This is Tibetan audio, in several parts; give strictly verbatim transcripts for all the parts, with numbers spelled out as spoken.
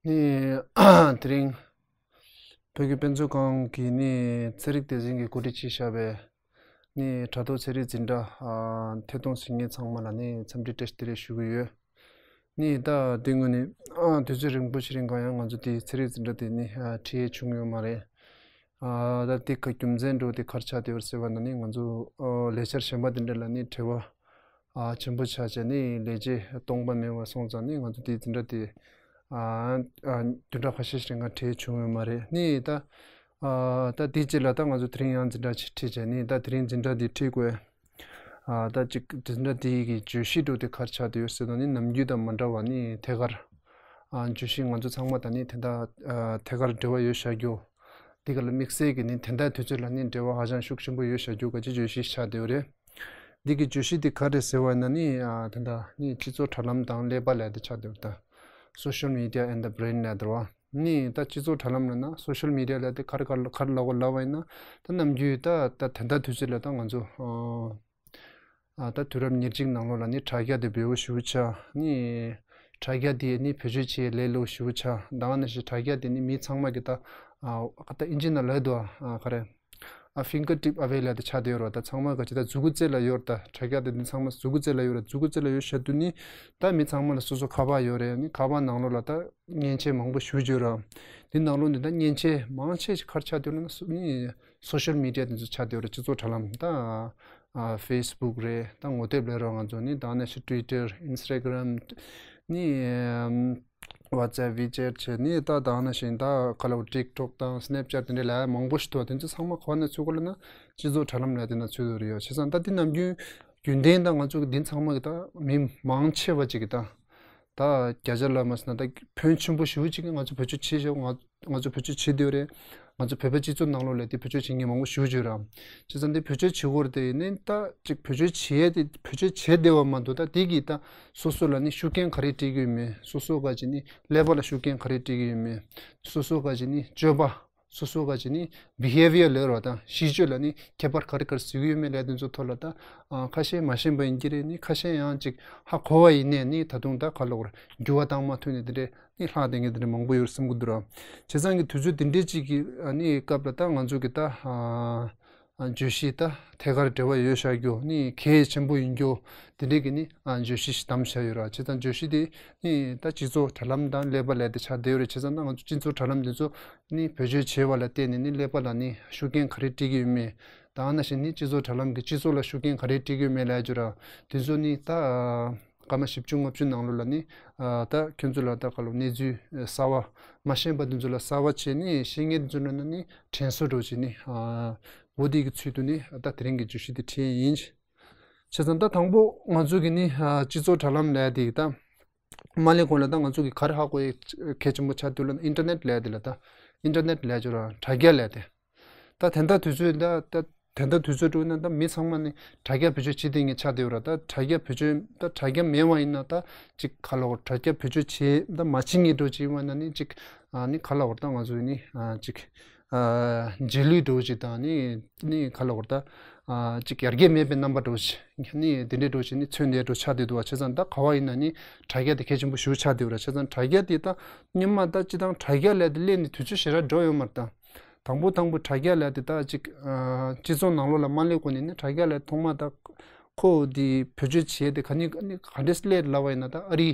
ནི། དེ་རིང་བོད་ཀྱི་དཔེ་མཛོད་ཁང་གི་ནི་ཚན་རིག་སྡེ་ཚན་གྱིས་གོ་སྒྲིག་བྱས་བཞག་པའི་ནི་དྲ་ཐོག་ཚན་རིག་འཛིན་གྲྭ་ཨ་ཐད་གཏོང་ཞིག་ངེད་ཚང་མ་ལ་ནི་འཚམས་འདྲི་བཀྲ་ཤིས་བདེ་ལེགས་ཞུ་གི་ཡོད། ནི་ད་དེ་སྔོན་ནི་ཨ་དུས་ཚོད་རིང་པོ་ཞིག་རིང་གང་ཡང་ང་ཚོ་དེའི་ཚན་རིག་འཛིན་གྲྭ་དེ་ནི་ཨ་ཁྲིད་ཡས་བྱུང་ཡོད་མ་རེད། ཨ་ད་དེ་ག་རྒྱུ་མཚན་འགྲོ་དེ་གར་ཆགས་དེ་བར་ཟེར་བ་ན་ནི་ང་ཚོ་ཨ་ལས་འཆར་གཞན་པ་དེ་འདྲ་ལ་ནི་བྲེལ་བ་ཨ་ཆེན་པོ་ཆགས་བྱས་ནི་ལས་བྱེད་སྟོང་པ་མེད་པ་སོང་ཙང་ནི་ང་ཚོ་དེའི་འཛིན་གྲྭ་དེ་ཨ་ཨ་བདུན་ཕྲག་ཁ་ཤས་ཤིག་རིང་ང་ཁྲིད་བྱུང་ཡོད་མ་རེད། ནི་ད་ཨ་ད་དེ་རྗེས་ལ་ད་ང་ཚོ་དེ་རིང་ཡང་འཛིན་གྲྭ་ཅིག་ཁྲིད་བྱས་ནི་ད་དེ་རིང་འཛིན་གྲྭ་དེ་ཁྲིད་དགོས། ཨ་ད་ཅིག་འཛིན་གྲྭ་དེ་གི་བརྗོད་གཞི་འགྲོ་དེ་གར་ཆགས་དེ་ཡོད་ཟེར་ན་ནི་ནམ་རྒྱུན་དང་མ་འདྲ་བ་ནི་ཐད་ཀར་ཨ་བརྗོད་གཞི་ང་ཚོ་ཚང་མ་དང་ནི་དེ་འདྲ་ཨ་ཐད་ཀར་འབྲེལ་བ་ཡོད་བཞག་རྒྱུ། དེ་ག་ལ་དམིགས་བསལ་གྱི་ནི་དེ་འདྲའི་དུས་ཚོད་ལ་ནི་འབྲེལ་བ་ཧ་ཅང་ཤུགས་ཆེན་པོ་ཡོད་བཞག་རྒྱུ་ག་ཅི་བརྗོད་གཞི་ཆགས་བསྡད་ཡོད་རེད། འདི་གི་བརྗོད་གཞི་དེ་ག་རེ་ཟེར་བ་ཡིན་ན་ནི་ཨ་དེ་འདྲ་ནི་སྤྱི་ཚོགས་དྲ་ལམ་དང་ཀླད་པ་ལབ་དེ་ཆགས་བསྡད་ཡོད་ད། Social media and the brain ལབ་དེ་རེད་བ། ནི་ད་སྤྱི་ཚོགས་དྲ་ལམ་ལབ་ན་social media ལབ་དེ་ག་རེ་ག་རེ་ག་རེ་ལབ་དགོས་ལབ་པ་ཡིན་ན་ད་ནམ་རྒྱུན་ད་ད་དེ་འདྲ་དུས་ཚོད་ལ་ད་ང་ཚོ་ཨ་ཨ་ད་དུས་རབས་ཉེར་གཅིག་ནང་ལོགས་ལ་ནི་དྲ་རྒྱ་དེ་འབེལ་པོ་ཞེ་པོ་ཆགས། ནི་དྲ་རྒྱ་དེ་ནི་བེད་སྤྱོད་བྱེད་ལས་སླ་པོ་ཞེ་པོ་ཆགས། ད་ག་ནང་བཞིན་དྲ་རྒྱ་དེ་ནི་མི་ཚང་མ་གི་ད་ཨ་ད་ཨིན་ཇི་ནང་ལབ་འདུག་ཨ་ག་རེ་ཨ་finger tip away ལབ་དེ་ཆགས་བསྡད་ཡོད་རེད་བ། ད་ཚང་མ་ག་ཅི་ད་མཛུ་གུ་རྩེ་ལ་ཡོད་རེད། ད་དྲ་རྒྱ་དེ་ནི་ཚང་མ་མཛུ་གུ་རྩེ་ལ་ཡོད་རེད། མཛུ་གུ་རྩེ་ལ་ཡོད་བཞག་དུས་ནི་ད་མི་ཚང་མ་ལ་སོ་སོ་ཁ་པར་ཡོད་རེད། ནི་ཁ་པར་ནང་ལོགས་ལ་ད་མཉེན་ཆས་མང་པོ་ཞེ་པོ་ཅིག་ཡོད་རེད། དེ་ནང་ལོགས་ནས་ད་མཉེན་ཆས་མང་ཆེ་ཞིག་ག་རེ་ཆགས་བསྡད་ཡོད་ལབ་ན་སོ་ནི་social media དེ་ཚོ་ཆགས་བསྡད་ཡོད་རེད། སྤྱི་ཚོགས་དྲ་ལམ་ད་ཨ་Facebook རེད། ད་ངོ་དེབ་ལབ་རོགས་ང་ཚོ་ནི་ད་ནང་བཞིན་Twitter, Instagram ནི་ཨམ་WhatsApp, WeChat བྱས་ནི་ད་ད་ནང་བཞིན་ད་ག་ལབ་TikTok དང་Snapchat དེ་འདྲ་ལ་མང་པོ་ཞིག་འདུག་དེ་ཚོ་ཚང་མ་ག་བ་ནས་ཚུད་དགོས་ལབ་ན་སྤྱི་ཚོགས་དྲ་ལམ་ལབ་དེ་ནང་ཚུད་ཡོད་རེད་ཡོད། བྱས་ཙང་ད་དེ་ནམ་རྒྱུན་རྒྱུན་ལྡན་ད་ང་ཚོ་གི་འདི་ཚང་མ་གི་ད་མི་མང་ཆེ་བ་ཅིག་གི་ད་ད་བརྒྱ་ཆ་ལ་མ་ཟེར་ན་ད་ཕོན་ཆེན་པོ་ཞེ་པོ་ཅིག་གི་ང་ཚོ་བེད་སྤྱོད་བྱེད་བཞག་ང་ང་ཚོ་བེད་སྤྱོད་བྱེད་བསྡད་ཡོད་རེད། ང་ཚོ་བོད་པའི་སྤྱི་ཚོགས་ནང་ལོགས་ལ་དེ་བེད་སྤྱོད་བྱེད་མཁན་མང་པོ་ཞེ་པོ་ཅིག་ཡོད་རེད། བྱས་ཙང་དེ་བེད་སྤྱོད་བྱེད་དགོས་རེད་དེ་ཡིན་ནའི་ད་ཅིག་བེད་སྤྱོད་བྱེད་ཡས་དེ་བེད་སྤྱོད་བྱེད་བདེ་བ་མ་གཏོགས་ད་དེ་གིས་ད་སོ་སོ་ལ་ནི་ཤུགས་རྐྱེན་ག་རེ་སྤྲད་ཀྱི་ཡོད་མེད། སོ་སོ་ག་ཅིག་ནི་ཀླད་པ་ལ་ཤུགས་རྐྱེན་ག་རེ་སྤྲད་ཀྱི་ཡོད་མེད། སོ་སོ་ག་ཅིག་ནི་སྤྱོད་པ། སོ་སོ་ག་ཅིག་ནི་behaviour ལབ་རོགས་དང་གཤིས་སྤྱོད་ལ་ནི་ཁྱད་པར་ག་རེ་ག་རེ་བཟོ་གི་ཡོད་མེད་ལབ་དེ་ཚོ་ཐོག་ལ་ད་ཨ་ཁ་ཤས་མ་ཤེས་པ་ཡིན་གྱི་རེད། ནི་ཁ་ཤས་ཡང་ཅིག་ཧ་གོ་བ་ཡིན་ནའི་ནི་ད་དུང་ད་ག་ལབ་དགོས་རེད། འགྱུར་བ་བཏང་མ་ཐུབ་ནས་དེ་འདྲས་ནི་ལྷག་བསྡད་མཁན་དེ་འདྲས་མང་པོ་ཡོད་བསམ་གྱི་འདུག་ར། བྱས་ཙང་གི་དུས་ཚོད་དེ་འདྲས་ཅིག་གི་ཨ་ནི་སྐབས་ལ་ད་ང་ཚོ་གི་ད་ཨ་ཨ་བརྗོད་གཞི་ད་ཐད་ཀར་འབྲེལ་བ་ཡོད་བཞག་རྒྱུ་ནི་གལ་ཆེན་པོ་ཡིན་རྒྱུ་དེ་འདྲས་ཀྱི་ནི་ཨ་བརྗོད་གཞི་ཞིག་བདམས་བཞག་ཡོད་ར། བྱས་ཙང་བརྗོད་གཞི་དེ་ནི་ད་སྤྱི་ཚོགས་དྲ་ལམ་དང་ཀླད་པ་ལབ་དེ་ཆགས་བསྡད་ཡོད་རེད། བྱས་ཙང་ད་ང་ཚོ་སྤྱི་ཚོགས་དྲ་ལམ་དེ་ཚོ་ནི་བེད་སྤྱོད་བྱས་པ་ལ་བརྟེན་ནས་ནི་ཀླད་པ་ལ་ནི་ཤུགས་རྐྱེན་ག་རེ་སྤྲད་ཀྱི་ཡོད་མེད། ད་ནང་བཞིན་ནི་སྤྱི་ཚོགས་དྲ་ལམ་གྱི་སྤྱི་ཚོགས་ལ་ཤུགས་རྐྱེན་ག་རེ་སྤྲད་ཀྱི་ཡོད་མེད་ལབ་རྒྱུ་ར། དེ་ཚོ་ནི་ད་སྐར་མ་བཞི་བཅུ་ལྔ་བཅུ་ནང་ལོགས་ལ་ནི་ཨ་ད་ཁྱོད་ཚོ་ལ་ད་ག་ལབ་གནས་ཚུལ་གསར་བ་མ་ཤེས་པ་དེ་ཚོ་ལ་གསར་བ་བྱས་ནི་ཤེས་མཁན་དེ་ཚོ་ལ་ནི་དྲན་གསོ་འདྲ་བྱས་ནི་ཨ་འོ་དེ་གི་ཚུལ་དུ་ནི་ད་དེ་རིང་གི་བརྗོད་གཞི་དེ་བྲིས་ཡིན། བྱས་ཙང་ད་དང་པོ་ང་ཚོ་གི་ནི་ཨ་སྤྱི་ཚོགས་དྲ་ལམ་ལབ་དེ་ད་མ་སླེབས་གོང་ལ་ད་ང་ཚོ་གི་ག་རེ་ཧ་གོ་ཡས་གལ་ཆེན་པོ་ཆགས་དུས་ལ་ཨིན་ཊར་ནེཊ་ལབ་དེ་ལ་ད་ཨིན་ཊར་ནེཊ་ལབ་རྒྱུ་ར་དྲ་རྒྱ་ལབ་དེ། ད་དེ་འདྲ་དུས་ཚོད་ད་ད་དེ་འདྲ་དུས་ཚོད་འགྲོ་ན་ད་མི་ཚང་མ་ནི་དྲ་རྒྱ་བེད་སྤྱོད་བྱེད་བསྡད་མཁན་ཆགས་བསྡད་ཡོད་ར། ད་དྲ་རྒྱ་བེད་སྤྱོད་ད་དྲ་རྒྱ་མེད་པ་ཡིན་ན་ད་ཅིག་ག་ལབ་དགོས་དྲ་རྒྱ་བེད་སྤྱོད་བྱེད་ད་མ་བྱེད་མཁན་འདྲ་ཅིག་ཡིན་པ་ན་ནི་ཅིག་ཨ་ནི་ག་ལབ་དགོས་ད་ང་ཚོ་ནི་ཨ་ཅིག་ཨ་རྗེས་ལུས་འདྲ་ཅིག་དང་ནི་ནི་ག་ལབ་དགོས་ད་ཨ་ཅིག་ཡར་རྒྱས་མེད་པའི་རྣམ་པ་འདྲ་ཅིག་ནི་དེ་འདྲའི་འདྲ་ཅིག་ནི་མཚོན་བསྡད་འདྲ་ཆགས་བསྡད་འདུག་བ། བྱས་ཙང་ད་ག་བ་ཡིན་ན་ནི་དྲ་རྒྱ་དེ་གལ་ཆེན་པོ་ཞེ་པོ་ཆགས་བསྡད་ཡོད་ར། བྱས་ཙང་དྲ་རྒྱ་དེ་ད་སྔོན་མ་ད་སྤྱིར་བཏང་དྲ་རྒྱ་ལབ་དེ་སླེབས་ནས་དུས་ཚོད་ཞེ་དྲག་འགྲོ་ཡོད་མ་རེད་ད། དང་པོ་དང་པོ་དྲ་རྒྱ་ལབ་དེ་ད་ཅིག་ཨ་སྤྱི་ཚོགས་ནང་ལོགས་ལ་མ་སླེབས་གོང་ནས་ནི་དྲ་རྒྱ་ལབ་ཐོག་མ་ད་ཁོ་དེ་བེད་སྤྱོད་བྱས་ཏེ་ག་ནི་ག་ནི་ག་འདྲས་སླེབས་ལབ་པ་ཡིན་ན་ད་ཨ་རི་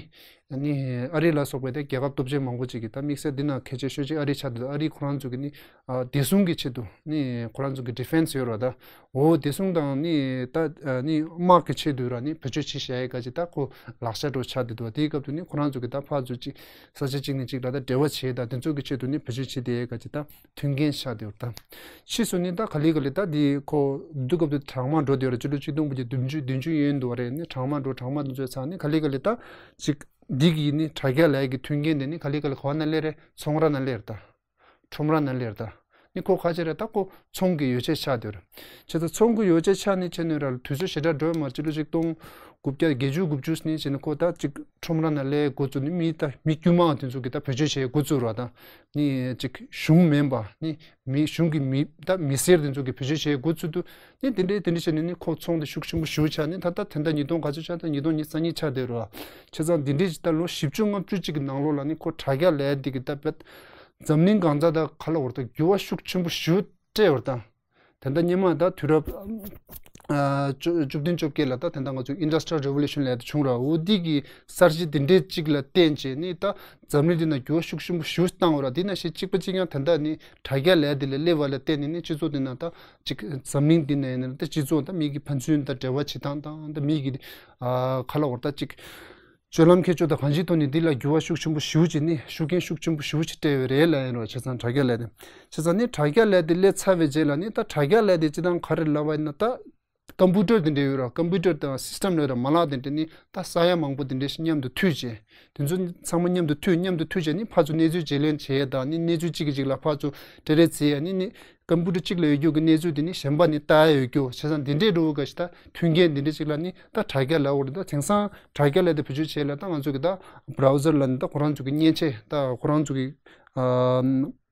ནི་ཨ་རི་ལ་སོགས་པའི་ད་རྒྱལ་ཁབ་སྟོབས་ཆེན་མང་པོ་ཅིག་གིས་ད་དམིགས་བསལ་འདི་ན་གལ་ཆེ་ཤོས་ཅིག་ཨ་རི་ཆགས་འདུག་ཨ་རི་ཁོ་རང་ཚོ་གི་ནི་ཨ་བདེ་སྲུང་གི་ཆེད་དུ་ནི་ཁོ་རང་ཚོ་གི་ཌི་ཕེན་སི་ཡོད་རེད་ད། འོ་བདེ་སྲུང་དང་ནི་ད་ནི་དམག་གི་ཆེད་དུ་ར་ནི་བེད་སྤྱོད་བྱེད་བཞག་ཡས་ག་ཅིག་ད་ཁོ་ལག་ཆ་འདྲ་ཆགས་བསྡད་འདུག་དེའི་སྐབས་དུ་ནི་ཁོ་རང་ཚོ་གི་ད་ཕར་ཚུར་ཅིག་ས་ཆ་གཅིག་ནས་གཅིག་ལ་ད་འབྲེལ་བ་བྱེད་ད་དེ་ཚོ་གི་ཆེད་དུ་ནི་བེད་སྤྱོད་བྱེད་བསྡད་ཡས་ག་ཅིག་ད་མཐུན་རྐྱེན་ཆགས་བསྡད་ཡོད་ད། ཕྱིས་སུ་ནི་ད་ག་ལེ་ག་ལེ་ད་འདི་ཁོ་དུས་སྐབས་དུ་གྲང་དམག་འགྲོ་བསྡད་ཡོད་རེད། སྤྱི་ལོ་ཆིག་སྟོང་དགུ་བརྒྱ་བདུན་ཅུ་བདུན་ཅུ་ཡན་འདུག་བ་རེད། ནི་གྲང་དམག་འགྲོ་གྲང་དམག་དེ་ཚོའི་ཚར་ནི་ག་ལེ་ག་ལེ་ད་ཅིག་འདི་གི་ནི་དྲ་རྒྱ་ལས་ཀྱི་མཐུན་རྐྱེན་དེ་ནི་ག་ལེ་ག་ལེ་ག་བ་ན་སླེབས་རེད། ཚོང་ར་ན་སླེབས་རེད་ད། ཁྲོམ་ར་ན་སླེབས་རེད་ད། ནི་ཁོ་ཁ་ཆེ་རེད་ད་ཁོ་ཚོང་གི་ཡོ་བྱད་ཆགས་བསྡད་ཡོད་རེད། བྱས་ཙང་ཚོང་གི་ཡོ་བྱད་ཆགས་ནི་བྱས་ནི་ར་དུས་ཚོད་ཞེ་དྲག་འགྲོ་ཡོད་མ་རེད། སྤྱི་ལོ་ཆིག་སྟོང་ དགུ་བརྒྱ་བརྒྱད་ཅུ་དགུ་བཅུ་ནས་བྱས་ནས་ཁོ་ད་ཅིག་ཁྲོམ་ར་ནང་སླེབས་འགོ་བཙུགས་ནས་མི་ད་མི་དཀྱུས་མ་དེ་ཚོ་གིས་ད་བེད་སྤྱོད་བྱེད་འགོ་བཙུགས་ར། ད་ནི་ཅིག་གཞུང་མིན་པ་ནི་མི་གཞུང་གི་མི་ད་མི་སེར་དེ་ཚོ་གིས་བེད་སྤྱོད་བྱེད་འགོ་བཙུགས་དུས་ནི་དེ་འདྲའི་དེ་འདྲའི་བྱས་ནས་ནི་ཁོ་ཚོང་དེ་ཤུགས་ཆེན་པོ་ཞེ་པོ་ཆགས་ནས་ད་ལྟ་ད་ལྟ་ཉིས་སྟོང་ག་ཚོད་ཆགས། ད་ཉིས་སྟོང་ཉི་ཤུ་རྩ་གཉིས་ཆགས་བསྡད་ར། བྱས་ཙང་འདི་འདྲའི་ད་ལོ་བཞི་བཅུ་ལྔ་བཅུ་ཅིག་གི་ནང་ལོགས་ལ་ནི་ཁོ་དྲ་རྒྱ་ལས་དེ་གིས་ད་དཔེ་འཛམ་གླིང་གང་ས་ད་ག་ལ་བར་ད་འགྱུར་བ་ཤུགས་ཆེན་པོ་ཞེ་པོ་སྤྲད་བར་ད། དེ་འདྲ་སྔོན་མ་ད་དུས་རབས་ཨ་བཅུ་བཅུ་བདུན་བཅོ་བརྒྱད་ལ་ད་དེ་འདྲ་ང་ཚོ་Industrial Revolution ལབ་ཡ་དེ་བྱུང་ར། འོ་འདི་གི་གསར་བརྗེ་འདི་འདྲའི་གཅིག་ལ་བརྟེན་བྱས་ནས་ད་འཛམ་གླིང་འདི་ན་འགྱུར་བ་ཤུགས་ཆེན་པོ་ཞེ་པོ་བཏང་བ་ར། དེ་ནང་བཞིན་གཅིག་པ་གཅིག་རྐྱང་དེ་འདྲ་ནི་དྲ་རྒྱ་ལས་དེ་ལ་སླེབས་པ་ལ་བརྟེན་ནས་ནི་སྤྱི་ཚོགས་འདི་ན་ད་གཅིག་འཛམ་གླིང་འདི་ན་ཡིན་ན་ད་སྤྱི་ཚོགས་ད་མི་གི་ཕན་ཚུན་ད་འབྲེལ་བ་བྱེད་སྟངས་དང་ད་མི་གི་ཨ་ག་ལ་བར་ད་གཅིག་སྤྱོད་ལམ་ཁྱད་ཆོས་དང་གང་ཅིའི་ཐོག་ནས་འདི་ལ་འགྱུར་བ་ཤུགས་ཆེན་པོ་ཞེ་པོ་ཅིག་ནི་ཤུགས་རྐྱེན་ཤུགས་ཆེན་པོ་ཞེ་པོ་ཅིག་སྤྲད་ཡོད་རེད་ལབ་ཡིན་རོ། བྱས་ཙང་དྲ་རྒྱ་ལས་དེ། བྱས་ཙང་ནི་དྲ་རྒྱ་ལས་དེ་སླེབས་ཚར་བའི་རྗེས་ལ་ནི་ད་དྲ་རྒྱ་ལས་དེ་སྤྱིར་བཏང་ག་རེ་ལབ་པ་ཡིན་ན་ད་ཀམ་པུ་ཊར་དེ་འདྲ་ཡོད་ར། ཀམ་པུ་ཊར་དང་སིས་ཊམ་ལབ་ར་མ་ལག་དེ་འདྲ་ནི་ད་ས་ཡ་མང་པོ་དེ་འདྲ་ཞིག་མཉམ་དུ་མཐུད་བྱས། དེ་ཚོ་ཚང་མ་མཉམ་དུ་མཐུད། མཉམ་དུ་མཐུད་བྱས་ནི་ཕར་ཚུར་གནས་ཚུལ་བརྗེ་ལེན་བྱས་དང་ནི་གནས་ཚུལ་གཅིག་གིས་གཅིག་ལ་ཕར་ཚུར་འབྲེལ་རེས་བྱས་ནི་ནི། ཀམ་པུ་ཊར་གཅིག་ལ་ཡོད་རྒྱུ་གི་གནས་ཚུལ་དེ་ནི་གཞན་པ་ནི་ལྟ་ཡ་ཡོད་རྒྱུ། བྱས་ཙང་འདི་འདྲའི་འགྲོ་བ་ག་ཞིག་ད་མཐུན་རྐྱེན་འདི་འདྲ་ཅིག་ལ་ནི་ད་དྲ་རྒྱ་ལབ་དགོས་རེད། ད་དེང་སང་དྲ་རྒྱ་ལས་དེ་བེད་སྤྱོད་བྱེད་ལ་ད་ང་ཚོ་གི་ད་བྷ་རའུ་ཛར་ལ་ནི་ད་ཁོ་རང་ཚོ་གི་མཉེན་ཆས་ད་ཁོ་རང་ཚོ་གི་ཨ་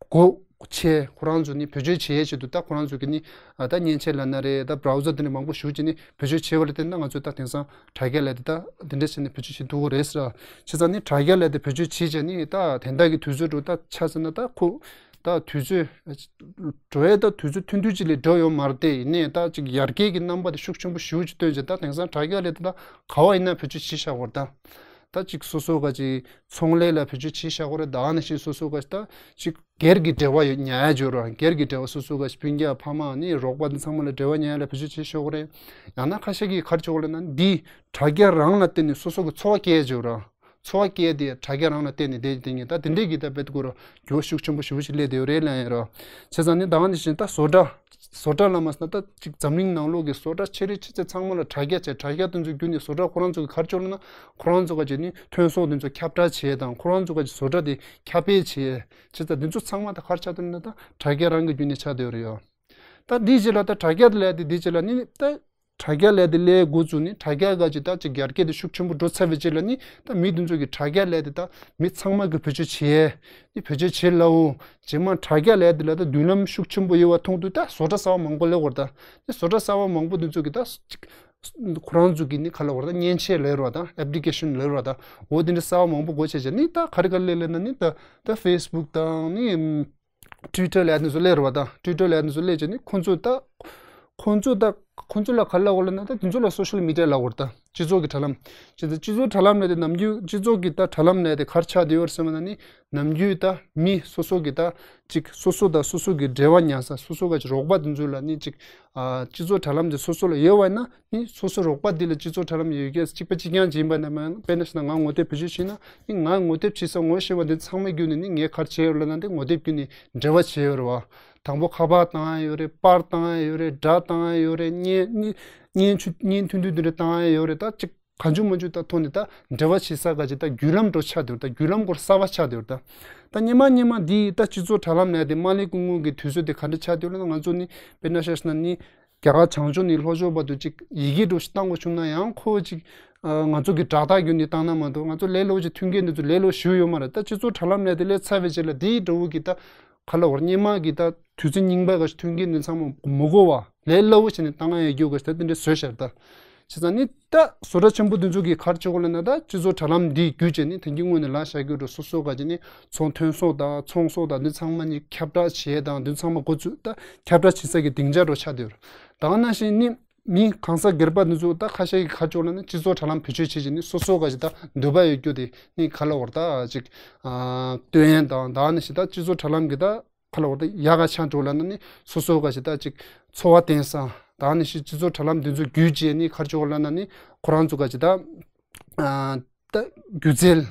སྒོ་ཕྱེ། ཁོ་རང་ཚོ་ནི་བེད་སྤྱོད་བྱེད་ཡས་ཆེད་དུ་ད་ཁོ་རང་ཚོ་གི་ནི་ཨ་ད་མཉེན་ཆས་ལབ་ན་རེད། ད་བྷ་རའུ་ཛར་དེ་འདྲ་མང་པོ་ཞེ་པོ་ཅིག་ནི་བེད་སྤྱོད་བྱེད་པ་ལ་བརྟེན་ད་ང་ཚོ་ད་དེང་སང་དྲ་རྒྱ་ལས་དེ་ད་འདི་འདྲ་བྱས་ནས་བེད་སྤྱོད་བྱེད་ཐུབ་ཀྱི་རེད་ཟེར། བྱས་ཙང་ནི་དྲ་རྒྱ་ལས་དེ་བེད་སྤྱོད་བྱེད་བྱས་ནི་ད་དེ་འདྲ་གི་དུས་ཚོད་འགྲོ་ད་ཆ་ཟེར་ན་ད་ཁོ། ད་དུས་ཚོད། འགྲོ་ཡས་ད་དུས་ཚོད་ཐུང་ཐུང་ཅིག་ལས་འགྲོ་ཡོད་མ་རེད་དེ། ཡིན་ནའི་ད་ཅིག་ཡར་རྒྱས་ཀྱི་རྣམ་པ་དེ་ཤུགས་ཆེན་པོ་ཞེ་པོ་ཅིག་སྟོན་བྱས། ད་དེང་སང་དྲ་རྒྱ་ལས་དེ་ད་ག་བ་ཡིན་ན་བེད་སྤྱོད་བྱེད་བཞག་གོ་རེད་ད། ད་ཅིག་སོ་སོ་ག་ཅིག་ཚོང་ལས་ལ་བེད་སྤྱོད་བྱེད་བཞག་གོ་རེད། ད་ནང་བཞིན་སོ་སོ་ག་ཅིག་ད་ཅིག་སྒེར་གྱི་འབྲེལ་བ་ཡོད་ཉར་ཡ་ཅིག་ཡོད་ར། སྒེར་གྱི་འབྲེལ་བ་སོ་སོ་ག་ཅིག་སྤུན་ཀྱག་ཕ་མ་ནི་རོགས་པ་འདི་ཚང་མ་ལ་འབྲེལ་བ་ཉར་ཡ་ལ་བེད་སྤྱོད་བྱེད་བཞག་གོ་རེད། ཡང་ན་ཁ་ཤས་ཀྱིས་ག་རེ་བྱེད་གོ་ལབ་ན་འདི་དྲ་རྒྱ་རང་ལ་བརྟེན་ནས་སོ་སོ་གི་འཚོ་བ་སྐྱེལ་ཡ་ཅིག་ཡོད་ར། འཚོ་བ་སྐྱེལ་ཏེ་དྲ་རྒྱ་རང་ལ་བརྟེན་ནས་བསྡད་དེ་ངས་ད་དེ་འདྲས་ཀྱི་ད་དཔེ་ཁོ་ར་འགྱུར་བ་ཤུགས་ཆེན་པོ་ཞེ་པོ་ཞིག་སླེབས་བསྡད་ཡོད་རེད་ལབ་ཡིན་ར། བྱས་ཙང་ནི་ད་ག་ནང་བཞིན་ད་བཟོ་གྲྭ། བཟོ་གྲྭ་ལབ་མ་སོང་ན་ད་ཅིག་འཛམ་གླིང་ནང་ལོགས་ཀྱི་བཟོ་གྲྭ་ཆེ་རིགས་ཆེ་ཚད་ཚང་མ་ལ་དྲ་རྒྱ་བྱས། དྲ་རྒྱ་དེ་ཚོ་བརྒྱུད་ནས་བཟོ་གྲྭ་ཁོ་རང་ཚོ་གི་ག་རེ་བྱེད་ལབ་ན་ཁོ་རང་ཚོ་ག་ཅིག་ནི་ཐོན་ཟོག་དེ་ཚོ་ཁྱབ་བསྒྲགས་བྱས་དང་ཁོ་རང་ཚོ་ག་ཅིག་བཟོ་གྲྭ་དེ་ཁྱབ་སྤེལ་བྱས། བྱས་ཙང་དེ་ཚོ་ཚང་མ་ད་ག་རེ་ཆགས་བསྡད་ན་ད་དྲ་རྒྱ་རང་གི་བརྒྱུད་ནས་ཆགས་བསྡད་ཡོད་རེད་ཡ། ད་འདིའི་རྗེས་ལ་ད་དྲ་རྒྱ་དེ་ལས་དེ་འདིའི་རྗེས་ལ་ནི་ད། དྲ་རྒྱ་ལས་དེ་སླེབས་འགོ་བཙུགས་ནས་དྲ་རྒྱ་ག་ཅིག་ད་ཅིག་ཡར་རྒྱས་དེ་ཤུགས་ཆེན་པོ་འགྲོ་ཚར་བའི་རྗེས་ལ་ནི་ད་མི་དེ་ཚོ་གི་དྲ་རྒྱ་ལས་དེ་ད་མི་ཚང་མ་གི་བེད་སྤྱོད་བྱེད་ནི་བེད་སྤྱོད་བྱེད་སླ་བོ། རྗེས་མ་དྲ་རྒྱ་ལས་དེ་ལ་ད་མདུན་ལམ་ཤུགས་ཆེན་པོ་ཡོད་པ་མཐོང་དུས་ད་བཟོ་གྲྭ་གསར་པ་མང་པོ་སླེབས་པ་རེད་ད། ནི་བཟོ་གྲྭ་གསར་པ་མང་པོ་དེ་ཚོ་གི་ད་ཅིག་ཁོ་རང་ཚོ་གི་ནི་ག་ལབ་དགོས་རེད་ད་མཉེན་ཆས་ལབ་དགོས་རེད་ད་ཨེབ་ལི་ཀེ་ཤན་ལབ་དགོས་རེད་ད། འོ་དེ་འདྲ་གསར་པ་མང་པོ་སྒོ་ཕྱེ་བྱས་ནི་ད་ག་རེ་ག་རེ་སླེབས་ལབ་ན་ནི་ད་ད་ཕེ་སི་བུག་དང་ནི། ཊུའི་ཊར་ལབ་ཡ་དེ་ཚོ་སླེབས་རེད་པ་ད། ཊུའི་ཊར་ལབ་ཡ་དེ་ཚོ་སླེབས་བྱས་ནི་ཁོང་ཚོ་ད། ཁོང་ཚོ་ད། ཁོང་ཚོ་ལ་ག་རེ་ལབ་དགོས་ལབ་ན་ད་དེ་ཚོ་ལ་སོ་ཤལ་མི་ཌི་ཡ་ལབ་དགོས་རེད་ད། སྤྱི་ཚོགས་ཀྱི་དྲ་ལམ། བྱས་ཙང་སྤྱི་ཚོགས་དྲ་ལམ་ལབ་དེ་ནམ་རྒྱུན་སྤྱི་ཚོགས་ཀྱི་ད་དྲ་ལམ་ལབ་དེ་ག་རེ་ཆགས་བསྡད་ཡོད་རེད་ཟེར་བ་ན་ནི་ནམ་རྒྱུན་ད་མི་སོ་སོ་གི་ད་ཅིག་སོ་སོ་དང་སོ་སོ་གི་འབྲེལ་བ་ཉར་ས་སོ་སོ་ག་ཅིག་རོགས་པ་དེ་ཚོ་ལ་ནི་ཅིག་ཨ། སྤྱི་ཚོགས་དྲ་ལམ་དེ་སོ་སོ་ལ་ཡོད་པ་ཡིན་ན། ནི་སོ་སོ་རོགས་པ་འདི་ལ་སྤྱི་ཚོགས་དྲ་ལམ་ཡོད་མཁན་གཅིག་པ་གཅིག་རྐྱང་ཅིག་ཡིན་པ་ན་མ་དཔེར་ན་བྱས་ན་ང་ངོ་དེབ་བེད་སྤྱོད་བྱས་ན་ནི་ང་ངོ་དེབ་བྱེད་ས་ངོ་ཤེས་པ་འདི་ཚང་མ་བརྒྱུད་ནས་ནི་ངས་ག་རེ་བྱས་ཡོད་ལབ་ན་འདི་ངོ་དེབ་བརྒྱུད་ནས་འབྲེལ་བ་བྱས་ཡོད་རེད་བ། དང་པོ་ཁ་པར་བཏང་ཡ་ཡོད་རེད། པར་བཏང་ཡ་ཡོད་རེད། སྒྲ་བཏང་ཡ་ཡོད་རེད། བརྙན་ནི་བརྙན་ཆུ་བརྙན་ཐུང་ཐུང་འདི་འདྲ་བཏང་ཡ་ཡོད་རེད། ད་གཅིག་གང་བྱུང་མང་བྱུང་ད་ཐོག་ནས་ད་འབྲེལ་བ་བྱེད་ས་ག་ཅིག་ད་བརྒྱུད་ལམ་འདྲ་ཆགས་བསྡད་ཡོད་རེད། ད་བརྒྱུད་ལམ་སྐོར་གསར་པ་ཆགས་བསྡད་ཡོད་རེད། ད་ད་སྔོན་མ་སྔོན་མ་འདི་ད་སྤྱི་ཚོགས་དྲ་ལམ་ནས་དེ་མ་སླེབས་སྔོན་སྔོན་གྱི་དུས་ཚོད་དེ་ག་འདྲ་ཆགས་བསྡད་ཡོད་ལབ་ན་ང་ཚོ་ནི་དཔེར་ན་ཆ་བཞག་ན་ནི། རྒྱ་གར་བྱང་ཕྱོགས་ནས་ལྷོ་ཕྱོགས་བར་དུ་ཅིག་ཡི་གེ་འདྲ་ཞིག་བཏང་དགོས་བྱུང་ན་ཡང་ཁོ་ཅིག་ཨ། ང་ཚོ་གི་དྲ་ཐག་བརྒྱུད་ནས་བཏང་ན་མ་གཏོགས་ང་ཚོ་ལས་སླ་པོ་ཅིག་མཐུན་རྐྱེན་འདི་ཚོ་ལས་སླ་པོ་ཞིག་ཡོད་མ་རེད། ད་སྤྱི་ཚོགས་དྲ་ལམ་ནས་དེ་སླེབས་ཚར་བའི་རྗེས་ལ་དེའི་འདྲ་བོ་གི་ད་ག་ལབ་དགོས་རེད། སྔོན་མ་གི་ད་དུས་ཚོད་རྙིང་པ་ག་ཞིག་མཐུན་རྐྱེན་འདི་ཚང་མ་མི་དགོས་པ་ལས་སླ་པོ་བྱས་ནས་བཏང་ཡ་རྒྱུ་ག་ཞིག་ད་དེ་འདྲ་བཟོས་བཞག་ད། བྱས་ཙང་ནི་ད་བཟོ་གྲྭ་ཆེན་པོ་འདི་ཚོ་གིས་ག་རེ་བྱེད་དགོས་ལབ་ན་ད་སྤྱི་ཚོགས་དྲ་ལམ་འདི་བརྒྱུད་བྱས་ནས་དེང་གི་དངོས་གནས་ལབ་བཞག་རྒྱུ་འདྲ་སོ་སོ་ག་ཅིག་ནི་ཚོང་ཐོན་ཟོག་དང་ཚོང་ཟོག་དང་འདི་ཚང་མ་ནི་ཁྱབ་བསྒྲགས་བྱས་དང་འདི་ཚང་མ་འགོ་ཚུགས་ད་ཁྱབ་བསྒྲགས་བྱེད་ས་གི་སྡིངས་ཆ་འདྲ་ཆགས་བསྡད་ཡོད་རེད། ད་ག་ནང་བཞིན་ནི་མི་གང་ཟག་སྒེར་པ་འདི་ཚོ་ད་ཁ་ཤས་ཀྱིས་ག་རེ་བྱེད་དགོས་ལབ་ན་སྤྱི་ཚོགས་དྲ་ལམ་བེད་སྤྱོད་བྱེད་བྱས་ནི་སོ་སོ་ག་ཅིག་ད་འདོད་པ་ཡོད་རྒྱུ་དེ་ནི་ག་ལབ་དགོས་རེད། ད་ཅིག་ཨ། སྟོན་ཡ་དང་ད་ག་ནང་བཞིན་ད་སྤྱི་ཚོགས་དྲ་ལམ་གི་ད་ག་ལབ་དགོས་རེད། ད་ཡག་ག་ཆགས་འགྲོ་ལབ་ན་ནི་སོ་སོ་ག་ཅིག་ད་ཅིག་འཚོ་བ་བརྟེན་ས་ད་ག་ནང་བཞིན་སྤྱི་ཚོགས་དྲ་ལམ་འདི་ཚོ་བརྒྱུད་བྱས་ནི་ག་རེ་བྱེད་དགོས་ལབ་ན་ནི་ཁོ་རང་ཚོ་ག་ཅིག་ད་ཨ། ད་སྒྱུ་རྩལ།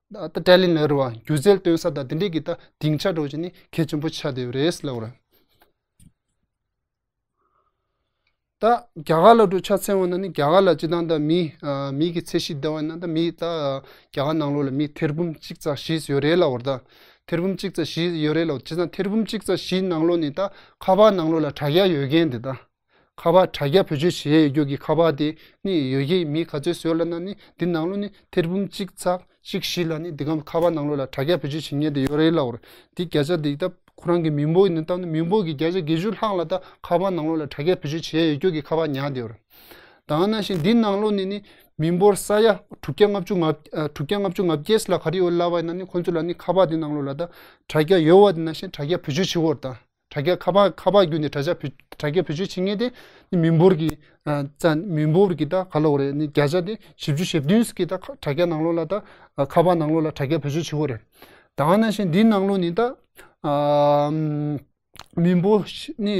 ད་ད་ཊེ་ལེན་ཊི་ལབ་རེད་བ། སྒྱུ་རྩལ་སྟོན་ས་དང་དེ་འདྲས་ཀྱི་ད་སྡིངས་ཆ་འདྲ་བོ་ཅིག་ནི་གལ་ཆེན་པོ་ཆགས་བསྡད་ཡོད་རེད་ལབ་དགོས་རེད། ད་རྒྱ་གར་ལ་འགྲོ་ཆ་མཚོན་པ་ན་ནི་རྒྱ་གར་ལ་སྤྱིར་བཏང་ད་མི་ཨ། མི་གི་ཚད་གཞི་བལྟས་པ་ན་ད་མི་ད་རྒྱ་གར་ནང་ལོགས་ལ་མི་ཐེར་འབུམ་གཅིག་ཙམ་བཞི་ཡོད་རེད་ལབ་དགོས་རེད་ད། ཐེར་འབུམ་གཅིག་ཙམ་བཞི་ཡོད་རེད་ལབ། བྱས་ཙང་ཐེར་འབུམ་གཅིག་ཙམ་བཞི་ནང་ལོགས་ནི་ད་ཁ་པར་ནང་ལོགས་ལ་དྲ་རྒྱ་ཡོད་མཁན་དེ་ད། ཁ་པར་དྲ་རྒྱ་བེད་སྤྱོད་བྱེད་ཡས་ཡོད་རྒྱུ་གི་ཁ་པར་དེ་ནི་ཡོད་ཀྱི་མི་ག་ཚོད་བཟོས་ལབ་ན་ནི་འདི་ནང་ལོགས་ནི་ཐེར་འབུམ་གཅིག་ཚེག་གཅིག་བཞི་ལ་ནི་འདི་ག་ཁ་པར་ནང་ལོགས་ལ་དྲ་རྒྱ་བེད་སྤྱོད་བྱེད་མཁན་དེ་ཡོད་རེད་ལབ་པ་རེད། དེ་བརྒྱ་ཆ་དེ་ད་ཁོ་རང་གི་མི་འབོར་ཡིན་ན་ད་ནི་མི་འབོར་གྱི་བརྒྱ་ཆ་བརྒྱད་ཅུ་ལྷག་ལ་ད་ཁ་པར་ནང་ལོགས་ལ་དྲ་རྒྱ་བེད་སྤྱོད་བྱེད་ཡས་ཡོད་རྒྱུ་གི་ཁ་པར་ཉར་བསྡད་ཡོད་རེད། ད་ག་ནང་བཞིན་འདི་ནང་ལོགས་ནས་ནི་མི་འབོར་ས་ཡ་དྲུག་བརྒྱ་ལྔ་བཅུ་ང་ཨ་དྲུག་བརྒྱ་ལྔ་བཅུ་ང་བརྒྱད་ལ་ག་རེ་ཡོད་ལབ་པ་ཡིན་ན་ནི་ཁོང་ཚོ་ལ་ནི་ཁ་པར་འདི་ནང་ལོགས་ལ་ད་དྲ་རྒྱ་ཡོད་པ་འདི་ནང་བཞིན་དྲ་རྒྱ་བེད་སྤྱོད་བྱེད་ཀྱི་ཡོད་རེད་ད། དྲ་རྒྱ་ཁ་པར་ཁ་པར་བརྒྱུད་ནས་དྲ་རྒྱ་བེད་དྲ་རྒྱ་བེད་སྤྱོད་བྱེད་མཁན་དེ་ནི་མི་འབོར་གྱི་ཨ་ཙ་མི་འབོར་གྱི་ད་ག་ལབ་དགོས་རེད། ནི་བརྒྱ་ཆ་དེ་བཞི་བཅུ་ཞེ་བདུན་ཟེར་གྱི་ད་ཁ་དྲ་རྒྱ་ནང་ལོགས་ལ་ད་ཨ་ཁ་པར་ནང་ལོགས་ལ་དྲ་རྒྱ་བེད་སྤྱོད་བྱེད་ཀྱི་ཡོད་རེད། ད་ག་ནང་བཞིན་འདི་ནང་ལོགས་ནི་ད་ཨ་མི་འབོར་བཞི་ནི་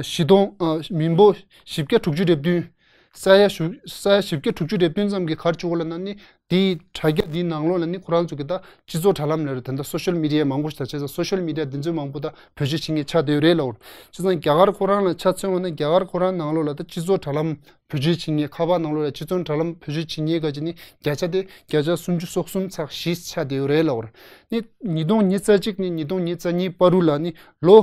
བཞི་སྟོང་ཨ་མི་འབོར་བཞི་བརྒྱ་དྲུག་ཅུ་རེ་བདུན། ས་ཡ་བཞི་ས་ཡ་བཞི་བརྒྱ་དྲུག་ཅུ་རེ་བདུན་ཙམ་གྱིས་ག་རེ་བྱེད་ཀྱི་ཡོད་ལབ་ན་ནི་དེའི་དྲ་རྒྱ་དེའི་ནང་ལོགས་ལ་ནི་ཁོ་རང་ཚོ་གི་ད་སྤྱི་ཚོགས་དྲ་ལམ་ལབ་རེད། ད་ལྟ་སོ་ཤལ་མི་ཌི་ཡ་མང་པོ་ཞིག་ད་བྱས་ཙང་སོ་ཤལ་མི་ཌི་ཡ་འདི་ཚོའི་མང་པོ་ད་བེད་སྤྱོད་བྱེད་མཁན་ཆགས་བསྡད་ཡོད་རེད་ལབ་པ་རེད། བྱས་ཙང་རྒྱ་གར་ཁོ་རང་ལ་ཆ་མཚོན་པ་ན་རྒྱ་གར་ཁོ་རང་ནང་ལོགས་ལ་ད་སྤྱི་ཚོགས་དྲ་ལམ་བེད་སྤྱོད་བྱེད་མཁན་ཁ་པར་ནང་ལོགས་ལ་སྤྱི་ཚོགས་དྲ་ལམ་བེད་སྤྱོད་བྱེད་མཁན་ག་ཅིག་ནི་བརྒྱ་ཆ་དེ་བརྒྱ་ཆ་སུམ་ཅུ་སོ་གསུམ་ཚེག་བཞི་ཆགས་བསྡད་ཡོད་རེད་ལབ་པ་རེད། ནི་ཉིས་སྟོང་ཉི་ཤུ་རྩ་གཅིག་ནས་ཉིས་སྟོང་ཉི་ཤུ་རྩ་གཉིས་བར་དུ་ལ་ནི་ལོ་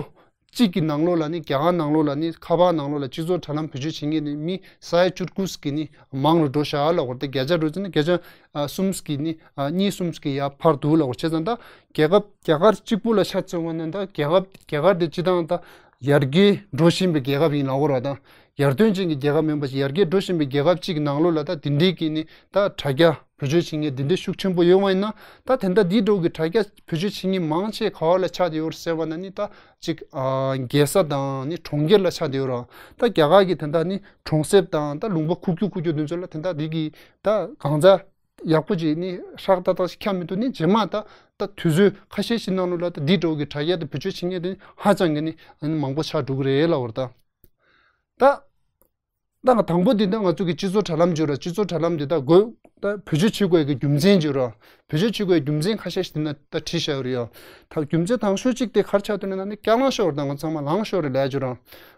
གཅིག་གི་ནང་ལོགས་ལ་ནི་རྒྱ་གར་ནང་ལོགས་ལ་ནི་ཁ་པར་ནང་ལོགས་ལ་སྤྱི་ཚོགས་དྲ་ལམ་བེད་སྤྱོད་བྱེད་མཁན་ནི་མི་ས་ཡ་བཅུ་དགུ་ཟིག་གི་ནི་མང་རུ་འགྲོ་ཤག་ལབ་པ་རེད། ད་བརྒྱ་ཆ་འགྲོ་ཚུལ་ནི་བརྒྱ་ཆ་ཨ་གསུམ་ཟིག་གི་ནི་ཨ་གཉིས་གསུམ་ཟིག་གི་ཡར་འཕར་འདུག་ལབ་པ་རེད། བྱས་ཙང་ད་རྒྱལ་ཁབ་རྒྱ་གར་གཅིག་པུ་ལ་ཆ་མཚོན་པ་ན་ད་རྒྱལ་ཁབ་རྒྱ་གར་དེ་སྤྱི་བཏང་ད་ཡར་རྒྱས་འགྲོ་བཞིན་པའི་རྒྱལ་ཁབ་ཡིན་ལབ་དགོས་རེད། ད་ཡར་ཐོན་ཅན་གྱི་རྒྱལ་ཁབ་མིན་པ་ཞིག་ཡར་རྒྱས་འགྲོ་བཞིན་པའི་རྒྱལ་ཁབ་ཅིག་གི་ནང་ལོགས་ལ་ད་དེ་འདྲའི་གི་ནི་ད་དྲ་རྒྱ་བེད་སྤྱོད་བྱེད་མཁན་དེ་འདྲའི་ཤུགས་ཆེན་པོ་ཡོད་པ་ཡིན་ན། ད་དེ་འདྲ་འདི་འདྲ་གི་དྲ་རྒྱ་བེད་སྤྱོད་བྱེད་མཁན་མང་ཆེ་ག་བ་ལ་ཆགས་བསྡད་ཡོད་རེད་ཟེར་བ་ན་ནི་ད་ཅིག་ཨ་རྒྱལ་ས་དང་ནི་གྲོང་ཁྱེར་ལ་ཆགས་བསྡད་ཡོད་རེད། ད་རྒྱ་གར་གྱི་དེ་འདྲ་ནི་གྲོང་གསེབ་དང་ད་ལུང་པ་ཁུག་ཀྱོག་ཁུག་ཀྱོག་དེ་ཚོ་ལ་དེ་འདྲ་འདི་གི་ད་གང་ཚ་ཡག་པོ་ཅིག་ནི་ཧྲག་ཏག་ཏག་ཞིག་ཁྱབ་མི་འདུག་ནི་རྗེས་མ་ད་ད་དུས་ཚོད་ཁ་ཤས་ཤིག་ནང་ལོགས་ལ་ད་འདི་འདྲ་གི་དྲ་རྒྱ་དེ་བེད་སྤྱོད་བྱེད་མཁན་དེ་ཧ་ཅང་གི་ནི་མང་པོ་ཆགས་འགྲོ་གི་རེད་ལབ་པ་རེད། ད་ད་ད་ང་དང་པོ་འདི་ད་ང་ཚོ་གི་སྤྱི་ཚོགས་དྲ་ལམ་བརྗོད་ར། སྤྱི་ཚོགས་དྲ་ལམ་འདི་ད་དགོས་ད་བེད་སྤྱོད་བྱེད་དགོས་ཀྱི་རྒྱུ་མཚན་བརྗོད་ར། བེད་སྤྱོད་བྱེད་དགོས་རྒྱུ་མཚན་ཁ་ཤས་ཤིག་འདི་ན་ད་བྲིས་བཞག་ཡོད་རེད་ཡ། ད་རྒྱུ་མཚན་དང་ཤོས་གཅིག་དེ་ག་རེ་ཆགས་འདུག་ན་ནི་རྐྱང་ལངས་ཤོར། ད་ང་ཚང་མ་ལངས་ཤོར་རེད་ལབ་བརྗོད་ར།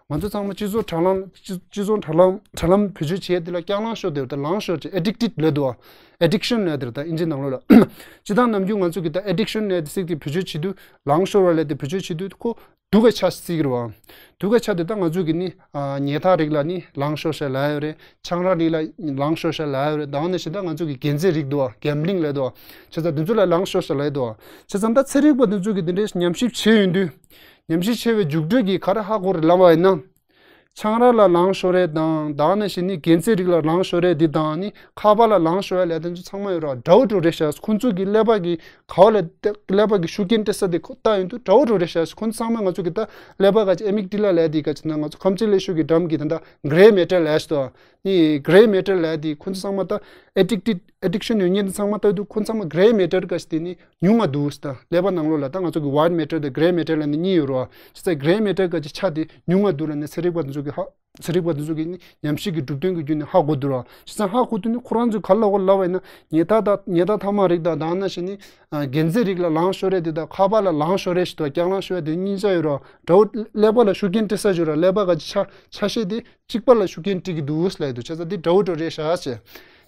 ང་ཚོ་ཚང་མ་སྤྱི་ཚོགས་དྲ་ལམ་སྤྱི་སྤྱི་ཚོགས་དྲ་ལམ་དྲ་ལམ་བེད་སྤྱོད་བྱེད་དེ་ལ་རྐྱང་ལངས་ཤོར་དེ་ད་ལངས་ཤོར་ཅེས་ཨེ་ཌིག་ཊེཌ་ལབ་འདུག་ཨ། ཨེ་ཌིག་ཤན་ལབ་དེ་རེད་ད་ཨིན་ཇི་ནང་ལོགས་ལ། སྤྱིར་བཏང་ནམ་རྒྱུན་ང་ཚོ་གི་ད་ཨེ་ཌིག་ཤན་ལབ་དེ་ཚིག་དེ་བེད་སྤྱོད་བྱེད་དུས་ལངས་ཤོར་བ་ལབ་དེ་བེད་སྤྱོད་བྱེད་དུས་ཁོ་སྡུག་ག་ཆ་ཟེར་གི་རེད་བ། སྡུག་ག་ཆ་དེ་ད་ང་ཚོ་གི་ནི་ཨ་ཉལ་ཐ་རིགས་ལ་ནི་ལངས་ཤོར་ཤག་ལབ་ཡོད་རེད། ཆང་རག་རིགས་ལ་ལངས་ཤོར་ཤག་ལབ་ཡོད་རེད། ད་ནི་ཞེ་ད་ང་ཚོ་གི་རྒྱལ་རྩེད་རིགས་འདུག་བ། གེམ་བྷི་ལིང་ལབ་འདུག་བ། བྱས་ཙང་དེ་ཚོ་ལ་ལངས་ཤོར་ཤག་ལབ་འདུག་བ། བྱས་ཙང་ད་ཚན་རིག་པ་དེ་ཚོ་གི་དེ་འདྲའི་ཉམས་ཞིབ་བྱས་ཡོང་དུས། ཉམས་ཞིབ་བྱས་པའི་མཇུག་འབྲས་ཀྱིས་ག་རེ་ཧ་གོ་རེད་ལབ་པ་ཡིན་ན། ཆང་རག་ལ་ལངས་ཤོར་ཡས་དང་ད་ནི་ཞེ་ནི་རྒྱལ་རྩེད་རིགས་ལ་ལངས་ཤོར་ཡས་འདི་དང་ནི་ཁ་པར་ལ་ལངས་ཤོར་ཡས་ལབ་དེ་ཚོ་ཚང་མ་ཡོད་ར། འདྲ་བོ་འདྲ་བོ་རེད་ཤག་ཁོང་ཚོ་གི་ཀླད་པ་གི་ག་བ་ལ་ཀླད་པ་གི་ཤུགས་རྐྱེན་སྤྲད་ས་དེ་ཁོ་ལྟ་ཡོང་དུས་འདྲ་བོ་འདྲ་བོ་རེད་ཤག་ཁོང་ཚོ་ཚང་མ་ང་ཚོ་གི་ད་ཀླད་པ་ག་ཅིག་ཨེ་མིག་ཌི་ལ་ལབ་དེ་ག་ཅིག་ན་ང་ཚོ་ཁམས་ཚན་ཀླད་ཤུགས་ཀྱི་འགྲམ་གྱི་ད་ད་གྷེ་རེ་མེ་ཊར་ལབ་ཤག་ཏོ། ནི་གྷེ་རེ་མེ་ཊར་ལབ་དེ་ཁོང་ཚོ་ཚང་མ་ད་ཨེ་ཌིག་ཊེཌ་ཨེ་ཌིག་ཤན་ཡོད་མཁན་དེ་ཚང་མ་ལྟ་དུས་ཁོང་ཚང་མ་གྷེ་རེ་མེ་ཊར་ག་ཅིག་དེ་ནི་ཉུང་ང་འདུག་ཟེར། ད་ཀླད་པ་ནང་ལོགས་ལ་ད་ང་ཚོ་གི་ཝའེཊ་མེ་ཊར་དང་གྷེ་རེ་མེ་ཊར་ལབ་ནི་གཉིས་ཡོད་རེད་བ། བྱས་ཙང་གྷེ་རེ་མེ་ཊར་ག་ཅིག་ཆ་དེ་ཉུང་ང་འདུག་ལབ་ནི་ཚན་རིག་པ་དེ་ཚོ་གི་ཧ་ཚན་རིག་པ་དེ་ཚོ་གི་ནི་ཉམས་ཞིབ་ཀྱི་གྲུབ་དོན་གྱི་བརྒྱུད་ནས་ཧ་གོ་འདུག་ར། བྱས་ཙང་ཧ་གོ་དུས་ནི་ཁོ་རང་ཚོས་ག་རེ་ལབ་དགོས་ལབ་པ་ཡིན་ན། ཉལ་ཐ་དང་ཉལ་ཐ་ཐ་མག་རིགས་དང་ད་ནི་ཞེ་ནི་ཨ་རྒྱལ་རྩེད་རིགས་ལ་ལངས་ཤོར་ཡས་དེ་དང་ཁ་པར་ལ་ལངས་ཤོར་ཡས་ཞིག་དང་རྐྱང་ལངས་ཤོར་ཡས་དེ་གཉིས་ཆ་ཡོད་ར། འདྲ་བོ་ཀླད་པ་ལ་ཤུགས་རྐྱེན་སྤྲད་ས་ཡོད་ར། ཀླད་པ་ག་ཅིག་ཆ་ཆ་ཤས་དེ་གཅིག་པ་ལ་ཤུགས་རྐྱེན་སྤྲད་ཀྱི་འདུག་ལབ་ཡས་འདུག་བྱས་ཙང་དེ་འདྲ་བོ་འདྲ་བོ་རེད་ཤག་ཟེར།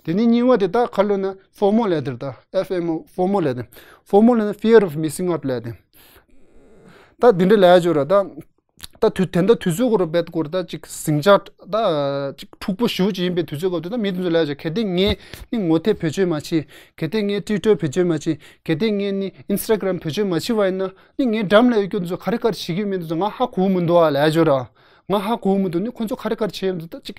དེ་ནས་གཉིས་པ་དེ་ད་ག་རེ་ལབ་ན་ཧྥོ་མོ་ལབ་དེ་རེད་ད། ཨེཕ་ཨེམ་ཨོ། ཧྥོ་མོ་ལབ་དེ། ཧྥོ་མོ་ལབ་ན་Fear of Missing Out ལབ་དེ། ད་དེ་འདྲ་ལབ་ཡས་ཡོད་ར་ད། ད་དུས་དེ་འདྲ་དུས་ཚོད་སྐོར་ར་བེད་སྐོར་ད་ཅིག་ཟིང་ཆ་ད་ཅིག་འཁྲུག་པོ་ཞེ་པོ་ཅིག་ཡིན་པའི་དུས་ཚོད་སྐབས་དེ་ད་མི་དེ་ཚོ་ལབ་ཡས་ཡོད། གལ་ཏེ་ངས་ནི་ངོ་དེབ་བེད་སྤྱོད་མ་བྱས། གལ་ཏེ་ངས་ཊུའི་ཊར་བེད་སྤྱོད་མ་བྱས། གལ་ཏེ་ངས་ནི་ཨིན་སི་ཊ་གྷི་རམ་བེད་སྤྱོད་མ་བྱས་པ་ཡིན་ན་ནི་ངའི་འགྲམ་ལ་ཡོད་རྒྱུ་དེ་ཚོ་ག་རེ་ག་རེ་བྱེད་ཀྱི་ཡོད་མེད་དེ་ཚོ་ང་ཧ་གོ་གི་མི་འདུག་ཨ་ལབ་ཡས་ཡོད་ར། ང་ཧ་གོ་གི་མི་འདུག་ནི་ཁོ་ཚོ་ག་རེ་ག་རེ་བྱེད་ཡོད་མེད་དེ་ད་ཅིག་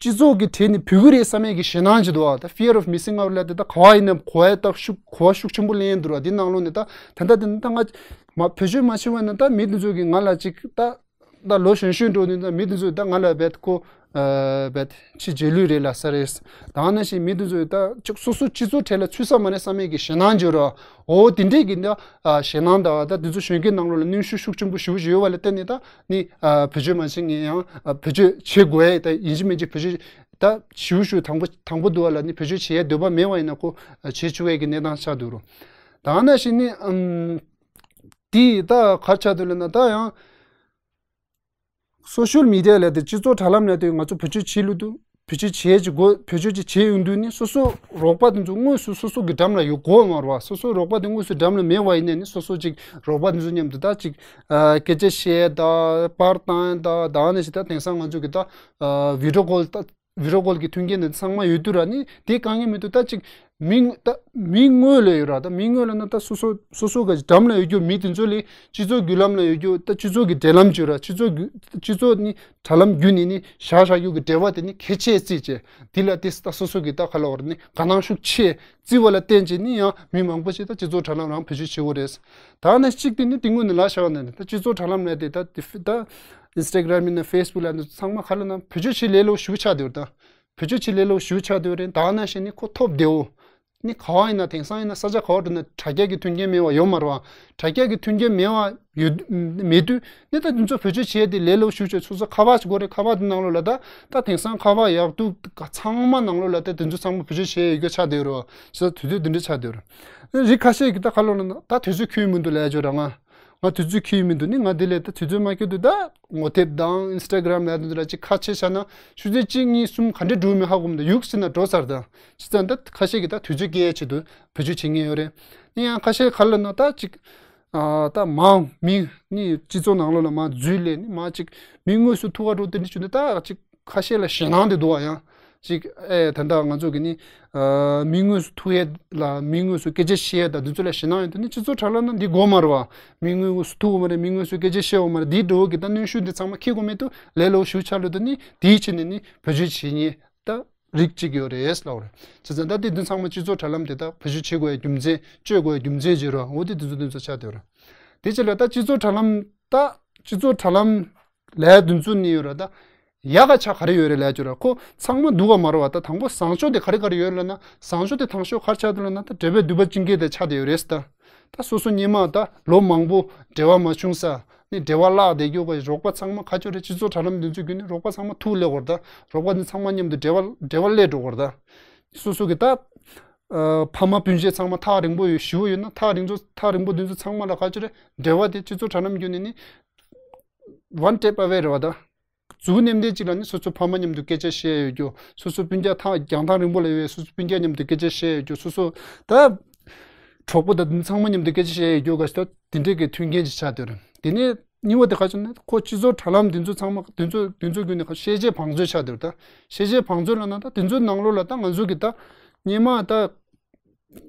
སྤྱི་ཚོགས་ཀྱི་གྲས་ནས་བུད་ཀྱི་རེད་བསམ་ཡས་ཀྱི་ཞེད་སྣང་ཅིག་འདུག་ཨ། ད་Fear of Missing Out ལབ་དེ་ད་ག་བ་ཡིན་ན་གོ་ཡས་ད་ཤུགས་གོ་བ་ཤུགས་ཆེན་པོ་ལེན་འདུག་ར། དེ་ནང་ལོགས་ནས་ད་ད་ད་ད་ང་མ་བེད་སྤྱོད་མ་བྱས་པ་ཡིན་ན་ད་མི་དེ་ཚོ་གིས་ང་ལ་ཅིག་ད་ད་ལོ་གཞོན་གཞོན་འགྲོ་དུས་ད་མི་དེ་ཚོས་ད་ང་ལ་བེད་ཁོ་ཨ་བེད་ཕྱི་རྒྱལ་ལུས་རེད་ལབ་ས་རེད། ད་ནང་བཞིན་མི་དེ་ཚོས་ད་ཅིག་སོ་སོ་སྤྱི་ཚོགས་གྲས་ལ་ཚུད་ས་མ་རེད་བསམ་ཡས་ཀྱི་ཞེད་སྣང་ཅིག་ཡོད་ར། འོ་དེ་འདྲས་ཀྱི་ད་ཨ་ཞེད་སྣང་ད་ད་དེ་ཚོ་གཞོན་སྐྱེས་ནང་ལོགས་ལ་གནོན་ཤུགས་ཤུགས་ཆེན་པོ་ཞེ་པོ་ཅིག་ཡོད་པ་ལ་བརྟེན་ནས་ད་ནི་ཨ་བེད་སྤྱོད་མ་བྱེད་མཁན་ཡང་ཨ་བེད་སྤྱོད་བྱེད་དགོས་ཡས་ད་ཡིན་གཅིག་མིན་གཅིག་བེད་སྤྱོད་ད་ཞེ་པོ་ཞེ་པོ་དང་པོ་དང་པོ་འདུག་པ་ལ་ནི་བེད་སྤྱོད་བྱེད་ཡས་འདོད་པ་མེད་པ་ཡིན་ན་ཁོ་ཨ་བྱེད་ཆོག་ཡས་ཀྱི་གནས་སྟངས་ཆགས་འདུག་ར། ད་ནང་བཞིན་ནི་ཨམ། དེ་ད་ག་རེ་ཆགས་འདུག་ལབ་ན་ད་ཡང་། སོ་ཤལ་མི་ཌི་ཡ་ལབ་དེ་སྤྱི་ཚོགས་དྲ་ལམ་ལབ་དེ་ང་ཚོ་བེད་སྤྱོད་བྱེད་ལུགས་དེ་ བེད་སྤྱོད་བྱེད་ཀྱི་དགོས། བེད་སྤྱོད་ཅིག་བྱེད་ཡོང་དུས་ནི་སོ་སོ་རོགས་པ་དེ་ཚོ་དངོས་སུ་སོ་སོ་གི་འགྲམ་ལ་ཡོད་དགོས་མ་རེད་བ། སོ་སོ་རོགས་པ་དེ་དངོས་སུ་འགྲམ་ལ་མེད་པ་ཡིན་ནའི་ནི་སོ་སོ་ཅིག་རོགས་པ་དེ་ཚོ་མཉམ་དུ་ད་ཅིག་ཨ་སྐད་ཆ་བཤད་ད་པར་བཏང་ད་ད་ནི་ཞིག་ད་དེང་སང་ང་ཚོ་གི་ད་ཨ་བི་ཌི་ཡོ་ཀོལ་ད་བི་ཌི་ཡོ་ཀོལ་གྱི་མཐུན་རྐྱེན་དེ་ཚང་མ་ཡོད་དུས་ར་ནི་དེ་དཀའ་ངལ་མི་འདུག་ད་ཅིག་མི་ད་མི་དངོས་ལ་ཡོད་ར། ད་མི་དངོས་ལ་ན་ད་སོ་སོ་སོ་སོ་གི་འགྲམ་ལ་ཡོད་རྒྱུ་མི་དེ་ཚོ་ལས་སྤྱི་ཚོགས་བརྒྱུད་ལམ་ལ་ཡོད་རྒྱུ་ད་སྤྱི་ཚོགས་ཀྱི་འབྲེལ་ལམ་བརྒྱུད་ར་སྤྱི་ཚོགས་བརྒྱུད་སྤྱི་ཚོགས་ནི་དྲ་ལམ་བརྒྱུད་ནས་ནི་བཞག་བཞག་རྒྱུ་གི་འབྲེལ་བ་དེ་ནི་གལ་ཆེ་བརྩིས་བྱས། དེ་ལ་དེ་ད་སོ་སོ་གི་ད་ག་ལ་བར་ནི་དགའ་སྣང་ཤུགས་ཆེ་བརྩི་བ་ལ་བརྟེན་བྱས་ནི་ཡང་མི་མང་པོ་ཞིག་ད་སྤྱི་ཚོགས་དྲ་ལམ་རང་བེད་སྤྱོད་བྱེད་དགོས་རེད། ད་ནི་གཅིག་དེ་ནི་དེ་སྔོན་ནས་ལབ་བཞག་པ་ནི་ད་སྤྱི་ཚོགས་དྲ་ལམ་ལ་དེ་ད་དེ་ད་ཨིན་སི་ཊ་གྷ་རམ་ཡིན་ན་ཕེ་སི་བུག་ལ་ནི་ཚང་མ་ག་ལ་ན་བེད་སྤྱོད་བྱེད་ལས་སླ་པོ་ཞེ་པོ་ཆགས་བསྡད་ཡོད་རེད། ད་བེད་སྤྱོད་བྱེད་ལས་སླ་པོ་ཞེ་པོ་ཆགས་བསྡད་ཡོད་རེད། ད་ནང་བཞིན་ནི་ཁོ་ཐོབ་བདེ་བོ། ནི་ག་བ་ཡིན་ན་དེང་སང་ཡིན་ན་ས་ཆ་ག་བ་འགྲོ་ན་དྲ་རྒྱ་གི་མཐུན་རྐྱེན་མེད་པ་ཡོད་མ་རེད་བ། དྲ་རྒྱ་གི་མཐུན་རྐྱེན་མེད་པ་ཡོད་མེད་དུས་ནི་ད་དེ་ཚོ་བེད་སྤྱོད་བྱས་ཏེ་ལས་སླ་པོ་ཞེ་པོ་ཆགས། སོ་སོ་ཁ་པར་ཞིག་དགོས་རེད། ཁ་པར་དེ་ནང་ལོགས་ལ་ད་ད་དེང་སང་ཁ་པར་ཡག་སྡུག་ཚང་མ་ནང་ལོགས་ལ་ད་དེ་ཚོ་ཚང་མ་བེད་སྤྱོད་བྱས་ཡོད་རྒྱུ་ཆགས་བསྡད་ཡོད་རེད་བ། ས་དུས་ཚོད་འདི་འདྲ་ཆགས་བསྡད་ཡོད་རེད། རིགས་ཁ་ཤས་ཀྱིས་ད་ག་ལ་ན་ད་དུས་ཚོད་ཁྱོན་མི་འདུག་ལབ་ཡ་ཅིག་ཡོད་རེད། ང་ང་དུས་ཚོད་ཁྱོན་མི་འདུག་ནི་ང་དེ་ལས་ད་དུས་ཚོད་མ་ཁྱོན་དུ་ད་ངོ་དེབ་དང་ཨིན་སི་ཊ་གྷ་རམ་ལ་དེ་འདྲ་ཅིག་ཁ་ཕྱེ་བྱས་ན་ཆུ་ཚོད་གཅིག་གཉིས་གསུམ་ག་འདྲ་འགྲོ་མིན་ཧ་གོ་མི་འདུག་ཡུག་ཟེར་ན་འགྲོ་ཚར་ད། བྱས་ཙང་ད་ཁ་ཤས་ཀྱིས་ད་དུས་ཚོད་སྐྱེལ་ཡ་ཆེད་དུ་བེད་སྤྱོད་བྱེད་མཁན་ཡོད་རེད། ནི་ཡང་ཁ་ཤས་ག་ལ་ན་ད་ཅིག་ཨ་ད་མང་མི་ནི་སྤྱི་ཚོགས་ནང་ལོགས་ལ་མར་འཛུལ་ལས་ནི་མར་ཅིག་མི་དངོས་སུ་ཐུག་ག་འགྲོ་དེ་འདྲ་བྱུང་དུས་ད་ཅིག་ཁ་ཤས་ལ་ཞེད་སྣང་དེ་འདུག་བ། ཡང་ཅིག་ཨེ་ད་ལྟ་ང་ཚོ་གི་ནི་ཨ་མི་དངོས་སུ་ཐུག་ཡས་ལ་མི་དངོས་སུ་སྐད་ཆ་བཤད་ཡས་དང་དེ་ཚོ་ལ་ཞེད་སྣང་ཡོད་དུས་ནི་སྤྱི་ཚོགས་དྲ་ལམ་ན་འདི་དགོས་མ་རེད་བ། མི་དངོས་སུ་ཐུག་གི་མ་རེད། མི་དངོས་སུ་སྐད་ཆ་བཤད་ཡོད་མ་རེད། འདིའི་འགྲོ་བ་གི་ད་གནོན་ཤུགས་འདི་ཚང་མ་འཁྱེར་དགོས་མེད་དུ་ལས་སླ་པོ་ཞེ་པོ་ཆགས་ལོས་དུས་ནི་དེའི་ཆེད་ནས་ནི་བེད་སྤྱོད་བྱེད་མཁན་ད་རིགས་གཅིག་ཡོད་རེད་ལབ་རེད། བྱས་ཙང་ད་དེ་དུས་ཚང་མ་སྤྱི་ཚོགས་དྲ་ལམ་དེ་ད་བེད་སྤྱོད་བྱེད་དགོས་ཡ་རྒྱུ་མཚན་སྤྱོད་དགོས་ཡ་རྒྱུ་མཚན་ཅིག་རེད། འོ་དེ་དེ་ཚོ་དེ་ཚོ་ཆགས་བསྡད་ཡོད་རེད། དེ་ཕྱིར་ལ་ད་སྤྱི་ཚོགས་དྲ་ལམ་ད་སྤྱི་ཚོགས་དྲ་ལམ་ལས་དུས་ཚོད་ནི་ཡོད་རེད། ད་ཡག་ག་ཆ་ག་རེ་ཡོད་རེད་ལབ་ཀྱི་རེད། ཁོ་ཚང་མ་སྡུག་ག་མ་རེད་བ། ད་དང་པོ་བཟང་ཕྱོགས་དེ་ག་རེ་ག་རེ་ཡོད་ལབ་ན་བཟང་ཕྱོགས་དེ་དང་ཤོས་ག་རེ་ཆགས་འདུག་ལབ་ན་ད་འབྲེལ་བའི་མདུད་པ་བཅིངས་མཁན་དེ་ཆགས་བསྡད་ཡོད་རེད་ད། ད་སོ་སོ་སྔོན་མ་ད་ལོ་མང་པོ་འབྲེལ་བ་མ་བྱུང་ས་ནི་འབྲེལ་བ་བརླག་བསྡད་རྒྱུ་ག་རོགས་པ་ཚང་མ་ག་ཅོ་རེད། སྤྱི་ཚོགས་དྲ་ལམ་འདི་ཚོ་བརྒྱུད་ནས་རོགས་པ་ཚང་མ་ཐུག་སླེབས་དགོས་རེད་ད། རོགས་པ་འདི་ཚང་མ་མཉམ་དུ་འབྲེལ་བ་འབྲེལ་བ་སླེབས་འགྲོ་དགོས་རེད་ད། སོ་སོ་གི་ད་ཨ་ཕ་མ་སྤུན་མཆེད་ཚང་མ་ཐག་རིང་པོ་ཡོད་ཞུ་བ་ཡོད་ན་ཐག་རིང་ཚོ་ཐག་རིང་པོ་འདི་ཚོ་ཚང་མ་ལ་ག་ཅོ་རེད། འབྲེལ་བ་དེ་སྤྱི་ཚོགས་དྲ་ལམ་བརྒྱུད་ནས་ནི་one tap away རེད་བ་ད། གཟུགས་ནེམ་ལྡན་གཅིག་ལ་ནི་སོ་སོ་ཕ་མ་མཉམ་དུ་སྐད་ཆ་བཤད་ཡོད་རྒྱུ། སོ་སོ་སྤུན་ཀྱག་ཐག་རྒྱང་ཐག་རིང་པོ་ལ་ཡོད་པའི་སོ་སོ་སྤུན་ཀྱག་མཉམ་དུ་སྐད་ཆ་བཤད་ཡོད་རྒྱུ། སོ་སོ་ད་གྲོགས་པོ་དང་ཚང་མ་མཉམ་དུ་སྐད་ཆ་བཤད་ཡོད་རྒྱུ་ག་ཞིག་ད་དེ་འདྲས་ཀྱི་མཐུན་རྐྱེན་ཅིག་ཆགས་བསྡད་རེད། དེ་ནས་གཉིས་པ་དེ་ག་ཅིག་ན་ཁོ་སྤྱི་ཚོགས་དྲ་ལམ་དེ་ཚོ་ཚང་མ་དེ་ཚོ་དེ་ཚོ་བརྒྱུད་ནས་ཤེས་བྱའི་བང་མཛོད་ཆགས་བསྡད་རེད་ད། ཤེས་བྱའི་བང་མཛོད་ལ་ན་ད་དེ་ཚོའི་ནང་ལོགས་ལ་ད་ང་ཚོ་གི་ད་སྔོན་མ་ད་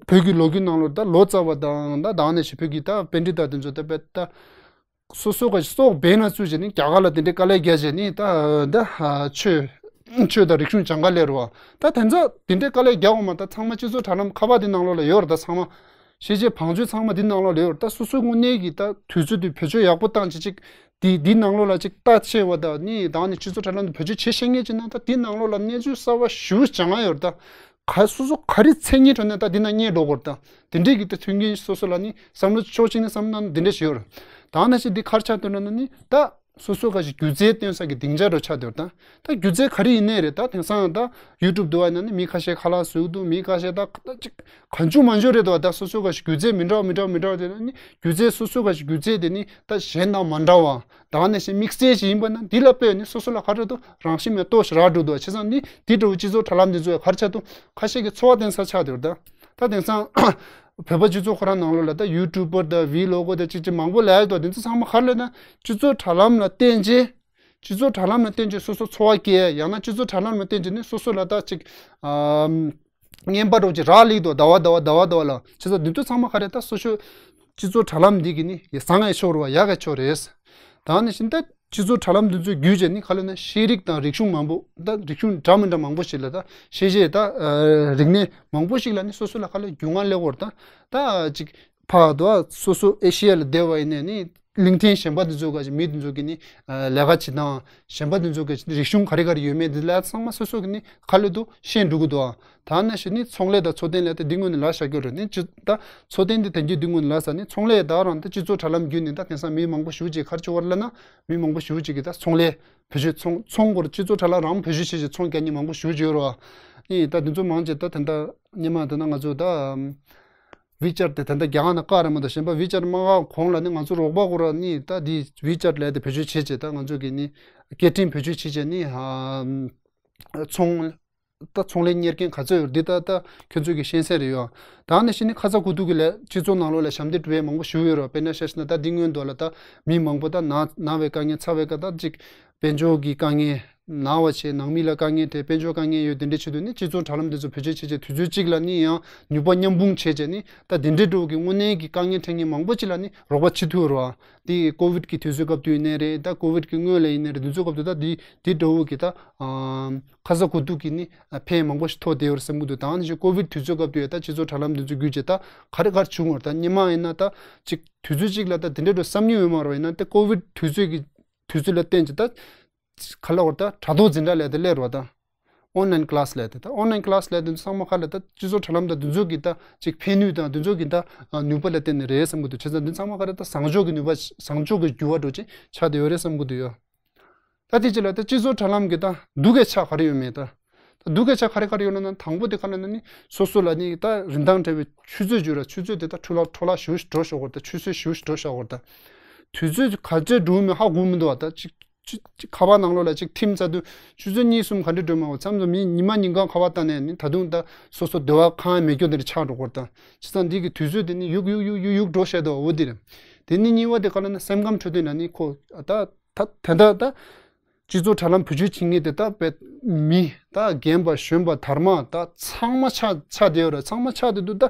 བོད་ཀྱི་ལོ་རྒྱུས་ནང་ལོགས་ད་ལོ་ཙཱ་བ་དང་ད་དེ་ནས་ཞིག་བོད་ཀྱི་ད་པཎྜི་ཏ་དེ་ཚོ་ད་དཔེ་ད། སོ་སོ་ག་ཞིག་སྲོག་འབེན་ལ་བཙུགས་བྱས་ནི་རྒྱ་གར་ལ་དེ་འདྲའི་དཀའ་ལས་རྒྱག་བྱས་ནི་ད་ད་ཆོས་ཆོས་དང་རིག་གཞུང་སྦྱང་ག་སླེབས་རེད་བ། ད་དེ་ཚོ་དེ་འདྲའི་དཀའ་ལས་རྒྱག་འོང་མ་ད་ཚང་མ་སྤྱི་ཚོགས་དྲ་ལམ་ཁ་པར་དེ་ནང་ལོགས་ལ་ཡོད་རེད། ད་ཚང་མ་ཤེས་བྱའི་བང་མཛོད་ཚང་མ་དེ་ནང་ལོགས་ལ་ཡོད་རེད། ད་སོ་སོའི་དངོས་གནས་ཀྱི་ད་དུས་ཚོད་དེ་བེད་སྤྱོད་ཡག་པོ་བཏང་བྱས་ཅིག་དེ་དེ་ནང་ལོགས་ལ་ཅིག་ལྟ་ཆེ་བ་དང་ནི་ད་ནི་སྤྱི་ཚོགས་དྲ་ལམ་དེ་བེད་སྤྱོད་བྱེད་ཤེས་མཁན་ཅིག་ན་ད་དེ་ནང་ལོགས་ལ་གནས་ཚུལ་གསར་བ་ཞེ་པོ་སྦྱང་ག་ཡོད་རེད་ད། ག་སོ་སོ་ག་རེ་མཚན་སྙན་འདྲ་ན་ད་འདི་ན་རྙེད་འགྲོ་གི་རེད་ད། དེ་འདྲའི་གི་ད་མཐུན་རྐྱེན་སོ་སོ་ལ་ནི་བསམ་བློ་ཕྱོགས་གཅིག་ནས་བསམ་ན་འདི་འདྲ་ཞིག་ཡོད་རེད། ད་ནང་བཞིན་འདི་ག་རེ་ཆགས་འདུག་ན་ནི་ད་སོ་སོ་ག་ཞིག་སྒྱུ་རྩལ་སྟོན་ས་གི་སྡིངས་ཆ་འདྲ་ཆགས་འདུག་ད་ད་སྒྱུ་རྩལ་ག་རེ་ཡིན་ནའི་རེད། ད་དེང་སང་ད་ཡུ་ཊུབ་འདུག་བ་ན་ནི་མི་ཁ་ཤས་ཁ་ལག་བཟོ་གི་འདུག་མི་ཁ་ཤས་ད་ད་ཅིག་གང་བྱུང་མང་བྱུང་རེད་འདུག་ད་སོ་སོ་ག་ཞིག་སྒྱུ་རྩལ་མི་འདྲ་བ་མི་འདྲ་བ་མི་འདྲ་བ་དེ་ནི་སྒྱུ་རྩལ་སོ་སོ་ག་ཞིག་སྒྱུ་རྩལ་དེ་ནི་ད་གཞན་དང་མ་འདྲ་བ། ད་ནང་བཞིན་དམིགས་བསལ་ཞིག་ཡིན་པ་ན་འདི་ལ་དཔེ་ནི་སོ་སོ་ལ་ག་རེ་འདུག་རང་བཞིན་མེད་ལྟོ་ཞིག་རག་འགྲོ་འདུག་བྱས་ཙང་ནི་འདི་འདྲ་བོ་སྤྱི་ཚོགས་དྲ་ལམ་འདི་ཚོ་ག་རེ་ཆགས་འདུག་ཁ་ཤས་ཀྱི་འཚོ་བ་བརྟེན་ས་ཆགས་འདུག་ད་ད་དེང་སང་བོད་པ་སྤྱི་ཚོགས་ཁོ་རང་ནང་ལོགས་ལ་ད་ཡུ་ཊུབ་པར་དང་བི་ལོག་གོ་དང་ཅིག་ཅིག་མང་པོ་ལབ་ཡ་འདུག་དེ་ཚོ་ཚང་མ་ག་རེ་ལབ་ན་སྤྱི་ཚོགས་དྲ་ལམ་ལ་བརྟེན་བྱས་སྤྱི་ཚོགས་དྲ་ལམ་ལ་བརྟེན་བྱས་སོ་སོ་འཚོ་བ་སྐྱེལ་ཡ་ཡང་ན་སྤྱི་ཚོགས་དྲ་ལམ་ལ་བརྟེན་བྱས་ནི་སོ་སོ་ལ་ད་ཅིག་ཨམ། རྔན་པ་འདྲ་བོ་ཅིག་རག་ལས་འདུག་ཟླ་བ་ཟླ་བ་ཟླ་བ་ཟླ་བ་ལ། བྱས་ཙང་འདི་ཚོ་ཚང་མ་ག་རེ་ད་སོ་སོ་སྤྱི་ཚོགས་དྲ་ལམ་འདི་གི་ནི་ཡ་བཟང་ཡ་ཕྱོགས་རེད་བ། ཡག་ག་ཕྱོགས་རེད། ད་ནི་བཞིན་ད་སྤྱི་ཚོགས་དྲ་ལམ་འདི་ཚོ་བརྒྱུད་བྱས་ནི་ག་ལ་ན་ཤེས་རིག་དང་རིག་གཞུང་མང་པོ་ད་རིག་གཞུང་འདྲ་མི་འདྲ་མང་པོ་ཞིག་ལ་ད་ཤེས་བྱའི་ད་རིག་གནས་མང་པོ་ཞིག་ལ་ནི་སོ་སོ་ལ་ག་ལ་རྒྱུས་མངའ་སླེབས་པར་ད་ད་ཅིག་ཕར་དུ་སོ་སོ་ཨེ་ཤི་ཡ་ལ་བསྡད་པ་ཡིན་ནའི་ནི་གླིང་ཕྲན་གཞན་པ་འདི་ཚོ་ག་ཅིག་མི་འདི་ཚོ་གི་ནི་ལས་ཀ་བྱེད་སྟངས་གཞན་པ་འདི་ཚོ་གི་རིག་གཞུང་ག་རེ་ག་རེ་ཡོད་མེད་འདི་ལ་ཚང་མ་སོ་སོ་གི་ནི་ག་ལེ་དུ་ཤེས་འགྲོ་གི་འདུག་ད་ནང་བཞིན་ནི་ཚོང་ལས་དང་འཚོ་རྟེན་ལས་དེ་འདི་སྔོན་ནས་ལབ་བཞག་གི་རེད། ནི་ཅི་ད་འཚོ་རྟེན་འདི་དེང་གི་འདི་སྔོན་ནས་ལབ་ས་ནི་ཚོང་ལས་ད་རང་ད་སྤྱི་ཚོགས་དྲ་ལམ་བརྒྱུད་ནས་ད་དེང་སང་མི་མང་པོ་ཞེ་པོ་ཅིག་ག་རེ་བྱེད་པ་རེད་ལབ་ན་མི་མང་པོ་ཞེ་པོ་ཅིག་གི་ད་ཚོང་ལས་བེད་སྤྱོད་ཚོང་ཚོང་སྐོར་སྤྱི་ཚོགས་དྲ་ལམ་རང་བེད་སྤྱོད་བྱེད་ཅིག་ཚོང་རྒྱག་མཁན་མང་པོ་ཞེ་པོ་ཅིག་ཡོད་རེད་བ། ཨེ་ད་འདི་ཚོ་མང་ཆེ་ད་ད་ད་སྔོན་མ་ད་ན་ང་ཚོ་ད་ཝི་ཅར་དེ་ད་ལྟ་རྒྱ་གར་ནང་བཀག་རེད་མ་གཏོགས་གཞན་པ་ཝི་ཅར་མ་བཀག་གོང་ལ་ནི་ང་ཚོ་རོགས་པ་ཁོ་ར་ནི་ད་འདི་ཝི་ཅར་ལས་དེ་བེད་སྤྱོད་བྱེད་བྱེད་ད་ང་ཚོ་གི་ནི་སྐད་འཕྲིན་བེད་སྤྱོད་བྱེད་བྱེད་ནི་ཧ་ ཚོང་། ད་ཚོང་ལས་གཉེར་མཁན་ག་ཚོད་ཡོད་འདི་ད་ད་ཁྱོད་ཚོས་ཀྱི་ཤེས་གསལ་རེད་ཡོད། ད་ནི་ཤི་ནི་ཁ་ཚ་དགོས་གཏུག་གི་ལས་སྤྱི་ཚོགས་ནང་ལོགས་ལ་ཞབས་འདེགས་སྒྲུབ་ཡས་མང་པོ་ཞུ་ཡོད་རོགས། དཔེར་ན་ཤ་ཤི་ན་ད་འདི་སྔོན་དུ་ལ་ད་མི་མང་པོ་ད་ན་ན་བའི་དཀའ་ངལ་ཚ་བའི་དཀའ་ད་ཅིག་དཔལ་འབྱོར་གྱི་དཀའ་ངལ། ན་བ་བྱས་ནང་མི་ལ་དཀའ་ངལ་དེ་དཔལ་འབྱོར་དཀའ་ངལ་ཡོད་དེ་འདྲའི་ཆེད་དུ་ནི་སྤྱི་ཚོགས་དྲ་ལམ་འདི་ཚོ་བེད་སྤྱོད་བྱས་བྱས་དུས་ཚོད་གཅིག་ལ་ནི་ཡང་ནུས་པ་མཉམ་སྤུངས་བྱས་བྱས་ནི་ད་དེ་འདྲའི་འགྲོ་གི་དངོས་གནས་ཀྱི་དཀའ་ངལ་འཕྲད་མཁན་མང་པོ་ཅིག་ལ་ནི་རོགས་པ་བྱེད་ཐུབ་རོགས། དེ་ཀོ་ཝིད་ཀྱི་དུས་ཚོད་སྐབས་དུ་ཡིན་ནའི་རེད། ད་ཀོ་ཝིད་ཀྱི་སྔོན་ལ་ཡིན་ནའི་རེད། དུས་ཚོད་སྐབས་དུ་ད་དེ་དེ་འགྲོ་བོ་གི་ད་ཁ་ཚ་དགོས་གཏུག་གི་ནི་ཕན་མང་པོ་ཞིག་ཐོགས་བསྡད་ཡོད་རེད་བསམ་གི་འདུག་ད་ནི་ཅིག་ཀོ་ཝིད་དུས་ཚོད་སྐབས་དུ་ཡ་ད་སྤྱི་ཚོགས་དྲ་ལམ་འདི་ཚོ་བརྒྱུད་བྱས་ད་ག་རེ་ག་རེ་བྱུང་བར་ད་སྔོན་མ་ཡིན་ན་ད་ཅིག་དུས་ཚོད་གཅིག་ལ་ད་དེ་འདྲའི་འགྲོ་བསམ་མྱོང་ཡོད་མ་རེད། ཡིན་ན་ད་ཀོ་ཝིད་དུས་ཚོད་ཀྱི་དུས་ཚོད་ལ་བརྟེན་ཅིག་ད་ག་ལ་བར་ད་དྲ་ཐོག་འཛིན་གྲྭ་ལས་དེ་སླེབས་རོགས་ད། ཨོན་ལན་ཀླ་སི་ལས་དེ་ད་ཨོན་ལན་ཀླ་སི་ལས་དེ་ཚང་མ་ཁ་ལ་ད་སྤྱི་ཚོགས་དྲ་ལམ་ད་དུས་ཚོད་ཀྱི་ད་ཅིག་ཕན་ནུས་དང་དུས་ཚོད་ཀྱི་ད་ནུས་པ་ལ་བརྟེན་ནས་རེད་བསམ་གི་འདུག་བྱས་ཙང་འདི་ཚང་མ་ཁ་ལ་ད་བཟང་ཕྱོགས་ཀྱི་ནུས་པ་བཟང་ཕྱོགས་ཀྱི་འགྱུར་བ་འགྲོ་ཅིག་ཆགས་བསྡད་ཡོད་རེད་བསམ་གི་འདུག་ཡོད། ད་དེ་ཅི་ལ་ད་སྤྱི་ཚོགས་དྲ་ལམ་གྱི་ད་སྡུག་གི་ཆ་ག་རེ་ཡོད་མེད་ད། ད་སྡུག་གི་ཆ་ག་རེ་ག་རེ་ཡོད་ལ་ན་དང་པོ་དེ་ག་ལ་ན་ནི་སོ་སོ་ལ་ནི་ད་རིན་ཐང་བྲལ་བའི་ཆུ་ཚོད་བརྗོད་ར་ཆུ་ཚོད་དེ་ད་འཕྲོ་བརླག་འཕྲོ་བརླག་ཞུ་འགྲོ་ཤོག་གོ་ད། ཆུ་ཚོད་ཞུ་འགྲོ་ཤོག་གོ་ད། དུས་ཚོད་ག་ཚོད་འགྲོ་མི་ཧ་གོ་མི་འདུག་བ། ད་ཅིག་ཅིག་ཅིག་ཁ་པར་ནང་ལོགས་ལ་ཅིག་ཐིམ་ཚ་དུས་ཆུ་ཚོད་གཉིས་གསུམ་ག་འདྲ་འགྲོ་མ་གོ་མཚམས་མཚམས་མི་ཉི་མ་ཉིན་གང་ཁ་པར་བཏང་ནས་ནི་ད་དུང་ད་སོ་སོ་སྡེ་བ་ཁང་མེད་སྐྱོ་དེ་འདྲ་ཆགས་འགྲོ་གོ་ད། བྱས་ཙང་འདི་གི་དུས་ཚོད་དེ་ནི་ཡུག་ཡུག་ཡུག་ཡུག་ཡུག་འགྲོ་བཤད་དོ་འོ་དེ་རེད། དེ་ནི་གཉིས་པ་དེ་ག་ལ་ན་སེམས་ཁམས་འཕྲོད་བསྟེན་ལ་ནི་ཁོ་ད། ད་དེ་འདྲ་ད། སྤྱི་ཚོགས་དྲ་ལམ་བེད་སྤྱོད་བྱེད་མཁན་དེ་དག་པའི་མི་ད་རྒན་པ་གཞོན་པ་དར་མ་ད་ཚང་མ་ཆགས་ཆགས་བསྡད་ཡོད་རེད། ཚང་མ་ཆགས་བསྡད་འདུག་ད་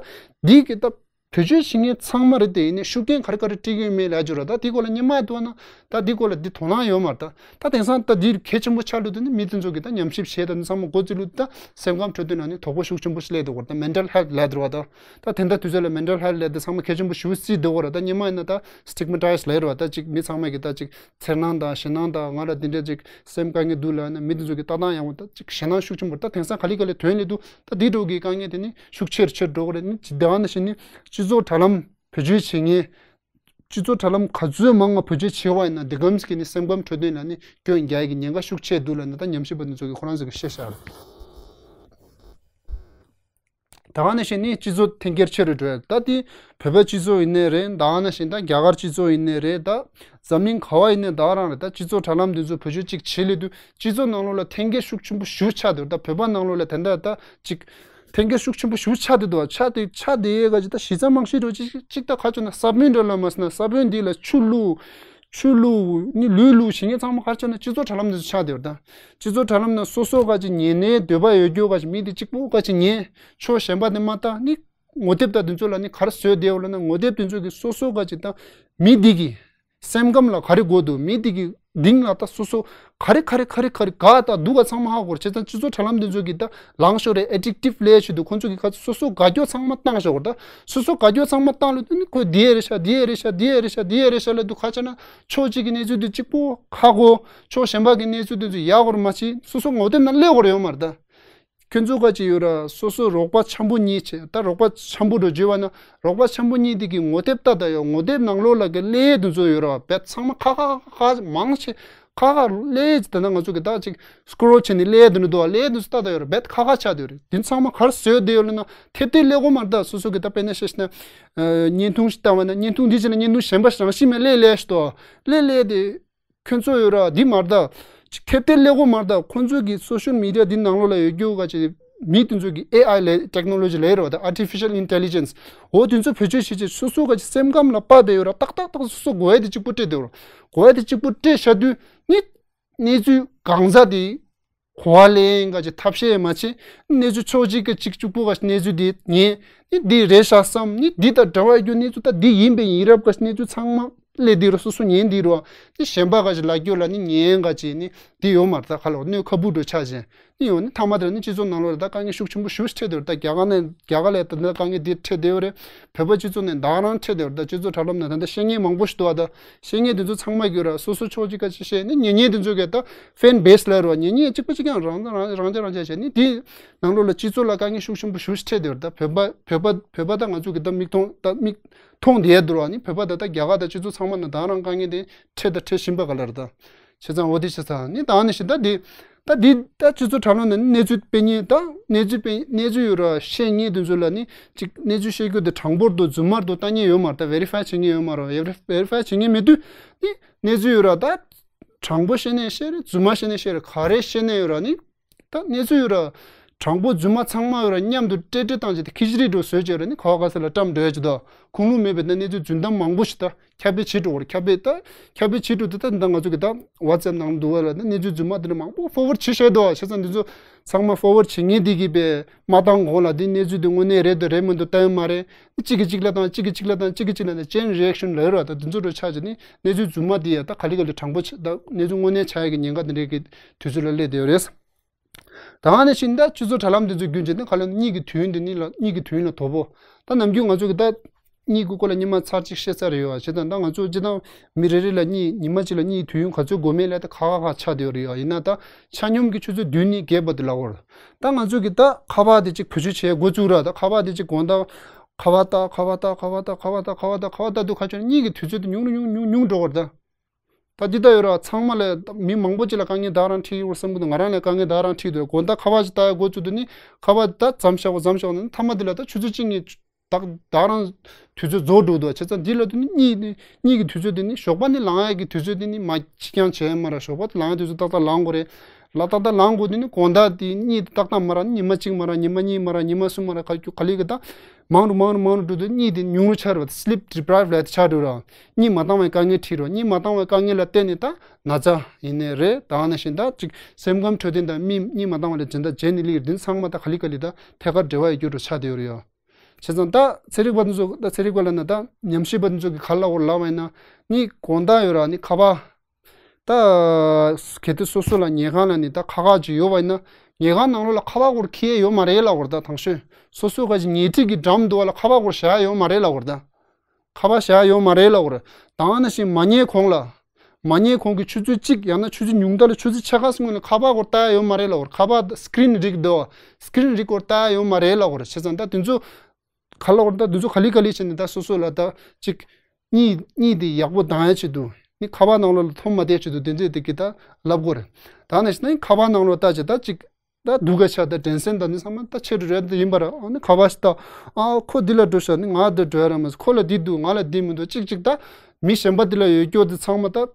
འདི་གི་ད་བེད་སྤྱོད་བྱེད་མཁན་ཚང་མ་རེད། དེ་ཡིན་ནའི་ཤུགས་རྐྱེན་ག་རེ་ག་རེ་སྤྲད་ཀྱི་ཡོད་མེད་ལབ་རྒྱུ་རེད། ད་འདི་སྐོར་ལ་སྔོན་མ་ཐུག་ན་ད་འདི་སྐོར་ལ་འདི་དོ་སྣང་ཡོད་མ་རེད། ད་ད་དེང་སང་ད་འདི་གལ་ཆེན་པོ་ཆགས་ལུགས་དེ་ནི་མི་དེ་ཚོ་གི་ད་ཉམས་ཞིབ་བྱས་ད་ནི་ཚང་མ་འགོ་བཙུགས་ལུགས་ད་སེམས་ཁམས་འཕྲོད་བསྟེན་ལ་ནི་དོགས་པ་ཤུགས་ཆེན་པོ་ཞིག་སླེབས་འདུག་ག་ད་མེན་ཊལ་ཧེལ་ཐི་ལབ་འདུག་ག་ད་ད་དེ་འདྲ་དུས་ཚོད་ལ་མེན་ཊལ་ཧེལ་ཐི་ལབ་དེ་ཚང་མ་གལ་ཆེན་པོ་ཞེ་པོ་བརྩིས་འདུག་ག་ར། ད་སྔོན་མ་ཡིན་ན་ད་སི་ཊིག་མ་ཊའིཛ་ལབ་རེད་བ། ད་ཅིག་མི་ཚང་མ་གི་ད་ཅིག་འཚེར་སྣང་དང་ཞེད་སྣང་དང་ང་ལ་འདི་འདྲ་ཅིག་སེམས་དཀའ་ངལ་འདུག་ལབ་ན་མི་དེ་ཚོ་གི་ལྟ་སྟངས་ཡག་པོ་ད་ཅིག་ཞེད་སྣང་ཤུགས་ཆེན་པོ་རེད། ད་དེང་སང་ག་ལེ་ག་ལེ་ཐོན་ལེ་འདུག་ད་འདི་འདྲ་གི་དཀའ་ངལ་དེ་ནི་ཤུགས་ཆེར་ཆེར་འགྲོ་གི་རེད། ནི་ཇི་ལྟ་བ་ནང་བཞིན་ནི་སྤྱི་ཚོགས་དྲ་ལམ་བེད་སྤྱོད་བྱེད་མཁན། སྤྱི་ཚོགས་དྲ་ལམ་ག་ཚོད་མང་ང་བེད་སྤྱོད་བྱེད་པ་ཡིན་ན་དེ་གམ་ཟིག་གི་ནི་སེམས་ཁམས་འཕྲོད་བསྟེན་ལ་ནི་སྐྱོན་རྒྱག་ཡག་གི་ཉེན་ཁ་ཤུགས་ཆེ་འདུག་ལབ་ན་ད་ཉམས་ཞིབ་པ་དེ་ཚོ་གི་ཁོ་རང་ཚོ་གི་བཤད་བཞག་རེད། ད་ག་ནང་བཞིན་ནི་སྤྱི་ཚོགས་འཐེན་འཁྱེར་ཆེ་རུ་འགྲོ་ཡ་ད་དེ་བོད་པ་སྤྱི་ཚོགས་ཡིན་ནའི་རེད། ད་ག་ནང་བཞིན་ད་རྒྱ་གར་སྤྱི་ཚོགས་ཡིན་ནའི་རེད། ད་འཛམ་གླིང་ག་བ་ཡིན་ནའི་ད་ག་རང་རེད། ད་སྤྱི་ཚོགས་དྲ་ལམ་འདི་ཚོ་བེད་སྤྱོད་ཅིག་བྱེད་ལེ་དུས་སྤྱི་ཚོགས་ནང་ལོགས་ལ་འཐེན་འཁྱེར་ཤུགས་ཆེན་པོ་ཞེ་པོ་ཆགས་འདུག་ད་བོད་པ་ནང་ལོགས་ལ་དེ་འདྲ་ད་ཅིག་འཐེན་འཁྱེར་ཤུགས་ཆེན་པོ་ཞེ་པོ་ཆགས་བསྡད་འདུག་ཆགས་བསྡད་ཆགས་བསྡད་ཡས་ག་ཅིག་ད་གཞི་རྩ་རྨང་གཞི་འདྲ་ཅིག་ཅིག་ད་ཁ་ཆོད་ན་ས་བོན་འདྲ་ལ་མ་ཟེར་ན་ས་བོན་འདི་ལ་ཆུ་བླུགས། ཆུ་བླུགས་ནི་ལུད་བླུགས་བྱེད་མཁན་ཚང་མ་ག་རེ་ཆགས་ན་སྤྱི་ཚོགས་དྲ་ལམ་འདི་ཚོ་ཆགས་བསྡད་ཡོད་རེད་ད། སྤྱི་ཚོགས་དྲ་ལམ་ནང་སོ་སོ་ག་ཅིག་ཉན་ནའི་འདོད་པ་ཡོད་རྒྱུ་ག་ཅིག་མི་དེ་གཅིག་པོ་ག་ཅིག་ཉན། ཕྱོགས་གཞན་པ་དེ་མ་བལྟ་ནི་ངོ་དེབ་དང་དེ་ཚོ་ལ་ནི་ག་རེ་བཟོས་བསྡད་ཡོད་ལབ་ན་ངོ་དེབ་དེ་ཚོ་གི་སོ་སོ་ག་ཅིག་ད་མི་འདི་གི་སེམས་ཁམས་ལ་ག་རེ་དགོས་འདུག་མི་འདི་གི་གདིང་ལ་ད་སོ་སོ་ག་རེ་ག་རེ་ག་རེ་ག་རེ་དགའ་ད་སྡུག་ག་ཚང་མ་ཧ་གོ་རེད། བྱས་ཙང་སྤྱི་ཚོགས་དྲ་ལམ་འདི་ཚོ་གི་ད་ལངས་ཤོག་རེད། ཨེ་ཌིག་ཊིབ་ལས་བྱེད་འདུག་ཁོང་ཚོ་གི་ག་ཚོད་སོ་སོ་དགའ་སྐྱོ་ཚང་མ་བཏང་ཤོག་རེད། ད་སོ་སོ་དགའ་སྐྱོ་ཚང་མ་བཏང་ལ་དུས་ནི་ཁོས་འདི་ཡ་རེད་ཤག་འདི་ཡ་རེད་ཤག་འདི་ཡ་རེད་ཤག་འདི་ཡ་རེད་ཤག་ལབ་འདུག་ཁ་ཆ་ན་ཕྱོགས་གཅིག་གི་གནས་ཚུལ་དེ་གཅིག་པོ་ཧ་གོ། ཕྱོགས་གཞན་པ་གི་གནས་ཚུལ་དེ་ཚོ་ཡག་པོ་མ་བྱེད། སོ་སོ་ངོ་དེབ་ནང་སླེབས་དགོས་རེད་ཡོད་མ་རེད་ད། ཁྱོད་ཚོ་ག་ཅིག་ཡོད་ར་སོ་སོ་རོགས་པ་འཆམ་པོ་གཉིས་བྱས་ད་རོགས་པ་འཆམ་པོ་འགྲོ་བརྗོད་པ་ན་རོགས་པ་འཆམ་པོ་གཉིས་དེ་གི་ངོ་དེབ་ལྟ་ད་ཡོད། ངོ་དེབ་ནང་ལོགས་ལ་གི་ཀླད་དེ་ཚོ་ཡོད་ར་བད་ཚང་མ་ཁ་ཁ་ཁ་ཁ་མང་ཆེ་ཁ་ཁ་ཀླད་ཅིག་ད་ན་ང་ཚོ་གི་ད་ཅིག་སྐྲོལ་བྱས་ནས་ཀླད་དེ་ནི་འདུག་བ། ཀླད་དེ་ཚོ་ལྟ་ད་ཡོད་ར་བད་ཁ་ཁ་ཆགས་དེ་ཡོད་རེད། དེ་ཚང་མ་གར་བཟོས་བསྡད་ཡོད་ལ་ན་ཐེབས་ཐེབས་ཀླད་གོ་མ་རེད་ད། སོ་སོ་གི་ད་དཔེར་ན་བཤད་ཤེ་ན་བརྙན་ཐུང་ཞིག་ལྟ་བ་ན་བརྙན་ཐུང་འདི་བྱས་ན་བརྙན་ཐུང་གཞན་པ་རང་ཤི་མེད་ཀླད་ཀླད་ཞིག་ཏོ་ཀླད་ཀླད་དེ། ཁྱོད་ཚོ་ཡོད་ར་འདི་མ་རེད་ད། ཅིག་ཐེབས་ཐེབས་ཀླད་གོ་མ་རེད་ད། ཁོང་ཚོ་གི་སོ་ཤལ་མི་ཌི་ཡ་འདི་ནང་ལོགས་ལ་ཡོད་རྒྱུ་ག་ཅིག་མི་དེ་ཚོ་གི་ཨེ་ཨའི་ལས་ཊེག་ནོ་ལོ་ཇི་ལས་རོ་ད། ཨར་ཊི་ཕི་ཤལ་ཨིན་ཊེ་ལི་ཇེན་སི་འོ་དེ་ཚོ་བེད་སྤྱོད་བྱེད་ཅིག་སོ་སོ་ག་ཅིག་སེམས་ཁམས་ལ་དཔག་པའི་ཡོད་ར་ཏག་ཏག་ཏག་སོ་སོ་གོ་ཡ་དེ་གཅིག་པུ་སྤྲད་དེ་རོ། གོ་ཡ་དེ་གཅིག་པུ་སྤྲད་བཞག་དུས་ནི་གནས་ཚུལ་གང་ཟག་དེ་གོ་བ་ལེན་ག་ཅིག་ཐབས་ཤེས་མ་བྱེད། གནས་ཚུལ་ཕྱོགས་གཅིག་གི་གཅིག་གཅིག་པུ་ག་གནས་ཚུལ་དེ་ཉན། ནི་འདི་རེད་ཤག་བསམ། ནི་འདི་དང་འབྲེལ་བ་ཡོད་རྒྱུ་གནས་ཚུལ་ད་འདི་ཡིན་པའི་ཡིན་རབས་ག་གནས་ཚུལ་ཚང་མ་ཀླད་འདི་རུ་སོ་སོ་ཉན་འདི་རུ། ནི་གཞན་པ་ག་ཅིག་ལབ་རྒྱུ་ལ་ནི་ཉན་ག་ཅིག་ནི་འདི་ཡོད་མ་རེད་ད། ཁ་ལོ་གནོད་ཁ་བུ་འགྲོ་ཆགས་ཅན་ནི་ཡོད། ནི་ཐ་མ་དེར་ནི་སྤྱི་ཚོགས་ནང་ལོགས་ལ་ད་དཀའ་ངལ་ཤུགས་ཆེན་པོ་ཞེ་པོ་འཕྲད་དེ་རུ་ད་རྒྱ་གར་ནས་རྒྱ་གར་ལ་ད་ད་དཀའ་ངལ་འདི་འཕྲད་དེ་ཡོད་རེད། བོད་པ་སྤྱི་ཚོགས་ནས་ད་རང་འཕྲད་དེ་རུ་ད་སྤྱི་ཚོགས་དྲ་ལམ་ནས་ད་ད་བཤད་མཁན་མང་པོ་ཞིག་འདུག་ཨ། ད་བཤད་མཁན་དེ་ཚོ་ཚང་མ་གི་ར་སོ་སོ་ཕྱོགས་གཅིག་ག་ཅིག་བཤད་ནི་ཉན་མཁན་དེ་ཚོ་གི་ད་ཕེན་བེ་སི་ལ་རུ་ཉན་མཁན་གཅིག་པ་གཅིག་ཀྱང་རང་རང་རང་རང་བྱས་བྱས་ནི་དེ་ནང་ལོགས་ལ་སྤྱི་ཚོགས་ལ་དཀའ་ངལ་ཤུགས་ཆེན་པོ་ཞེ་པོ་འཕྲད་དེ་རུ་ད་བོད་པ་བོད་པ་བོད་པ་ད་ང་ཚོ་གི་ད་མིག་མཐོང་ད་མིག་མཐོང་བསྡད་འདུག་ར། ནི་བོད་པ་ད་ལྟ་རྒྱ་གར་དང་སྤྱི་ཚོགས་ཚང་མ་ན་ད་རང་དཀའ་ངལ་དེ་འཕྲད་ད་འཕྲད་བཞིན་པ་ག་ལ་རེད་ད། བྱས་ཙང་འོ་དེ་བྱས་ཙང་ནི་ད་ནི་ཞེ་ད་དེ་ད་དེ་ད་སྤྱི་ཚོགས་དྲ་ལམ་ནང་ནི་གནས་ཚུལ་སྤེལ་མཁན་ད་གནས་ཚུལ་སྤེལ་གནས་ཚུལ་ཡོད་ར་བཤད་མཁན་དེ་ཚོ་ལ་ནི་ཅིག་གནས་ཚུལ་བཤད་རྒྱུ་དེ་དྲང་པོར་དུ་རྫུན་མར་དུ་ལྟ་མཁན་ཡོད་མ་རེད་ད། བེ་རི་ཕའི་བྱེད་མཁན་ཡོད་མ་རེད། བེ་རི་ཕའི་བྱེད་མཁན་མེད་དུས་ནི་གནས་ཚུལ་ཡོད་ར་ད་དྲང་པོ་བཤད་ནས་བཤད་རེད་རྫུན་མ་བཤད་ནས་བཤད་རེད་ག་རེ་བཤད་ནས་ཡོད་ར་ནི། ད་གནས་ཚུལ་ཡོད་ར། དྲང་པོ་རྫུན་མ་ཚང་མ་ཡོད་ར་མཉམ་དུ་སྤྲེལ་སྤྲེལ་བཏང་བྱས་ཏེ་ཁི་ཅི་རི་འདྲ་བཟོས་བྱས་ར་ནི་ག་བ་ག་ས་ལ་བཀྲམ་འགྲོ་ཡ་ཅིག་ད། ཁུངས་ལུང་མེད་པའི་ད་གནས་ཚུལ་རྫུན་གཏམ་མང་པོ་ཞིག་ད་ཁྱབ་སྤེལ་བྱེད་འགྲོ་བར་ཁྱབ་སྤེལ་ད་ཁྱབ་སྤེལ་བྱེད་འགྲོ་དུས་ད་ད་ང་ཚོ་གི་ད་ཝ་ཊི་སེབ་ནང་འདུག་བ་ལ་ད་གནས་ཚུལ་རྫུན་མ་དེ་འདྲ་མང་པོ་ཕོར་ཝར་ཌི་བྱེད་བཞག་འདུག་བ། བྱས་ཙང་འདི་ཚོ་ཚང་མ་ཕོར་ཝར་ཌི་བྱེད་མཁན་དེ་གིས་པས་མ་བཏང་གོང་ལ་འདི་གནས་ཚུལ་དེ་དངོས་གནས་རེད་འདུག་རེད་མི་འདུག་ལྟ་ཡོད་མ་རེད། གཅིག་གིས་གཅིག་ལ་བཏང་གཅིག་གིས་གཅིག་ལ་བཏང་གཅིག་གིས་གཅིག་ལ་བཏང་ཅེན་རི་ཨེག་ཤན་ལབ་ཡོད་ར། ད་འདི་ཚོ་འདྲ་ཆགས་བྱས་ནི་གནས་ཚུལ་རྫུན་མ་དེ་ཡ་ད་ག་ལེ་ག་ལེ་དྲང་པོ་ཆགས་ད་གནས་ཚུལ་དངོས་གནས་ཆགས་ཡ་གི་ཉེན་ཁ་དེ་འདྲའི་གི་དུས་ཚོད་ལ་སླེབས་བསྡད་ཡོད་རེད། ད་ཨ་ནི་ཕྱིན་ད་སྤྱི་ཚོགས་དྲ་ལམ་འདི་ཚོ་རྒྱུན་ཆད་ནི་ག་ལ་གཉིས་ཀྱི་དུས་ཡུན་འདི་ནི་ལ་གཉིས་ཀྱི་དུས་ཡུན་ལ་དོ་པོ། ད་ནམ་རྒྱུན་ང་ཚོ་གི་ད་གཉིས་ཀྱི་སྐོར་ལ་ཉི་མ་ཚར་གཅིག་བཤད་ཚར་ཡོད་བ། བྱས་ཙང་ད་ང་ཚོ་སྤྱི་བཏང་མི་རེ་རེ་ལ་གཉིས་ཉི་མ་གཅིག་ལ་གཉིས་ཀྱི་དུས་ཡུན་ག་ཚོད་དགོས་མེད་ལ་ད་ཁ་ཁ་ཁ་ཆགས་བསྡད་ཡོད་རེད་ཡ། ཡིན་ན་ད་ཆ་སྙོམས་ཀྱི་ཆུ་ཚོད་བདུན་ནས་བརྒྱད་བར་དུ་ལབ་དགོས་རེད། ད་ང་ཚོ་གི་ད་ཁ་པར་དེ་གཅིག་བེད་སྤྱོད་བྱེད་འགོ་བཙུགས་ར། ད་ཁ་པར་དེ་གཅིག་དགོང་དག་ཁ་པར་ལྟ་ཁ་པར་ལྟ་ཁ་པར་ལྟ་ཁ་པར་ལྟ་ཁ་པར་ལྟ་ཁ་པར་ལྟ་དུས་ཁ་ཆོད་གཉིས་ཀྱི་དུས་ཚོད་དེ་ཉུང་རུ་ཉུང་ཉུང་ཉུང་འགྲོ་བར་ད། ད་འདི་ལྟ་ཡོད་ར་ཚང་མ་ལ་མི་མང་པོ་ཅིག་ལ་དཀའ་ངལ་ད་རང་འཕྲད་ཡོད་བསམ་གི་འདུག་ང་རང་ལ་དཀའ་ངལ་ད་རང་འཕྲད་འདུག་དགོང་དག་ཁ་པར་ཅིག་ལྟ་ཡ་འགོ་བཙུགས་དུས་ནི་ཁ་པར་ད་མཚམས་བཞག་གོ་མཚམས་བཞག་ནི་མཐའ་མ་འདི་ལ་ད་ཆུ་ཚོད་གཅིག་གཉིས་ད་ད་རང་དུས་ཚོད་རྫོགས་འགྲོ་འདུག་བྱས་ཙང་འདི་ལ་དུས་ནི་གཉིས་ནི་གཉིས་ཀྱི་དུས་ཚོད་འདི་ནི་ཞོགས་པ་ནི་ལངས་ཡ་གི་དུས་ཚོད་འདི་ནི་མ་ཅིག་ཀྱང་བྱས་མ་ར། ཞོགས་པ་ལངས་ཡ་དུས་ཚོད་ཏག་ཏག་ལངས་དགོས་རེད། ལ་ཏག་ཏག་ལངས་དགོས་དུས་ནི་དགོང་དག་དེ་གཉིད་ཏག་ཏག་མ་ར་ཉི་མ་གཅིག་མ་ར་ཉི་མ་གཉིས་མ་ར་ཉི་མ་གསུམ་མ་ར་ག་ག་ལེ་གི་ད། མང་རུ་མང་རུ་མང་རུ་འགྲོ་དུས་གཉིད་དེ་ཉུང་རུ་ཆགས་རེད་བ། སི་ལིབ་ཌི་པི་རའིབ་ལབ་དེ་ཆགས་འགྲོ་ར། གཉིད་མ་བཏང་བའི་དཀའ་ངལ་འཕྲད་ར། གཉིད་མ་བཏང་བའི་དཀའ་ངལ་ལ་བརྟེན་ནས་ད་ན་ཚ་ཡིན་ནའི་རེད། ད་ནང་བཞིན་ད་ཅིག་སེམས་ཁམས་འཕྲོད་བསྟེན་དང་མི་གཉིད་མ་བཏང་བ་ལ་སྦྱིན་བདག་བྱས་ནས་ལིག་འདི་ཚང་མ་ད་ག་ལེ་ག་ལེ་ད་ཐད་ཀར་འབྲེལ་བ་ཡོད་རྒྱུ་འགྲོ་ཆགས་བསྡད་ཡོད་རེད་ཡ། བྱས་ཙང་ད་ཚན་རིག་པ་འདི་ཚོ་ད་ཚན་རིག་པ་ལ་ན་ད་ཉམས་ཞིབ་པ་འདི་ཚོ་གི་ག་ལ་འོར་ལབ་པ་ཡིན་ན་གཉིད་དགོང་དག་ཡོད་ར་ནི་ཁ་པར། ད། གལ་ཏེ་སོ་སོ་ལ་ཉལ་ཁང་ལ་ནི་ད་ཁ་ཁ་ཅིག་ཡོད་པ་ཡིན་ན་ཉལ་ཁང་ནང་ལོགས་ལ་ཁ་པར་སྐོར་འཁྱེར་ཡོད་མ་རེད་ལབ་དགོས་རེད། ད་དང་ཤོས་སོ་སོ་ག་ཅིག་ཉལ་ཁྲི་གི་འགྲམ་འདུག་བ་ལ་ཁ་པར་སྐོར་བཞག་ཡོད་མ་རེད་ལབ་དགོས་རེད། ད་ཁ་པར་བཞག་ཡོད་མ་རེད་ལབ་དགོས་རེད། ད་ནང་བཞིན་མ་ཉལ་གོང་ལ། མ་ཉལ་གོང་གི་ཆུ་ཚོད་གཅིག་ཡང་ན་ཆུ་ཚོད་ཉུང་མཐའ་ལ་ཆུ་ཚོད་ཕྱེད་ཀ་སྔོན་ལ་ཁ་པར་སྐོར་ལྟ་ཡ་ཡོད་མ་རེད་ལབ་དགོས་རེད། ཁ་པར་སི་ཀི་རིན་རིགས་འདུག་བ། སི་ཀི་རིན་རིགས་སྐོར་ལྟ་ཡ་ཡོད་མ་རེད་ལབ་དགོས་རེད། བྱས་ཙང་ད་དེ་ཚོ། ག་ལ་བར་ད་དུས་ཚོད་ག་ལེ་ག་ལེ་བྱས་ནས་ད་སོ་སོ་ལ་ད་ཅིག་གཉིད་གཉིད་དེ་ཡག་པོ་ལྡང་ཡ་ཆེད་དུ་ནི་ཁ་པར་ནང་ལོགས་ལ་མཐོང་མ་བསྡད་ཆེད་དུ་དེ་ཚོས་དེ་གི་ད་ལབ་དགོས་རེད། ད་ནས་ནི་ཁ་པར་ནང་ལོགས་ལྟ་ཅིག་ད་ཅིག་ད་སྡུག་ག་ཆ་ད་དྲན་སེམས་ད་ནི་ཚང་མ་ད་ཆེད་དུ་རེད་ད་ཡིན་པ་ར། ཨ་ནི་ཁ་པར་ཞིག་ད་ཨ་ཁོ་འདི་ལ་འགྲོ་ཤག་ནི་ང་འདི་འགྲོ་ཡ་ར་མ་ཟེར། ཁོ་ལ་འདི་འདུག་ང་ལ་འདི་མི་འདུག་ཅིག་ཅིག་ད་མི་གཞན་པ་འདི་ལ་ཡོད་སྐྱོ་འདི་ཚང་མ་ད།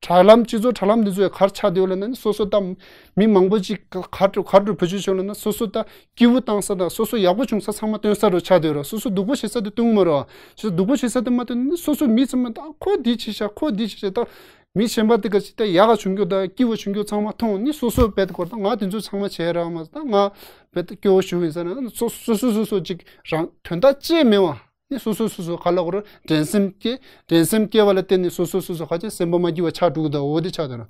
དྲ་ལམ་སྤྱི་ཚོགས་དྲ་ལམ་འདི་ཚོས་ག་རེ་ཆགས་བསྡད་ཡོད་ལབ་ན་ནི་སོ་སོ་ད་མི་མང་པོ་ཅིག་ག་ག་འགྲོ་ག་འགྲོ་བེད་སྤྱོད་བྱས་ལབ་ན་སོ་སོ་ད་སྐྱིད་པོ་བཏང་ས་དང་སོ་སོ་ཡག་པོ་བྱུང་ས་ཚང་མ་སྟོན་ས་རུ་ཆགས་བསྡད་ཡོད་ར། སོ་སོ་སྡུག་པོ་བྱེད་ས་དེ་སྟོན་མ་ར། སོ་སོ་སྡུག་པོ་བྱེད་ས་དེ་མ་སྟོན་ནི་སོ་སོ་མི་ཚང་མ་ད་ཁོ་འདི་བྱེད་ཤག་ཁོ་འདི་བྱེད་ཤག་ད་མི་གཞན་པ་དེ་ག་ཅིག་ད་ཡག་ག་བྱུང་རྒྱུ་ད་སྐྱིད་པོ་བྱུང་རྒྱུ་ཚང་མ་མཐོང་ནི་སོ་སོ་བེད་སྐོར་ད་ང་དེ་ཚོ་ཚང་མ་བྱས་ར་མ་ད་ང་བེད་སྐྱོ་བོ་ཞུ་ཡིན་ས་ན་སོ་སོ་སོ་སོ་སོ་ཅིག་རང་དོན་དག་ཅི་མེད་བ། ནི་སོ་སོ་སོ་སོ་ག་ལ་གོ་ར་དྲན་སེམས་སྐྱེ། དྲན་སེམས་སྐྱེ་བ་ལ་བརྟེན་ནས་སོ་སོ་སོ་སོ་ཁ་ཆེ་སེམས་པ་མ་སྐྱིད་པ་ཆགས་འགྲོ་གི་འདུག་འོ་དེ་ཆགས་འདུག་ན།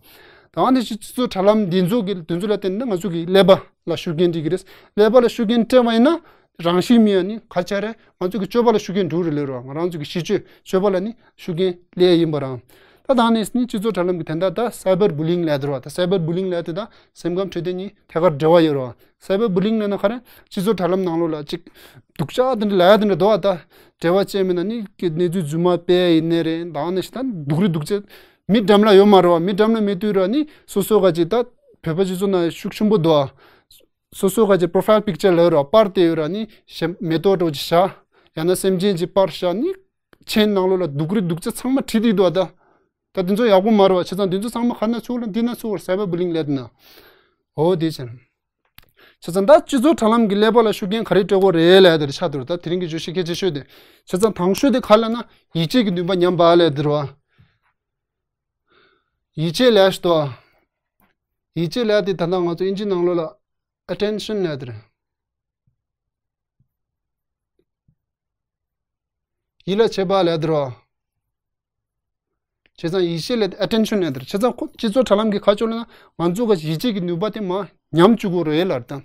ད་ནི་སྤྱི་ཚོགས་དྲ་ལམ་འདི་ཚོ་གི་འདི་ཚོ་ལ་བརྟེན་ནས་ང་ཚོ་གི་ཀླད་པ་ལ་ཤུགས་རྐྱེན་སྤྲད་ཀྱི་རེད། ཀླད་པ་ལ་ཤུགས་རྐྱེན་སྤྲད་པ་ཡིན་ན་རང་བཞིན་མི་ཡ་ནི་ག་ཆ་རེད། ང་ཚོ་གི་སྤྱོད་པ་ལ་ཤུགས་རྐྱེན་འགྲོ་རེད་ལོས་ར། ང་རང་ཚོ་གི་གཤིས་སྤྱོད་སྤྱོད་པ་ལ་ནི་ཤུགས་རྐྱེན་སླེབས་ཡིན་པ་རང་། ད་ད་ནི་ནི་སྤྱི་ཚོགས་དྲ་ལམ་གི་དེ་འདྲ་ད་སའི་བར་བུ་ལིང་ལབ་དེ་ར། ད་སའི་བར་བུ་ལིང་ལབ་དེ་ད་སེམས་ཁམས་འཕྲོད་བསྟེན་གཉིས་ཐད་ཀར་འབྲེལ་བ་ཡོད་ར། སའི་བར་བུ་ལིང་ལབ་ན་ག་རེ། སྤྱི་ཚོགས་དྲ་ལམ་ནང་ལོགས་ལ་ཅིག་སྡུག་ཅག་དེ་འདྲ་ལབ་ཡ་དེ་འདྲ་འདུག་ཨ། ད་འབྲེལ་བ་བཅད་མེད་ན་ནི་གི་གནས་ཚུལ་རྫུན་མ་སྤེལ་ཡིན་ནའི་རེད། ད་ནི་ཞིག་ད་སྡུག་རུ་སྡུག་ཅག་མི་འགྲམ་ལ་ཡོད་མ་རེད་བ། མི་འགྲམ་ལ་མེད་དུས་ར་ནི་སོ་སོ་ག་ཅིག་ད་བོད་པ་སྤྱི་ཚོགས་ནང་ཤུགས་ཆེན་པོ་འདུག་ཨ། སོ་སོ་ག་ཅིག་པོ་རོ་ཕའིལ་པིག་ཅར་ལབ་ཡོད་ར། པར་བལྟས་ཡོད་ར་ནི་གཞན་མེ་ཏོག་འདྲ་བོ་ཅིག་བཞག་ཡང་ན་སེམས་ཅན་ཅིག་པར་བཞག་ནི་མཆན་ནང་ལོགས་ལ་སྡུག་རུ་སྡུག་ཅག་ཚང་མ་བྲིས་བསྡད་འདུག་ཨ། ད་ད་དེ་ཚོ་ཡག་པོ་མ་རེད་བ། བྱས་ཙང་དེ་ཚོ་ཚང་མ་ག་ན་ཚུགས་ལ་འདི་ན་ཚུགས་བར་སའི་བར་བུ་ལིང་ལབ་དེ་ན། འོ་དེ་བྱས་ན། བྱས་ཙང་ད་སྤྱི་ཚོགས་དྲ་ལམ་གྱི་ཀླད་པ་ལ་ཤུགས་རྐྱེན་ག་རེ་སྤྲད་དགོས་རེད་ལབ་ཡ་དེ་རེད་ཆགས་འདུག་ད་དེ་རིང་གི་བརྗོད་གཞི་གལ་ཆེ་ཤོས་དེ། བྱས་ཙང་དང་ཤོས་དེ་ག་ལབ་ན་ཡིད་ཆེས་ཀྱི་ནུས་པ་ཉམས་པ་ལབ་ཡ་དེ་རེད་བ། ཡིད་ཆེས་ལབ་ཡ་ཞིག་འདུག་ཨ། ཡིད་ཆེས་ལབ་ཡ་དེ་ད་ལྟ་ང་ཚོ་ཨིན་ཇི་ནང་ལོགས་ལ་ཨེ་ཊེན་ཤན་ལབ་ཡ་དེ་རེད། ཡིད་ལ་བྱེད་པ་ལབ་ཡ་དེ་རེད་བ། བྱས་ཙང་ཡིད་ཆེས་ལ་ཨེ་ཊེན་ཤན་ཡོད་དེ་རེད། བྱས་ཙང་ཁོ་སྤྱི་ཚོགས་དྲ་ལམ་གྱི་ཁ་ཕྱོགས་ལ་ན་ང་ཚོ་ག་ཡིད་ཆེས་ཀྱི་ནུས་པ་དེ་མར་ཉམས་བཅུག་གི་རེད་ལབ་རེད་ད།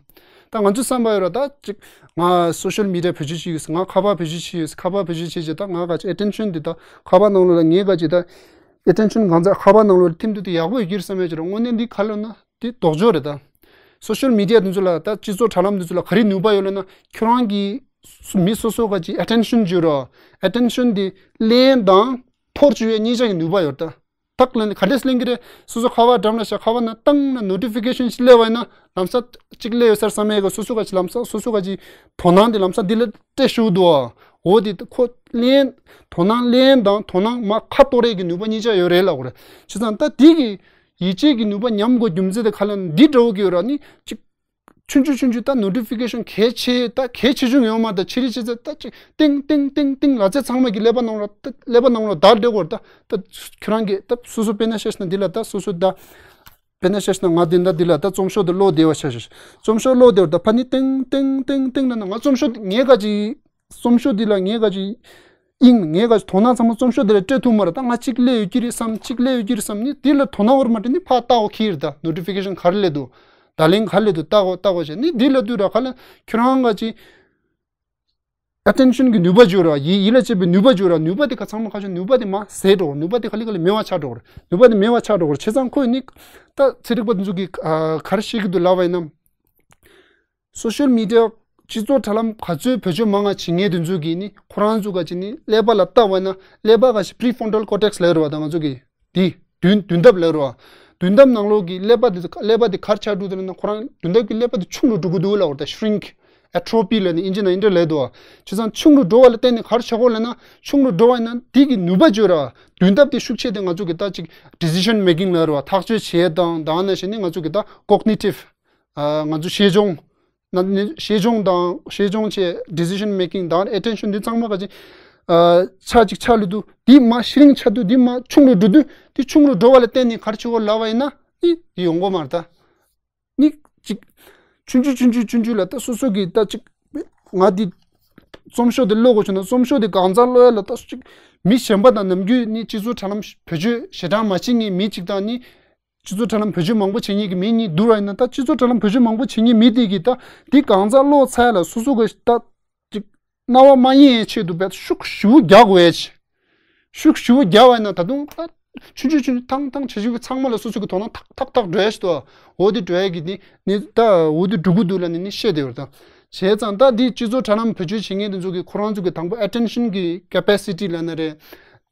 ད་ང་ཚོ་བསམ་པ་ཡོད་ར་ད་ཅིག་ང་སོ་ཤལ་མི་ཌི་ཡ་བེད་སྤྱོད་བྱེད་ཀྱི་ཡོད་ཟེར། ང་ཁ་པར་བེད་སྤྱོད་བྱེད་ཀྱི་ཡོད་ཟེར། ཁ་པར་བེད་སྤྱོད་བྱེད་བྱེད་ད་ང་ག་ཅིག་ཨེ་ཊེན་ཤན་འདི་ད་ཁ་པར་ནང་ལོགས་ལ་ངས་ག་ཅིག་ད་ཨེ་ཊེན་ཤན་གང་ཚ་ཁ་པར་ནང་ལོགས་ལ་ཐིམ་དུས་དེ་ཡག་པོ་ཡོད་ཀྱི་རེད་བསམ་ཡོད་ཀྱི་རེད། དངོས་གནས་འདི་ག་ལབ་ན་དེ་ལྡོག་ཕྱོགས་རེད་ད། སོ་ཤལ་མི་ཌི་ཡ་འདི་ཚོ་ལ་ད་སྤྱི་ཚོགས་དྲ་ལམ་འདི་ཚོ་ལ་ག་རེ་ནུས་པ་ཡོད་ལབ་ན་ཁྱོད་རང་གི་མི་སོ་སོ་ག་ཅིག་ཨེ་ཊེན་ཤན་བརྗོད་རོགས། ཨེ་ཊེན་ཤན་དེ་ལེན་དང་འཕོར་བཅུག་ཡས་གཉིས་ཆ་གི་ནུས་པ་ཡོད་ད། ཐག་ལེན་ག་འདྲས་ལེན་གི་རེད། སོ་སོ་ཁ་པར་འགྲམ་ལ་བཞག་ཁ་པར་ནང་བཏང་ན་ནོ་ཊི་ཕི་ཀེ་ཤན་ཞིག་སླེབས་པ་ཡིན་ན་ལམ་སང་གཅིག་སླེབས་ཡོད་ས་རེད་བསམ་ཡས་གི་སོ་སོ་ག་ཅིག་ལམ་སང་སོ་སོ་ག་ཅིག་དོ་སྣང་དེ་ལམ་སང་འདི་ལ་སྤྲད་ཞུགས་འདུག་ཨ། འོ་དེ་ཁོ་ལེན་དོ་སྣང་ལེན་དང་དོ་སྣང་མ་ཁ་གཏོར་ཡས་གི་ནུས་པ་གཉིས་ཆ་ཡོད་རེད་ལབ་དགོས་རེད། བྱས་ཙང་ད་དེ་གི་ ཡིད་ཆེས་ཀྱི་ནུས་པ་ཉམས་དགོས་རྒྱུ་མཚན་དེ་ག་ལ་འདི་འདྲ་བོ་གི་ཡོད་ར་ནི་ཅིག་ཆུང་ཆུང་ཆུང་ཆུང་ད་ནོ་ཊི་ཕི་ཀེ་ཤན་གལ་ཆེ་ད་གལ་ཆེ་ཆུང་ཡོད་མ་རེད། ད་ཕྱི་རིགས་ཆེ་ཚད་ད་ཅིག་ཏིང་ཏིང་ཏིང་ཏིང་ལབ་ཚད་ཚང་མ་གི་ཀླད་པ་ནང་ལ་ད་ཀླད་པ་ནང་ལ་བདར་བསྡད་དགོས་རེད། ད་ད་ཁྱོད་རང་གི་ད་སོ་སོ་དཔེར་ན་བཤད་ན་འདི་ལ་ད་སོ་སོ་ད་དཔེར་ན་བཤད་ན་ང་འདི་འདྲ་འདི་ལ་ད་རྩོམ་ཤོག་དེ་ཀློག་བསྡད་པ་ཆ་བཞག་རྩོམ་ཤོག་ཀློག་བསྡད་པ་ད་ཕ་ནི་ཏིང་ཏིང་ཏིང་ཏིང་ལབ་ན་ང་རྩོམ་ཤོག་ངས་ག་ཅིག་རྩོམ་ཤོག་འདི་ལ་ངས་ག་ཅིག་ཨིན་ངས་ག་ཅིག་དོ་སྣང་ཚང་མ་རྩོམ་ཤོག་འདི་ལ་སྤྲད་ཐུབ་མ་རེད། ད་ང་གཅིག་ཀླད་ཡོད་ཀྱི་རེད་བསམ་གཅིག་ཀླད་ཡོད་ཀྱི་རེད་བསམ་ནི་འདི་ལ་དོ་སྣང་བར་མ་སྤྲད་ནི་ཕར་ལྟ་འོ་ཁྱེར་ད་ནོ་ཊི་ཕི་ཀེ་ཤན་ག་རེ་སླེབས་འདུག་བརྡ་ལན་ག་རེ་སླེབས་འདུག་ལྟ་འོ་ལྟ་འོ་བྱས་ནི་འདི་ལ་དུས་ར་ག་ལ་ཁྱོད་རང་ག་ཅིག་ཨེ་ཊེན་ཤན་གྱི་ནུས་པ་འཇོག་ར་ཡིད་ཡིད་ལ་བྱེད་པའི་ནུས་པ་འཇོག་ར་ནུས་པ་དེ་ག་ཚང་མ་ག་ཅིག་ནུས་པ་དེ་མར་ཟད་འགྲོ་ནུས་པ་དེ་ག་ལེ་ག་ལེ་མེད་པ་ཆགས་འགྲོ་ནུས་པ་དེ་མེད་པ་ཆགས་འགྲོ་བྱས་ཙང་ཁོས་ནི་ད་ཚན་རིག་པ་འདི་ཚོ་གི་ག་རེ་བཤད་ཀྱི་འདུག་ལབ་པ་ཡིན་ན། སོ་ཤལ་མི་ཌི་ཡ་སྤྱི་ཚོགས་དྲ་ལམ་ག་ཚོད་བེད་སྤྱོད་མང་ང་བྱེད་མཁན་དེ་ཚོ་གིས་ནི་ཁོ་རང་ཚོ་ག་ཅིག་ནི་ཀླད་པ་ལ་བལྟ་བ་ན་ཀླད་པ་ག་ཞིག་པི་རི་ཕོན་ཊལ་ཀོར་ཊེག་སི་ལབ་རེད་བ། ད་ང་ཚོ་གི་དེ་མདུན་མདུན་ཐབས་ལབ་རེད་བ། མདུན་ཐབས་ནང་ལོགས་ཀྱི་ཀླད་པ་དེ་ཀླད་པ་དེ་ག་རེ་ཆགས་འགྲོ་དེ་ལབ་ན་ཁོ་རང་མདུན་ཐབས་ཀྱི་ཀླད་པ་དེ་ཆུང་རུ་འགྲོ་གི་འདུག་ལབ་རེད། ད་ཤི་རིང་ཀི་ཨེ་ཊི་རོ་ཕི་ལབ་ནི་ཨིན་ཇི་ནང་ཨིན་དྲ་ལབ་འདུག་བ། བྱས་ཙང་ཆུང་རུ་འགྲོ་བ་ལ་བརྟེན་ནས་ག་རེ་བྱེད་དགོས་ལབ་ན་ཆུང་རུ་འགྲོ་བ་ཡིན་ན་དེ་གི་ནུས་པ་འཇོག་ར་མདུན་ཐབས་དེ་ཤུགས་ཆེ་དེ་ང་ཚོ་གི་ད་ཅིག་ཌི་སི་ཤན་མེ་ཀིང་ལབ་རེད་བ། ཐག་གཅོད་བྱེད་དང་དང་ནང་བཞིན་ནི་ང་ཚོ་གི་ད་ཀོག་ནི་ཊིབ་ང་ཚོ་ཤེས་སྦྱོང་ན་ནི་ཤེས་སྦྱོང་དང་ཤེས་སྦྱོང་བྱས་ཌི་སི་ཤན་མེ་ཀིང་དང་ཨེ་ཊེན་ཤན་འདི་ཚང་མ་ག་ཅིག་ཆ་ཅིག་ཆ་ལུས་དུས་འདི་མ་ཤི་རིང་ཆ་དུས་འདི་མ་ཆུང་རུ་འགྲོ་དུས་འདི་ཆུང་རུ་འགྲོ་བ་ལ་བརྟེན་ནས་ག་རེ་བྱེད་དགོས་ལབ་པ་ཡིན་ན་ནི་འདི་ཡོང་གི་མ་རེད་ད། ནི་ཅིག་ཆུང་ཆུང་ཆུང་ཆུང་ཆུང་ཆུང་ལ་ད་སོ་སོ་གི་ད་ཅིག་ང་འདི་རྩོམ་ཤོག་འདི་ཀློག་དགོས་བྱུང་ན་རྩོམ་ཤོག་འདི་གང་ཚང་ཀློག་ཡ་ལ་ད་ཅིག་མི་གཞན་པ་དང་ནམ་རྒྱུན་ནི་སྤྱི་ཚོགས་དྲ་ལམ་བེད་སྤྱོད་ཞེ་དྲག་མ་བྱེད་མཁན་མི་ཅིག་དང་ནི། སྤྱི་ཚོགས་དྲ་ལམ་བེད་སྤྱོད་མང་པོ་བྱེད་མཁན་གྱི་མི་གཉིས་བསྡུར་བ་ཡིན་ན་ད་སྤྱི་ཚོགས་དྲ་ལམ་བེད་སྤྱོད་མང་པོ་བྱེད་མཁན་མི་དེ་གིས་ད་འདི་གང་ཚང་ཀློག་ཚར་ཡ་ལ་སོ་སོ་གི་ད་ཅིག་རྣ་བ་མ་གཡེང་ཡའི་ཆེད་དུ་བས་ཤུགས་ཞེ་པོ་རྒྱག་དགོས་ཡ་ཆེ། ཤུགས་ཞེ་པོ་རྒྱག་པ་ཡིན་ན་ད་དུང་ད་ཆུང་ཆུང་ཆུང་ཆུང་ཐང་ཐང་བྱེད་ཆུང་གི་ཚང་མ་ལ་སོ་སོ་གི་དོ་སྣང་ཐག་ཐག་ཐག་འགྲོ་ཡ་ཞིག་འདུག་འོ་དེ་འགྲོ་ཡ་གི་ནི་ནི་ད་འོ་དེ་འགྲོ་གི་འདུག་ལབ་ནི་ནི་བཤད་དེ་ཡོད་ད། བྱས་ཙང་ད་འདི་སྤྱི་ཚོགས་དྲ་ལམ་བེད་སྤྱོད་བྱེད་མཁན་དེ་ཚོ་གི་ཁོ་རང་ཚོ་གི་དང་པོ་ཨེ་ཊེན་ཤན་གི་ཀེ་པ་སི་ཊི་ལབ་ན་རེད།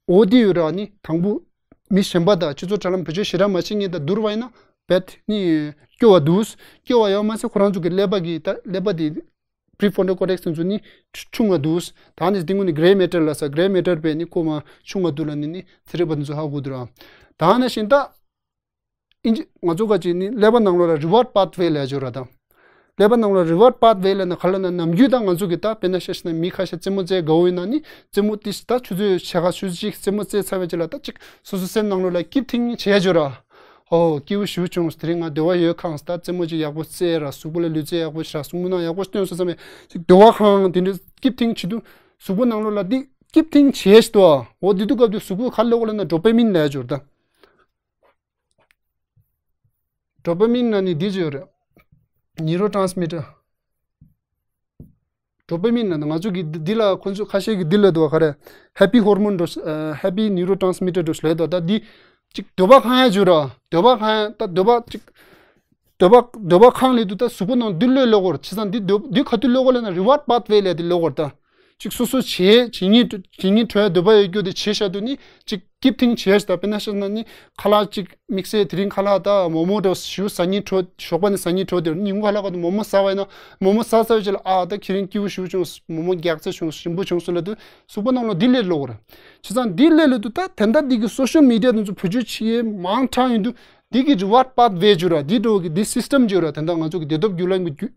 འོ་དེ་ཡོད་ར་ནི་དང་པོ། མི་གཞན་པ་དང་སྤྱི་ཚོགས་དྲ་ལམ་བེད་སྤྱོད་ཞེ་དྲག་མ་བྱེད་མཁན་དང་བསྡུར་བ་ཡིན་ན་བེད་ནི་སྐྱོ་བ་འདུག་སྐྱོ་བ་ཡོད་མ་ཟད་ཁོ་རང་ཚོ་གི་ཀླད་པ་གི་ད་ཀླད་པ་དེ་པི་རི་ཕོན་ཊལ་ཀོར་ཊེག་སི་དེ་ཚོ་ནི་ཆུང་བ་འདུག་ད་ནི་དེ་ངོ་ནི་གྷེ་རེ་མེ་ཊར་ལ་ས་གྷེ་རེ་མེ་ཊར་བས་ནི་ཁོ་མ་ཆུང་བ་འདུག་ལ་ནི་ནི་ཚན་རིག་པ་དེ་ཚོ་ཧ་གོ་འདུག་ར། ད་ནི་བཞིན་ད་ཨིན་ཇི་ང་ཚོ་ག་ཅིག་ནི་ཀླད་པ་ནང་ལོགས་ལ་རི་ཝར་ཌི་པཱ་ཐི་ཝེ་ལབ་ཡ་ཅིག་ཡོད་ར་ད། ཀླད་པ་ནང་ལ་རི་ཝར་ཌི་པཱ་ཐི་ཝེ་ལབ་ན་ག་ལབ་ན་ནམ་རྒྱུན་ད་ང་ཚོ་གི་ད་དཔེར་ན་ཆ་བཞག་ན་མི་ཁ་ཤས་རྩེད་མོ་རྩེ་དགའ་བོ་ཡིན་ན་ནི་རྩེད་མོ་ཏིས་ད་ཆུ་ཚོད་ཕྱེད་ཀ་ཆུ་ཚོད་གཅིག་རྩེད་མོ་རྩེ་ཚར་བའི་རྗེས་ལ་ད་ཅིག་སོ་སོ་སེམས་ནང་ལོགས་ལ་སྐྱིད་ཐིང་བྱས་ཡ་ཅིག་ཡོད་ར། ཨོ་སྐྱིད་པོ་ཞེ་པོ་བྱུང་སོང་། དེ་རིང་ང་འདོད་པ་ཡོད་ཁང་ད་རྩེད་མོ་ཅིག་ཡག་པོ་རྩེ་ར་གཟུགས་པོ་ལ་ལུས་རྩལ་ཡག་པོ་ཞིག་ར་གཟུགས་པོ་ནང་ཡག་པོ་སྟོན་སོང་བསམ་པའི་ཅིག་འདོད་པ་ཁང་དེ་འདྲ་སྐྱིད་ཐིང་བྱེད་དུས་གཟུགས་པོ་ནང་ལོགས་ལ་འདི་སྐྱིད་ཐིང་བྱས་ཤིག་ཏུ་ཨོ་དེ་དུས་སྐབས་དུས་གཟུགས་པོ་ག་ལབ་དགོས་ལབ་ན་ཌོ་པ་མིན་ལབ་ཡ་ཅིག་ཡོད་ར་ད། ཌོ་པ་མིན་ལབ་ནི་འདི་ཅིག་ཡོད་རེད། ནིའུ་རོ་ཊྲན་སི་མི་ཊར། ཌོ་པ་མིན་ལབ་ན་ང་ཚོ་གི་འདི་འདི་ལ་ཁོ་ཚོ་ཁ་ཤས་ཀྱིས་འདི་ལབ་འདུག་ག་རེ། ཧེ་པི་ཧོར་མོན་འདྲ་ཞིག་ཨ་ཧེ་པི་ནིའུ་རོ་ཊྲན་སི་མི་ཊར་འདྲ་ཞིག་ལབ་འདུག་ད་འདི་ཅིག་འདོད་པ་ཁེངས་ཡ་ཅིག་ཡོད་ར། འདོད་པ་ཁེངས་ཡ་ད་འདོད་པ་ཅིག་འདོད་པ་འདོད་པ་ཁེངས་ལབ་དུས་ད་གཟུགས་པོ་ནང་འདི་གློད་ལོག་གོ་ར། བྱས་ཙང་འདི་འདོད་འདི་ག་དུས་གློད་གོ་ལབ་ན་རི་ཝར་ཌི་པཱ་ཐི་ཝེ་ལབ་དེ་གློད་གོ་ར་ད། ཅིག་སོ་སོ་བྱེད་བྱེད་སྙིང་བྱེད་སྙིང་བྲོ་ཡ་འདོད་པ་ཡོད་རྒྱུ་དེ་བྱེད་བཞག་དུས་ནི་ཅིག་སྐྱིད་ཐིང་བྱེད་ཤག་ད་དཔེར་ན་བཤད་ན་ནི་ཁ་ལག་ཅིག་དམིགས་བསལ་དེ་རིང་ཁ་ལག་ད་མོག་མོག་འདྲ་ཞིག་ཟ་སྙིང་བྲོ་ཞོགས་པ་ནས་ཟ་སྙིང་བྲོ་དེ་ཉིན་གུང་ཁ་ལག་ག་དུས་མོག་མོག་ཟ་བ་ཡིན་ན་མོག་མོག་ཟ་ཟ་བའི་རྗེས་ལ་ཨ་ད་ཁྱེད་རང་སྐྱིད་པོ་ཞེ་པོ་བྱུང་སོང་མོག་མོག་རྒྱགས་ཚད་བྱུང་སོང་ཞིམ་པོ་བྱུང་སོང་ལབ་དུས་གཟུགས་པོ་ནང་ལོགས་འདི་གློད་ལོག་གོ་ར། བྱས་ཙང་འདི་གློད་ལོག་དུས་ད་དེ་འདྲ་འདི་གི་སོ་ཤལ་མི་ཌི་ཡ་དེ་ཚོ་བེད་སྤྱོད་བྱེད་ཡས་མང་དྲགས་ཡོང་དུས། འདི་གི་རི་ཝར་ཌི་པཱ་ཐི་ཝེ་ཅིག་ཡོད་ར། འདི་འདྲ་བོ་གི་འདི་སིས་ཊམ་ཅིག་ཡོད་ར། དེ་འདྲ་ང་ཚོ་གི་བདེ་སྡོད་བརྒྱུད་ལམ་གི་བརྒྱུད་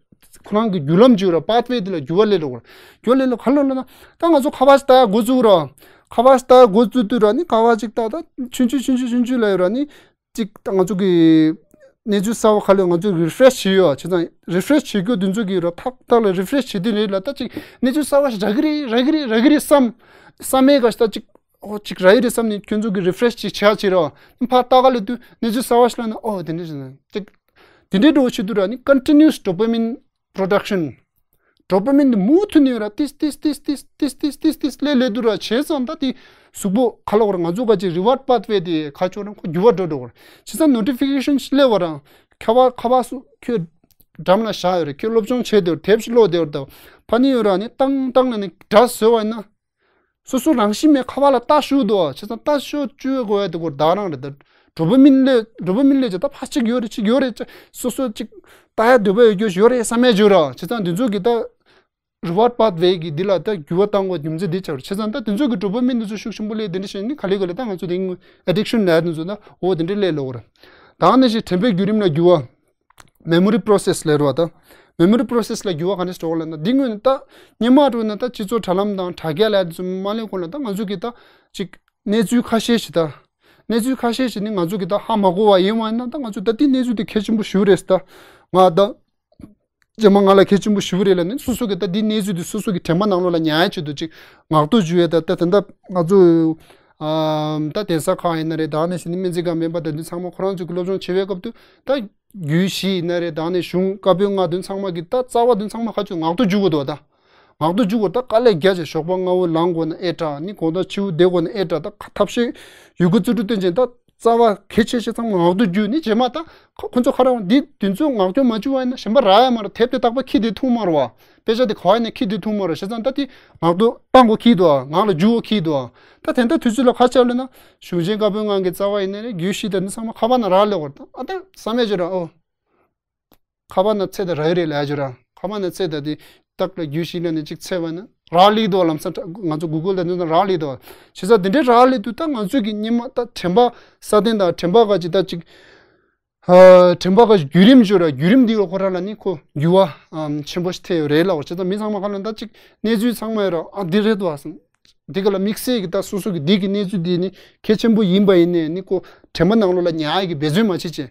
ཁོ་རང་གི་བརྒྱུད་ལམ་ཅིག་ཡོད་ར། པཱ་ཐི་ཝེ་འདི་ལ་འགྱུར་བ་སླེབས་འགྲོ་གི་ར། འགྱུར་བ་སླེབས་ལ་ག་ལོ་ལ་ན་ད་ང་ཚོ་ཁ་པར་ཞིག་ལྟ་ཡ་འགོ་བཙུགས་ར། ཁ་པར་ཞིག་ལྟ་ཡ་འགོ་བཙུགས་དུས་ར་ནི་ཁ་པར་ཅིག་ལྟ་ད་ཆུང་ཆུང་ཆུང་ཆུང་ཆུང་ཆུང་ལ་ཡོད་ར་ནི་ཅིག་ད་ང་ཚོ་གི་གནས་ཚུལ་གསར་པ་ཁ་ལོ་ང་ཚོ་རི་ཕི་རེ་ཤི་བྱེད་ཡོད་བྱས་ཙང་རི་ཕི་རེ་ཤི་བྱེད་རྒྱུ་འདི་ཚོ་གི་ར་ཐག་ཐག་ལ་རི་ཕི་རེ་ཤི་བྱེད་དུས་རེད་ལ་ད་ཅིག་གནས་ཚུལ་གསར་པ་ཞིག་རག་གི་རེད་རག་གི་རེད་རག་གི་རེད་བསམ་བསམ་མེད་ག་ཞིག་ད་ཅིག་ཨོ་གཅིག་རག་གི་རེད་བསམ་ནས་ཁྱོད་ཚོ་གི་རི་ཕི་རེ་ཤི་ཅིག་བྱས་བྱས་རོགས། ཕར་ལྟ་ག་ལ་དུས་གནས་ཚུལ་གསར་པ་ཞིག་ལ་ན་ཨོ་དེ་འདྲ་ཞིག་ན་ཅིག་དེ་འདྲའི་འགྲོ་བྱེད་དུས་ར་ནི་continuous dopamine production། ཌོ་པ་མིན་དེ་མུ་མཐུད་ནས་ར་ཏིས་ཏིས་ལས་ལས་དུས་ར་བྱས་ཙང་ད་དེ་གཟུགས་པོ་ཁ་ལོག་ར་ང་ཚོ་ག་ཅིག་རི་ཝར་ཌི་པཱ་ཐི་ཝེ་དེ་ཁ་ཕྱོགས་ར་ཁོ་འགྱུར་བ་འགྲོ་འགྲོ་གོ་ར། བྱས་ཙང་ནོ་ཊི་ཕི་ཀེ་ཤན་ཞིག་སླེབས་པ་ར་ཁ་པར་ཁ་པར་སུ་ཁྱོད་འགྲམ་ལ་བཞག་ཡོད་ར་ཁྱོད་སློབ་སྦྱོང་བྱས་དེ་ར་དེབ་ཞིག་ཀློག་དེ་ར་ད་ཕ་ནི་ཡོད་ར་ནི་ཏང་ཏང་ལ་ནི་སྒྲ་བཟོས་པ་ཡིན་ན། སོ་སོ་རང་བཞིན་མེད་ཁ་པར་ལ་ལྟ་ཤོག་འདུག་བྱས་ཙང་ལྟ་ཤོག་བཅུག་དགོས་ཡ་དེ་གོ་བདག་རང་རེད་ད། ཌོ་པ་མིན་ལས་ཌོ་པ་མིན་ལས་ཀྱི་ད་ཕ་གཅིག་ཡོད་རེད་གཅིག་ཡོད་རེད་ཅེས་སོ་སོ་གཅིག་ལྟ་ཡ་འདོད་པ་ཡོད་རྒྱུ་ཞིག་ཡོད་རེད་བསམ་ཡ་བརྗོད་ར། བྱས་ཙང་འདི་ཚོ་གི་ད་རི་ཝར་ཌི་པཱ་ཐི་ཝེ་གི་འདི་ལ་ད་འགྱུར་བ་བཏང་དགོས་རྒྱུ་མཚན་འདི་ཆགས་རེད། བྱས་ཙང་ད་འདི་ཚོ་གི་ཌོ་པ་མིན་འདི་ཚོ་ཤུགས་ཆེན་པོ་ལས་དེ་འདྲ་བྱས་ནི་ག་ལེ་ག་ལེ་ད་ང་ཚོ་དེ་ཨེ་ཌིག་ཤན་ལབ་ཡ་འདི་ཚོ་ད་འོ་དེ་འདྲ་ལས་ལོག་རེད། ད་ནི་ཞིག་དྲན་པའི་བརྒྱུད་རིམ་ལ་འགྱུར་བ། མེ་མོ་རི་པོ་རོ་སེ་སི་ལབ་རེད་བ་ད། མེ་མོ་རི་པོ་རོ་སེ་སི་ལ་འགྱུར་བ་ག་འདྲ་ཞིག་འགྲོ་གི་ལབ་ན། འདི་སྔོན་ནས་ད་སྔོན་མ་འགྲོ་ན་ད་སྤྱི་ཚོགས་དྲ་ལམ་དང་དྲ་རྒྱ་ལབ་ཡ་དེ་ཚོ་མ་སླེབས་གོང་ལ་ད་ང་ཚོ་གི་ད་ཅིག་གནས་ཚུལ་ཁ་ཤས་ཤིག་ད། གནས་ཚུལ་ཁ་ཤས་ཤིག་ནི་ང་ཚོ་གི་ད་ཧ་མ་གོ་བ་ཡིན་བ་ཡིན་ན། ད་ང་ཚོ་ད་དེ་གནས་ཚུལ་དེ་གལ་ཆེན་པོ་ཞེ་པོ་རེད་ད། ང་ད། རྗེས་མ་ང་ལ་གལ་ཆེན་པོ་ཞེ་པོ་རེད་ལབ་ནས། སོ་སོ་གི་ད་འདི་གནས་ཚུལ་འདི་སོ་སོ་གི་དྲན་པ་ནང་ལོགས་ལ་ཉར་ཡ་ཆེད་དུ་ཅིག་ངག་ཐོག་བརྗོད་ཡས་ད། ད་ད་ལྟ་ང་ཚོ་ཨམ་ད་གདན་ས་ཁག་ཡིན་ན་རེད། ད་ནས་ཟིན་ནི་སྨན་རྩིས་ཁང་མེད་པ་ད་འདི་ཚང་མ་ཁོ་རང་ཚོ་གི་སློབ་སྦྱོང་བྱེད་པའི་སྐབས་དུ་ད་རྒྱུད་བཞི་ཡིན་ན་རེད། ད་ནས་གཞུང་བཀའ་པོད་ལྔ་འདི་ཚང་མ་གི་ད་རྩ་བ་འདི་ཚང་མ་ཁ་ཆུ་ངག་ཐོག་བརྗོད་དགོས་འདུག་ད། ངག་ཐོག་བརྗོད་དགོས་ད། དཀའ་ལས་རྒྱ་ཆེ། ཞོགས་པ་སྔ་བོ་ལངས་དགོས་ན་ཨེ་དྲག་ནི། དགོང་དག་ཕྱི་པོ་བསྡད་དགོས་ན་ཨེ་དྲག་ད་ཁ་ཐབས་ཤེས་ཡོད་དགུ་རྩལ་སྤྲུགས་སྟོན་བྱས་ད། རྩ་བ་གལ་ཆེ་ཤོས་ཚང་མ་ངག་ཐོག་བརྗོད་ནི། རྗེས་མ་ད་ཁོ་ཁོ་ཚོ་ཁ་རང་འདི་དུས་ཚོད་ངག་ཐོག་མ་བརྗོད་བ་ཡིན་ན་གཞན་པ་རག་ཡ་མ་རེད། དེབ་དེ་རྟག་པར་ཁྱི་དེ་འཐུང་མ་རེད་བ། དཔེ་ཆ་དེ་ག་བ་ཡིན་ན་ཁྱི་དེ་འཐུང་མ་རེད། བྱས་ཙང་ད་དེ་ངག་ཐོག་བཏང་དགོས་ཁྱི་འདུག་ངག་ལ་འཇུ་དགོས་ཁྱི་འདུག་ད་དེ་འདྲ་དུས་ཚོད་ལ་ཁ་ཆག་ལ་ན་གཞུང་ཆེན་བཀའ་པོད་ལྔ་གི་རྩ་བ་ཡིན་ན་རེད། རྒྱུད་བཞི་དང་འདི་ཚང་མ་ཁ་པར་ན་རག་ལས་བར་ད། ཨ་ད་བསམ་ཡ་ཅིག་ར་ཨོ། ཁ་པར་ན་ཚད་ད་རག་ཡོད་རེད་ལབ་ཡ་ཅིག་ར། ཁ་པར་ན་ཚད་ད་དེ་རྟགས་ལ་རྒྱུད་བཞི་ལ་ནི་ཅིག་ཚད་བ་ན་རག་ལས་འདུག་ལམ་སང་ང་ཚོ་གུ་གུལ་ད་འདི་ན་རག་ལས་འདུག་བྱས་ཙང་དེ་འདྲའི་རག་ལས་འདུག་ད་ང་ཚོས་ཀྱི་སྔོན་མ་ད་དྲན་པ་སྲ་བརྟན་དང་དྲན་པ་ག་ཅིག་ད་ཅིག་ཨ་དྲན་པ་ག་ཅིག་བརྒྱུད་རིམ་ཅིག་ཡོད་ར། བརྒྱུད་རིམ་འདི་ལ་ཁོ་རང་ལ་ནི་ཁོ་འགྱུར་བ་ཨམ་ཆེན་པོ་ཞིག་ཐེབས་ཡོད་རེད་ལབ་པ། བྱས་ཙང་མི་ཚང་མ་ཁ་ལ་ད་ཅིག་གནས་ཚུལ་ཚང་མ་ཡོད་ར། ཨ་འདི་རེད་འདུག་ཨ་སམ། འདི་ག་ལ་དམིགས་བསལ་གྱི་ད་སོ་སོ་གི་འདི་གི་གནས་ཚུལ་འདི་ནི་གལ་ཆེན་པོ་ཡིན་པ་ཡིན་ནའི་ནི་ཁོ་དྲན་པ་ནང་ལོགས་ལ་ཉར་ཡ་གི་འབད་བརྩོན་མ་བྱེད་ཅེས།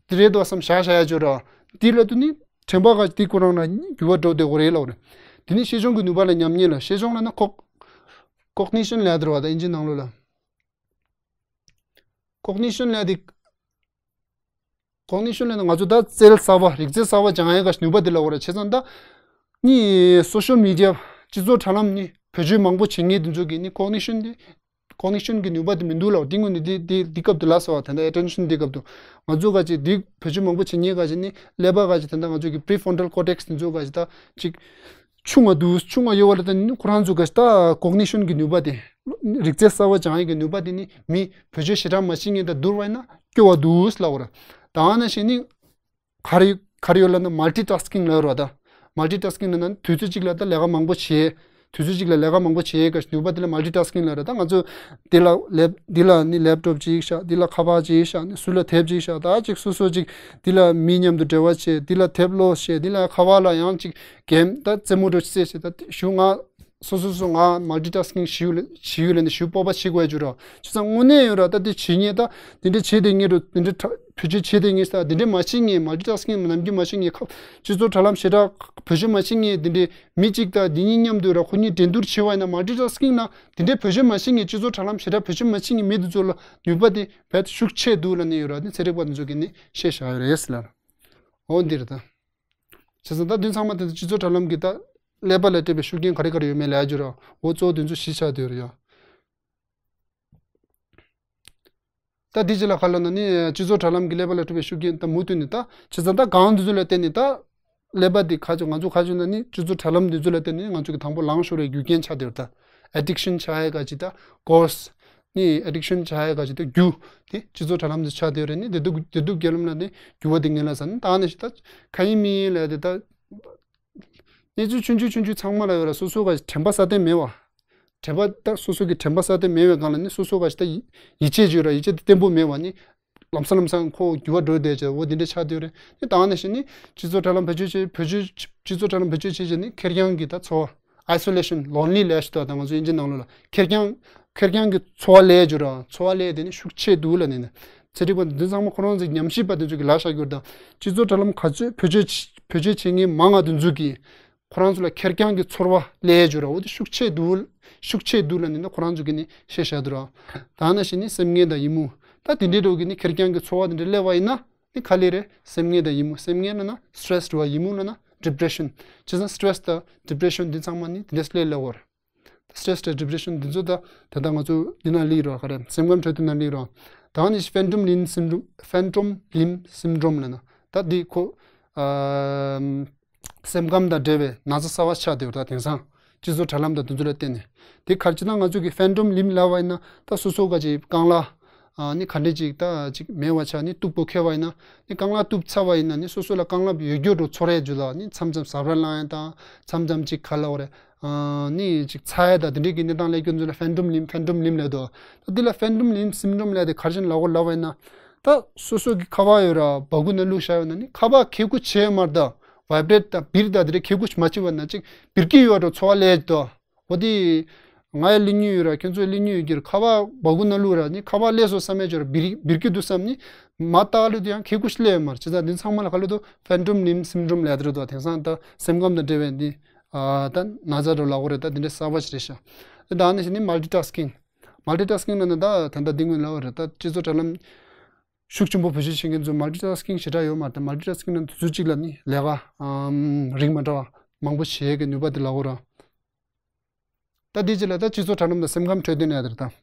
འདི་རེད་འདུག་བསམ་བཞག་བཞག་ཡ་ཅིག་ཡོད་ར། འདི་ལ་དུ་ནི་དྲན་པ་ག་འདི་ཁོ་རང་ལ་འགྱུར་བ་འགྲོ་བསྡད་དགོས་རེད་ལབ་རེད། དེ་ནི་ཤེས་སྦྱོང་གི་ནུས་པ་ལ་ཉམས་ཉེས་ལ། ཤེས་སྦྱོང་ལ་ན་ཁོག་ཀོག་ནི་ཤན་ལབ་ཡ་དེ་རེད་བ་ད་ཨིན་ཇི་ནང་ལོགས་ལ། ཀོག་ནི་ཤན་ལབ་ཡ་དེ། ཀོག་ནི་ཤན་ལབ་ན་ང་ཚོ་ད་རྩལ་གསར་པ་རིག་རྩལ་གསར་པ་སྦྱང་ཡ་ག་ནུས་པ་དེ་ལབ་དགོས་རེད། བྱས་ཙང་ད་ནི་སོ་ཤལ་མི་ཌི་ཡ་སྤྱི་ཚོགས་དྲ་ལམ་ནི་བེད་སྤྱོད་མང་པོ་བྱེད་མཁན་དེ་ཚོ་གི་ནི་ཀོག་ནི་ཤན་དེ། ཀོག་ནི་ཤན་གྱི་ནུས་པ་དེ་མི་འདུག་ལབ། དེ་སྔོན་ནས་དེ་དེ་དེ་སྐབས་དུ་ལབ་སོང་བ། ད་ལྟ་ཨེ་ཊེན་ཤན་དེ་སྐབས་དུ་ང་ཚོ་ག་ཅིག་དེ་བེད་སྤྱོད་མང་པོ་བྱེད་མཁན་ག་ཅིག་ནི་ཀླད་པ་ག་ཅིག་ད་ལྟ་ང་ཚོ་གི་པི་རི་ཕོན་ཊལ་ཀོར་ཊེག་སི་དེ་ཚོ་ག་ཅིག་ད་ཅིག་ཆུང་བ་འདུག་ཆུང་བ་ཡོད་པ་ལ་ད་ནི་ཁོ་རང་ཚོ་ག་ཅིག་ད་ཀོག་ནི་ཤན་གྱི་ནུས་པ་དེ་རིག་རྩལ་གསར་པ་སྦྱང་ཡས་ཀྱི་ནུས་པ་དེ་ནི་མི་བེད་སྤྱོད་ཞེ་དྲག་མ་བྱེད་མཁན་དང་བསྡུར་བ་ཡིན་ན་སྐྱོ་བ་འདུག་ལབ་པ་རེད། ད་ནང་བཞིན་ནི། ག་རེ་ག་རེ་ཡོད་ལབ་ན་མལ་ཊི་ཊཱ་སི་ཀིང་ལབ་ཡོད་རེད་བ་ད། མལ་ཊི་ཊཱ་སི་ཀིང་ལབ་ན་དུས་ཚོད་གཅིག་ལ་ད་ལས་ཀ་མང་པོ་བྱེད། དུས་ཚོད་གཅིག་ལ་ལས་ཀ་མང་པོ་བྱེད་ག་ནུས་པ་དེ་ལ་མལ་ཊི་ཊཱ་སི་ཀིང་ལབ་རེད། ད་ང་ཚོ་འདི་ལ་ལེབ་འདི་ལ་ནི་ལེབ་ཊོབ་ཅིག་བཞག་འདི་ལ་ཁ་པར་ཅིག་བཞག་ནི་ཟུར་ལ་དེབ་ཅིག་བཞག་ད་ཅིག་སོ་སོ་ཅིག་འདི་ལ་མི་མཉམ་དུ་འབྲེལ་བ་བྱེད། འདི་ལ་དེབ་ཀློག་བྱེད། འདི་ལ་ཁ་པར་ལ་ཡང་ཅིག་གེམ་ད་རྩེད་མོ་འགྲོ་རྩེད་བྱེད། ད་ཞུ་ང་སོ་སོ་སོ་ང་མལ་ཊི་ཊཱ་སི་ཀིང་ཞུ་ལ་ཞུ་ལ་ནི་ཞུ་སྤོབས་པ་བྱེད་དགོས་ཡ་ཅིག་རེད། བྱས་ཙང་དངོས་གནས་ཡོད་ར། ད་དེ་བྱེད་ངེས་ད་དེ་འདྲ་བྱེད་དེ་ངེས་རུ་དེ་འདྲ་བེད་སྤྱོད་བྱེད་དེ་ངེས་ད་དེ་འདྲ་མ་བྱེད་ངེས། མལ་ཊི་ཊཱ་སི་ཀིང་ནམ་རྒྱུན་མ་བྱེད་ངེས། ཁ་སྤྱི་ཚོགས་དྲ་ལམ་ཞེ་དྲག་བེད་སྤྱོད་མ་བྱེད་ངེས། དེ་འདྲ་མི་གཅིག་ད་དེ་གཉིས་མཉམ་དུ་ར་ཁོ་གཉིས་འགྲན་བསྡུར་བྱེད་པ་ཡིན་ན་མལ་ཊི་ཊཱ་སི་ཀིང་ན་དེ་འདྲ་བེད་སྤྱོད་མ་བྱེད་ངེས། སྤྱི་ཚོགས་དྲ་ལམ་ཞེ་དྲག་བེད་སྤྱོད་མ་བྱེད་ངེས་མི་དེ་ཚོ་ལ་ནུས་པ་དེ་རྦད་ཤུགས་ཆེ་འདུག་ལབ་ནས་ཡོད་ར། དེ་ཚན་རིག་པ་དེ་ཚོ་གིས་ནི་བཤད་བཞག་ཡོད་རེད་ཟེར་ལ། འོ་འདི་རེད་ད། བྱས་ཙང་ད་དུས་ཚང་མ་དེ་ཚོ་སྤྱི་ཚོགས་དྲ་ལམ་གྱི་ད་ཀླད་པ་ལ་སྤྲད་པའི་ཤུགས་རྐྱེན་ག་རེ་ག་རེ་ཡོད་མེད་ལབ་ཡ་ཅིག་ར། འོ་གཙོ་བོ་དེ་ཚོ་གཞི་ཆགས་བསྡད་ཡོད་རེད་ཡ། ད་འདི་ཅི་ལ་ག་ལ་ན་ནི་སྤྱི་ཚོགས་དྲ་ལམ་གྱི་ཀླད་པ་ལ་སྤྲད་པའི་ཤུགས་རྐྱེན་ད་མུ་མཐུད་ནས་ད་བྱས་ཙང་ད་གང་དེ་ཚོ་ལ་བརྟེན་ནས་ད་ཀླད་པ་འདི་ཁ་ཆོ་ང་ཚོ་ཁ་ཆོ་ན་ནི་སྤྱི་ཚོགས་དྲ་ལམ་འདི་ཚོ་ལ་བརྟེན་ནས་ང་ཚོ་གི་དང་པོ་ལངས་ཤོར་བའི་རྒྱུ་རྐྱེན་ཆགས་བསྡད་ཡོད་ད། ཨེ་ཌིག་ཤན་ཆགས་ཡ་ག་ཅིག་ད་ཀོ་སི་ནི་ཨེ་ཌིག་ཤན་ཆགས་ཡ་ག་ཅིག་ད་རྒྱུ་དེ་སྤྱི་ཚོགས་དྲ་ལམ་འདི་ཆགས་བསྡད་ཡོད་རེད། ནི་བདེ་སྡུག་བདེ་སྡུག་བརྒྱུད་ལམ་ལ་ནི་འགྱུར་བ་འདི་ངེས་ལ་ཟ་ནི་ད་ནི་ཞིག་ད་ག་ཡིན་མིན་ཡིན་ལ་དེ་ད། གནས་ཚུལ་ཆུང་ཆུང་ཆུང་ཆུང་ཚང་མ་ལ་ཡོད་ར། སོ་སོ་ག་དྲན་པ་སྲ་བརྟན་མེད་བ། དྲན་པ་ད་སོ་སོ་གི་དྲན་པ་སྲ་བརྟན་མེད་བའི་སྒང་ལ་ནི་སོ་སོ་ག་ཞིག་ད་ཡི་ཡིད་ཆེས་བྱོས་ར། ཡིད་ཆེས་དེ་བརྟན་པོ་མེད་བ་ནི། ལམ་སང་ལམ་སང་ཁོ་འགྱུར་བ་འགྲོ་བསྡད་བྱས་འོ་དེ་འདྲ་ཆགས་བསྡད་རེད། ནི་ད་ནང་བཞིན་ནི་སྤྱི་ཚོགས་དྲ་ལམ་བེད་སྤྱོད་བྱེད་བེད་སྤྱོད་སྤྱི་ཚོགས་དྲ་ལམ་བེད་སྤྱོད་བྱེད་བྱས་ནི་ཁེར་རྐྱང་གི་ད་འཚོ་བ། ཨའི་སོ་ལེ་ཤན་ལོན་ལི་ལབ་ཞིག་ད་ང་ཚོ་དབྱིན་ཇི་ནང་ལོགས་ལ་ཁེར་རྐྱང་ཁེར་རྐྱང་གི་འཚོ་བ་ལས་བྱུང་ར། འཚོ་བ་ལས་དེ་ནི་ཤུགས་ཆེ་འདུག་ལབ་ནས་ནི། ཚན་རིག་པ་འདི་ཚང་མ་ཁོ་རང་ཚོའི་ཉམས་ཞིབ་པ་དེ་ཚོ་གི་ལབ་བཞག་རྒྱུར་དང་སྤྱི་ཚོགས་དྲ་ལམ་ག་ཚོད་བེད་སྤྱོད་བེད་སྤྱོད་བྱེད་མཁན་མང་ང་དེ་ཚོ་གི་ཁོ་རང་ཚོ་ལ་ཁེར་རྐྱང་གི་ཚོར་བ་ལས་བྱུང་ར། འོ་དེ་ཤུགས་ཆེ་འདུག་ཤུགས་ཆེ་འདུག་ལབ་ནས་ནི་ཁོ་རང་ཚོ་གི་ནི་བཤད་བཞག་འདུག་ར། ད་ནང་བཞིན་ནི་སེམས་ངན་དང་ཡི་མུག་ད་དེ་འདྲའི་འགྲོ་གི་ནི་ཁེར་རྐྱང་གི་ཚོར་བ་དེ་འདྲ་སླེབས་པ་ཡིན་ན། ནི་ག་ལེ་རེད། སེམས་ངན་དང་ཡི་མུག་སེམས་ངན་ལབ་ན་སི་ཊེ་རེ་སི་རེད་བ། ཡི་མུག་ལབ་ན་ཌི་པི་རེ་ཤན། བྱས་ཙང་སི་ཊེ་རེ་སི་དང་ཌི་པི་རེ་ཤན་འདི་ཚང་མ་ནི་དེ་འདྲ་སླེབས་སླེབས་པ་རེད། སི་ཊེ་རེ་སི་དང་ཌི་པི་རེ་ཤན་འདི་ཚོ་ད་ད་ལྟ་ང་ཚོ་འདི་ན་སླེབས་རོགས་ག་རེ་སེམས་ཁམས་འཕྲོད་བསྟེན་ན་སླེབས་རོགས། ད་ནི་ཕེན་ཊོམ་ལིམ་སིན་ཌོམ་ཕེན་ཊོམ་ལིམ་སིན་ཌོམ་ལབ་ན་ད་འདི་ཁོ་ཨ། སེམས་ཁམས་དང་འབྲེལ་བའི་ན་ཚ་གསར་བ་ཆགས་བསྡད་ཡོད་ད། དེང་སང་སྤྱི་ཚོགས་དྲ་ལམ་དང་དེ་ཚོ་ལ་བརྟེན་ནས། དེ་ག་རེ་བྱས་ན་ང་ཚོ་གི་ཕེན་ཊོམ་ལིམ་ལབ་པ་ཡིན་ན་ད་སོ་སོ་ག་ཅིག་རྐང་ལག་ཨ་ནི་ག་འདྲ་ཅིག་ད་ཅིག་མེད་པ་ཆགས་ནི་སྟུག་པོ་ཁེལ་བ་ཡིན་ན་ནི་རྐང་ལག་གཏུབ་ཚར་བ་ཡིན་ན་ནི་སོ་སོ་ལ་རྐང་ལག་ཡོད་རྒྱུ་འགྲོ་ཚོར་ཡ་རྒྱུ་ལ་ནི་མཚམས་མཚམས་ཟ་འཕྲུག་ལངས་ཡ་དང་མཚམས་མཚམས་ཅིག་ག་ལབ་དགོས་རེད། ཨ་ནི་ཅིག་ཚ་ཡ་དང་དེ་འདྲའི་གི་གནས་སྟངས་སླེབས་རྒྱུ་ཚོ་ལ་ཕེན་ཊོམ་ལིམ་ཕེན་ཊོམ་ལིམ་ལབ་འདུག་ད་འདི་ལ་ཕེན་ཊོམ་ལིམ་སིན་ཌོམ་ལབ་དེ་ག་རེ་བྱས་ནས་ལབ་དགོས་ལབ་པ་ཡིན་ན། ད་སོ་སོ་གི་ཁ་པར་ཡོད་ར་སྦ་ཁུག་ནང་བླུགས་བཞག་ཡོད་ན་ནི་ཁ་པར་ཁེ་གུ་བྱས་མར་ད་བའི་བྷི་རེཊ་དང་བིར་ད་དེ་རེ་ཁེ་གུ་མ་བྱེད་པ་ན་ཅིག་བིར་གི་ཡོད་ར་ཚོར་བ་ལས་ད། འོ་དེ། ང་ཡི་ལི་ཉུ་ཡོད་ར་ཁྱོད་ཚོའི་ལི་ཉུ་ཡོད་ཀྱི་ར་ཁ་པར་སྦ་ཁུག་ནང་བླུགས་ར་ནི་ཁ་པར་ལས་སོ་བསམ་མེད་ཅོར་བིར་བིར་གི་འདུག་བསམ་ནི་མ་ལྟ་ལུ་དུ་ཡང་ཁེ་གུ་ལས་མར་བྱེད་ད་འདི་ཚང་མ་ལ་ག་ལུ་དུ་ཕེན་ཊོམ་ལིམ་སིན་ཌོམ་ལས་དེ་རུ་དོ་དེང་སང་ད་སེམས་ཁམས་དང་འབྲེལ་བའི་འདི། ཨ་ད་ན་ཚ་འགྲོ་ལ་འོ་རེད་ད་འདི་འདྲའི་གསར་པ་ཞིག་རེད་ཤག་ད་ཨ་ནི་ཞིག་ནི་མལ་ཊི་ཊཱ་སི་ཀིང་། མལ་ཊི་ཊཱ་སི་ཀིང་ལ་ན་ད་ད་ད་འདི་སྔོན་ལ་འོ་རེད་ད་སྤྱི་ཚོགས་དྲ་ལམ་ཤུགས་ཆེན་པོ་བེད་སྤྱོད་བྱེད་མཁན་ཚོ་མལ་ཊི་ཊཱ་སི་ཀིང་ཞེ་དྲག་ཡོད་མ་རེད་ད་མལ་ཊི་ཊཱ་སི་ཀིང་ལ་དུས་ཚོད་གཅིག་ལ་ནི་ལས་ཀ་ཨམ་རིགས་མ་འདྲ་བ་མང་པོ་བྱེད་ཀྱི་ནུས་པ་དེ་ལ་འོ་ར། ད་འདི་ཅི་ལ་ད་སྤྱི་ཚོགས་དྲ་ལམ་དང་སེམས་ཁམས་འཕྲོད་བསྟེན་ལ་ཡ་དེར་ད། བྱས་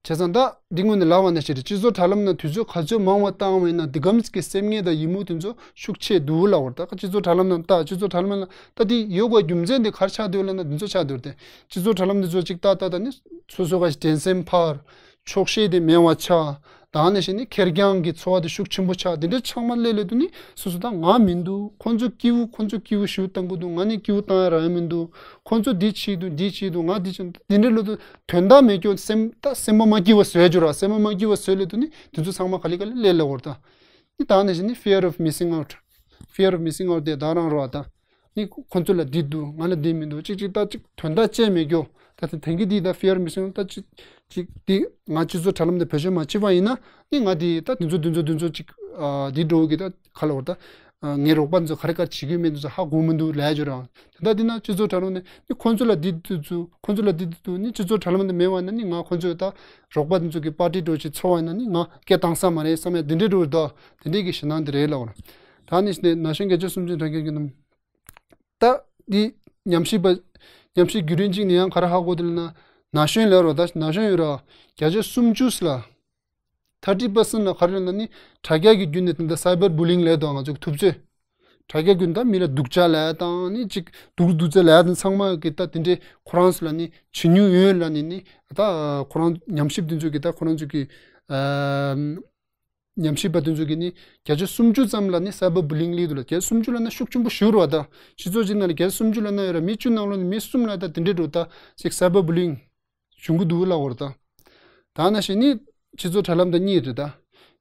ཙང་ད་འདི་སྔོན་ནས་ལབ་པ་ནང་བཞིན་རེད་སྤྱི་ཚོགས་དྲ་ལམ་ནང་དུས་ཚོད་ག་ཚོད་མང་བ་བཏང་བ་ཡིན་ན་འདི་གམ་གྱི་སེམས་ངལ་དང་ཡི་མུག་དེ་ཚོ་ཤུགས་ཆེ་འདུག་ལབ་པར་ད་སྤྱི་ཚོགས་དྲ་ལམ་ནང་ད་སྤྱི་ཚོགས་དྲ་ལམ་ནང་ད་འདི་ཡོད་དགོས་རྒྱུ་མཚན་དེ་ག་རེ་ཆགས་འདུག་ལབ་ན་འདི་ཚོ་ཆགས་འདུག་སྟེ་སྤྱི་ཚོགས་དྲ་ལམ་འདི་ཚོ་གཅིག་ཏག་ཏག་ད་ནི་སོ་སོ་ག་ཞིག་དྲན་སེམས་འཕར་ཆོག་ཤེས་དེ་མེད་པ་ཆགས། ད་ནི་ཞིག་ནི་ཁེར་རྐྱང་གི་འཚོ་བ་དེ་ཤུགས་ཆེན་པོ་ཆགས་དེ་འདྲའི་ཚང་མ་སླེབས་སླེབས་དུས་ནི་སོ་སོ་ད་ང་མི་འདུག་ཁོ་ཚོ་སྐྱིད་པོ་ཁོ་ཚོ་སྐྱིད་པོ་ཞུ་བཏང་གི་འདུག་ང་ནི་སྐྱིད་པོ་བཏང་ཡ་རག་ཡ་མི་འདུག་ཁོ་ཚོ་འདི་བྱེད་འདུག་འདི་བྱེད་འདུག་ང་འདི་བྱེད་འདུག་འདི་འདྲའི་ལོ་དུ་དོན་དག་མེད་སྐྱོ་སེམས་ད་སེམས་པ་མ་སྐྱིད་པ་བཟོས་རྒྱུ་ར་སེམས་པ་མ་སྐྱིད་པ་བཟོས་སླེབས་དུས་ནི་དེ་ཚོ་ཚང་མ་ག་ལེ་ག་ལེ་སླེབས་སླེབས་འོར་ད། ནི་ད་ནི་ཞིག་ནི་fear of missing out། Fear of missing out དེ་ད་རང་རོ་ཨ་ད། ནི་ཁོ་ཚོ་ལ་འདི་འདུག་ང་ལ་འདི་མི་འདུག་ཅིག་ཅིག་ད་ཅིག་དོན་དག་ཅན་མེད་རྒྱུ། ད་ད་དེང་གི་འདི་ད་fear of missing out ད་ཅིག་ཅིག་འདི་ང་སྤྱི་ཚོགས་དྲ་ལམ་དུ་བེད་སྤྱོད་མ་བྱེད་པ་ཡིན་ན་ནི་ང་འདི་ད་འདི་ཚོ་འདི་ཚོ་འདི་ཚོ་ཅིག་ཨ་འདི་འགྲོ་གི་ད་ག་ལ་བར་ད་ངའི་རོགས་པ་འདི་ཚོ་ག་རེ་ག་རེ་བྱེད་ཀྱི་མེད་འདི་ཚོ་ཧ་གོ་མི་འདུག་ལས་བརྗོད་རང་ད་ད་འདི་ན་སྤྱི་ཚོགས་དྲ་ལམ་ནས་ནི་ཁོ་ཚོ་ལ་འདི་འདི་ཚོ་ཁོ་ཚོ་ལ་འདི་འདི་འདུག་ནི་སྤྱི་ཚོགས་དྲ་ལམ་དུ་མེད་པ་ན་ནི་ང་ཁོ་ཚོ་ད་རོགས་པ་འདི་ཚོ་གི་པར་ཊི་འགྲོ་ཅིག་ཚོགས་པ་ཡིན་ན་ནི་ང་སྐད་བཏང་ས་མ་རེད་བསམ་ཡ་འདི་འདྲའི་འགྲོ་ད་དེ་འདྲའི་གི་ཞེད་སྣང་འདི་རེད་ལ་བར་ད་ནི་ནས་ན་གཞོན་བརྒྱད་ཅུ་སུམ་ཅུ་དྲ་རྒྱ་གི་རྣམས། ད་འདི་ཉམས་ཞིབ་པ། ཉམས་ཞིབ་བརྒྱུད་རིམ་གཅིག་ནས་ཡང་ག་རེ་ཧ་གོ་དེ་ལ་ན། ན་གཞོན་ལ་རོ་ད་ན་གཞོན་ཡོད་ར། བརྒྱ་ཆ་སུམ་ཅུ་ལ། thirty percent ལ་ག་རེ་ལ་ན་ནི་དྲ་རྒྱ་གི་བརྒྱུད་ནས་དེ་འདྲ་cyber bullying ལས་དང་ང་ཚོ་གི་ཐུབ་ཚོད། དྲ་རྒྱ་བརྒྱུད་ད་མི་ལ་སྡུག་ཅག་ལས་དང་ནི་ཅིག་སྡུག་སྡུག་ཚད་ལས་དང་ཚང་མ་གི་ད་དེ་འདྲའི་ཁོ་རང་ཚོ་ལ་ནི་བྱེད་མྱོང་ཡོད་ལ་ནི་ནི་ད་ཁོ་རང་ཉམས་ཞིབ་དེ་ཚོ་གི་ད་ཁོ་རང་ཚོ་གི་ཉམས་ཞིབ་པ་དེ་ཚོ་གིས་ནི་བརྒྱ་ཆ་སུམ་ཅུ་ཙམ་ལ་ནི་cyber bullying སླེབས་འདུག་ལ། བརྒྱ་ཆ་སུམ་ཅུ་ལ་ན་ཤུགས་ཆེན་པོ་ཞུ་རོགས་ད། སྤྱི་ཚོགས་གཅིག་ནང་ལ་བརྒྱ་ཆ་སུམ་ཅུ་ལ་ན་ཡོད་ར་མི་བཅུ་ནང་ལོ་ནི་མི་གསུམ་ལ་ད་དེ་འདྲའི་འགྲོ་ད་ཅིག་cyber bullying བྱུང་གི་འདུག་ལ་འོར་ད། ད་ན་ཞིག་ནི་སྤྱི་ཚོགས་དྲ་ལམ་ད་གཉིས་རེད་ད།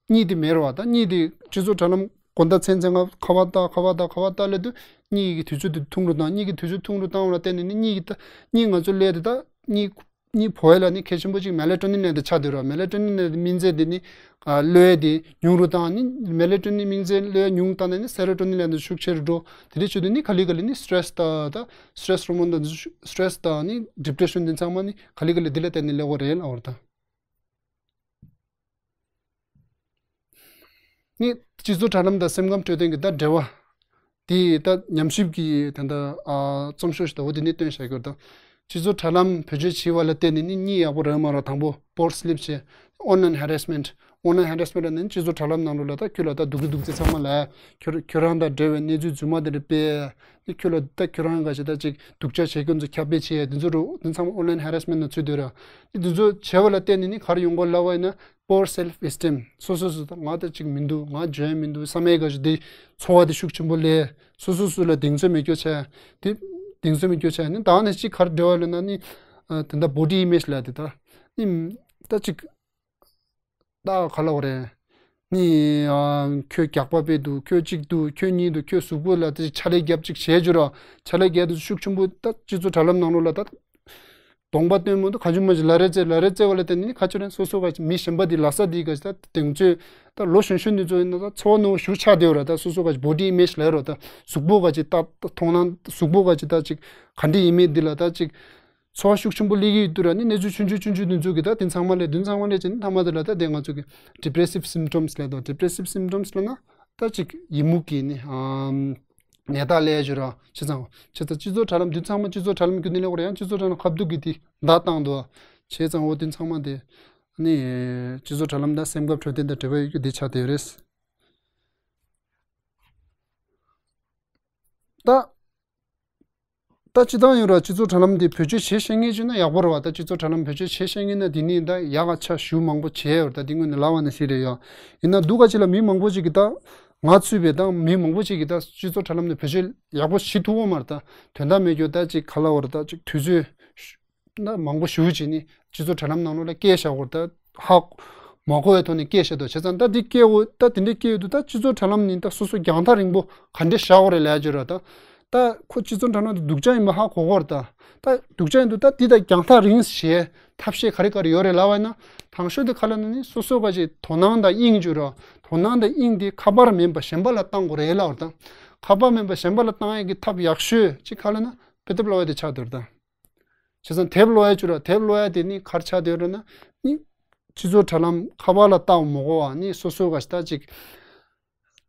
གཉིས་དེ་མེད་རོགས་ད་གཉིས་དེ་སྤྱི་ཚོགས་དྲ་ལམ་དགོང་དག་མཚན་མཚན་ང་ཁ་བ་ད་ཁ་བ་ད་ཁ་བ་ད་ལས་དུ་གཉིས་ཀྱི་དུས་ཚོད་དེ་ཐུང་རུ་བཏང་གཉིས་ཀྱི་དུས་ཚོད་ཐུང་རུ་བཏང་བ་ལ་བརྟེན་ནས་ནི་གཉིས་ཀྱི་ད་གཉིས་ང་ཚོ་ལས་དེ་ད་གཉིས། གཉིས་ཕོ་བ་ལ་ནི་གལ་ཆེན་པོ་གཅིག་མེ་ལེ་ཊོ་ནིན་ལས་དེ་ཆགས་སྡོད་ར། མེ་ལེ་ཊོ་ནིན་ལས་དེ་སྨིན་རྫས་དེ་ནི་གློ་བའི་དེ་ཉུང་རུ་བཏང་ནི་མེ་ལེ་ཊོ་ནིན་སྨིན་རྫས་གློ་བའི་ཉུང་བཏང་ནས་ནི་སེ་རོ་ཊོ་ནིན་ལས་དེ་ཤུགས་ཆེ་རུ་འགྲོ། དེ་འདྲའི་ཆེད་དུ་ནི་ག་ལེ་ག་ལེ་ནི་སི་ཊེ་རེ་སི་ད་ད་སི་ཊེ་རེ་སི་ཧོར་མོན་ད་སི་ཊེ་རེ་སི་ད་ནི་ཌི་པི་རེ་ཤན་དེ་ཚང་མ་ནི་ག་ལེ་ག་ལེ་དེ་ལ་བརྟེན་ནས་སླེབས་ཀྱི་རེད་ལ་འོར་ད། ནི་སྤྱི་ཚོགས་དྲ་ལམ་དང་སེམས་ཁམས་འཕྲོད་བསྟེན་གྱི་ད་འབྲེལ་བ། དེ་ད་ཉམས་ཞིབ་ཀྱི་ད་ལྟ་ཨ་རྩོམ་ཤོག་ཞིག་ད་འོ་དེ་ནས་བཏོན་བཞག་གི་ཡོད་ད། སྤྱི་ཚོགས་དྲ་ལམ་བེད་སྤྱོད་བྱས་པ་ལ་བརྟེན་ནས་ནི་གཉིས་ཡག་པོ་རག་མ་རག་དང་པོ་པོར་སི་ལིབ་བྱས། online harassment online harassment ནི་སྤྱི་ཚོགས་དྲ་ལམ་ནང་ལོགས་ལ་ད་ཁྱོད་ལ་ད་སྡུག་རུ་སྡུག་ཚེ་ཚང་མ་ལ་ཁྱོད་ཁྱོད་རང་དང་འབྲེལ་བའི་གནས་ཚུལ་རྫུན་མ་དེ་འདྲ་སྤེལ། ནི་ཁྱོད་ལ་ད་ཁྱོད་རང་འགའ་ཞིག་ད་ཅིག་སྡུག་ཅག་བྱེད་མཁན་ཚོ་ཁྱབ་སྤེལ་བྱས་དེ་ཚོ་རུ་དེ་ཚང་མ་online harassment ནང་ཚུད་འདུག་ར། ནི་དེ་ཚོ་བྱས་པ་ལ་བརྟེན་ནས་ནི་ག་རེ་ཡོང་གི་ལབ་པ་ཡིན་ན། poor self esteem སོ་སོ་སོ་ད་ང་ད་ཅིག་མི་འདུག་ང་འཇོན་མི་འདུག་བསམ་ཡས་ག་ཞིག་དེ་ཚོར་བ་དེ་ཤུགས་ཆེན་པོ་སླེབས། སོ་སོ་སོ་ལ་གདེང་ཚོད་མེད་སྐྱོ་ཆགས། དེ་གདེང་ཚོད་མེད་སྐྱོ་ཆགས་ནི་ད་ནི་ཅིག་ག་རེ་འབྲེལ་བ་ལབ་ན་ནི་ཨ་དེ་འདྲ་body image ལབ་དེ་ད་ནི་ད་ཅིག་ད་ག་ལབ་དགོས་རེད། ནི་ཨ་ཁྱོད་རྒྱགས་པ་དཔེ་འདུག་ཁྱོད་གཅིག་འདུག་ཁྱོད་གཉིས་འདུག་ཁྱོད་གཟུགས་པོ་ལ་དེ་ཕྱག་ལས་རྒྱབ་ཅིག་བྱས་བྱུང་ར། ཕྱག་ལས་རྒྱབ་དེ་ཤུགས་ཆེན་པོ་ད་སྤྱི་ཚོགས་དྲ་ལམ་ནང་ལོགས་ལ་ད། གདོང་པ་སྟོན་མོ་དང་གང་བྱུང་མ་བྱུང་ལ་རེ་རྩེ་ལ་རེ་རྩེ་བ་ལ་བརྟེན་ནས་ཁ་ཆུ་རན་སོ་སོ་ག་མི་གཞན་པ་འདི་ལ་ས་འདི་ག་ད་དེང་ཚོད་ད་ལོ་གཞོན་གཞོན་འདི་ཚོ་ཡིན་ན་ད་ཚོར་བ་ནོར་བ་ཞུ་ཆགས་བསྡད་ཡོད་ར། ད་སོ་སོ་ག་body image ལ་རོ་ད་གཟུགས་པོ་ག་ཅིག་ད་མཐོང་སྣང་གཟུགས་པོ་ག་ཅིག་ད་ཅིག་ག་འདྲ་ཡིན་མིན་འདི་ལ་ད་ཅིག་ཚོར་བ་ཤུགས་ཆེན་པོ་སླེབས་ཀྱི་ཡོད་དུས་ར་ནི་གནས་ཚུལ་ཆུང་ཆུང་ཆུང་ཆུང་འདི་ཚོ་གི་ད་དེ་ཚང་མ་ལས་དེ་ཚང་མ་ལས་ཅི་ནི་ཐ་མ་དེ་ལ་ད་དེ་ང་ཚོ་གི་depressive symptoms ལ་ད་depressive symptoms ལ་ན་ད་ཅིག་ཡི་མུག་གི་ནི་ཨམ། ནད་རྟགས་ལས་བྱུང་ར་བྱས་ཙང་བྱས་ཙང་སྤྱི་ཚོགས་དྲ་ལམ་འདི་ཚང་མ་སྤྱི་ཚོགས་དྲ་ལམ་རྒྱུན་ལྡན་ལས་ཁོ་ར་ཡང་སྤྱི་ཚོགས་དྲ་ལམ་ཁ་བསྡུ་གི་དེ་བརྡ་བཏང་འདུག་བྱས་ཙང་འོ་དེ་ཚང་མ་དེ་ནི་སྤྱི་ཚོགས་དྲ་ལམ་དང་སེམས་ཁམས་འཕྲོད་བསྟེན་དང་འབྲེལ་བ་ཡོད་རྒྱུ་དེ་ཆགས་བསྡད་ཡོད་རེད། ད་ད་སྤྱི་བཏང་ཡོད་ར་སྤྱི་ཚོགས་དྲ་ལམ་དེ་བེད་སྤྱོད་བྱེད་ཤེས་མཁན་བྱུང་ན་ཡག་པོ་རེད་བ། ད་སྤྱི་ཚོགས་དྲ་ལམ་བེད་སྤྱོད་བྱེད་ཤེས་མཁན་ན་དེ་ནི་ད་ཡག་ག་ཆ་ཞུ་མང་པོ་བྱས་ཡོད་ར། ད་དེ་སྔོན་ནས་ལབ་པ་ནང་བཞིན་རེད་ཡ། ཡིན་ན་སྡུག་ག་ཅིག་ལ་མི་མང་པོ་ཅིག་གིས་ད་ང་ཚུད་པའི་ད་མི་མང་པོ་ཅིག་གིས་ད་སྤྱི་ཚོགས་དྲ་ལམ་ནས་བེད་སྤྱོད་ཡག་པོ་བྱེད་ཐུབ་ཀྱི་མ་རེད། ད་དོན་དག་མེད་རྒྱུ་ད་ཅིག་ག་ལབ་དགོས་རེད། ད་ཅིག་དུས་ཚོད་ད་མང་པོ་ཞུ་བྱས་ནི་སྤྱི་ཚོགས་དྲ་ལམ་ནང་ལོགས་ལ་སྐད་བཞག་དགོས་རེད། ད་ཧ་ མ་གོ་བའི་ཐོག་ནས་སྐད་བཤད་དོ། བྱས་ཙང་ད་འདི་སྐད་འོ་ད་དེ་འདྲའི་སྐད་ཡོད་དུས་ད་སྤྱི་ཚོགས་དྲ་ལམ་ནི་ད་སོ་སོ་རྒྱང་ཐག་རིང་པོ་ག་འདྲས་བཞག་དགོས་རེད་ལབ་ཡ་ཅིག་ཡོད་རེད་ད། ད་ཁོ་སྤྱི་ཚོགས་དྲ་ལམ་དུ་སྡུག་ཅག་ཡིན་པ་ཧ་གོ་གོ་རེད་ད། ད་སྡུག་ཅག་ཡིན་དུས་ད་འདི་ད་རྒྱང་ཐག་རིང་ཞེས་ཐབས་ཤེས་ག་རེ་ག་རེ་ཡོད་རེད་ལབ་པ་ཡིན་ན། དང་ཤོས་དེ་ག་ལབ་ན་ནི་སོ་སོ་ག་ཅིག་དོ་སྣང་དང་དབྱིངས་ཅིག་ཡོད་རེད། དོ་སྣང་དང་དབྱིངས་དེ་ཁ་པར་མིན་པ་གཞན་པ་ལ་བཏང་དགོས་རེད་ལབ་པ་རེད་ད། ཁ་པར་མིན་པ་གཞན་པ་ལ་བཏང་ཡས་ཀྱི་ཐབས་ཡག་ཤོས་ཅིག་ག་ལབ་ན་དཔེ་དེབ་ཀློག་ཡས་དེ་ཆགས་བསྡད་ཡོད་རེད་ད། བྱས་ཙང་དེབ་ཀློག་ཡ་བཅུ་ར་དེབ་ཀློག་ཡ་དེ་ནི་ག་རེ་ཆགས་བསྡད་ཡོད་རེད་ན་ནི། སྤྱི་ཚོགས་དྲ་ལམ་ཁ་པར་ལ་བལྟ་བ་མ་གོ་བ་ནི་སོ་སོ་ག་ཞིག་ད་ཅིག་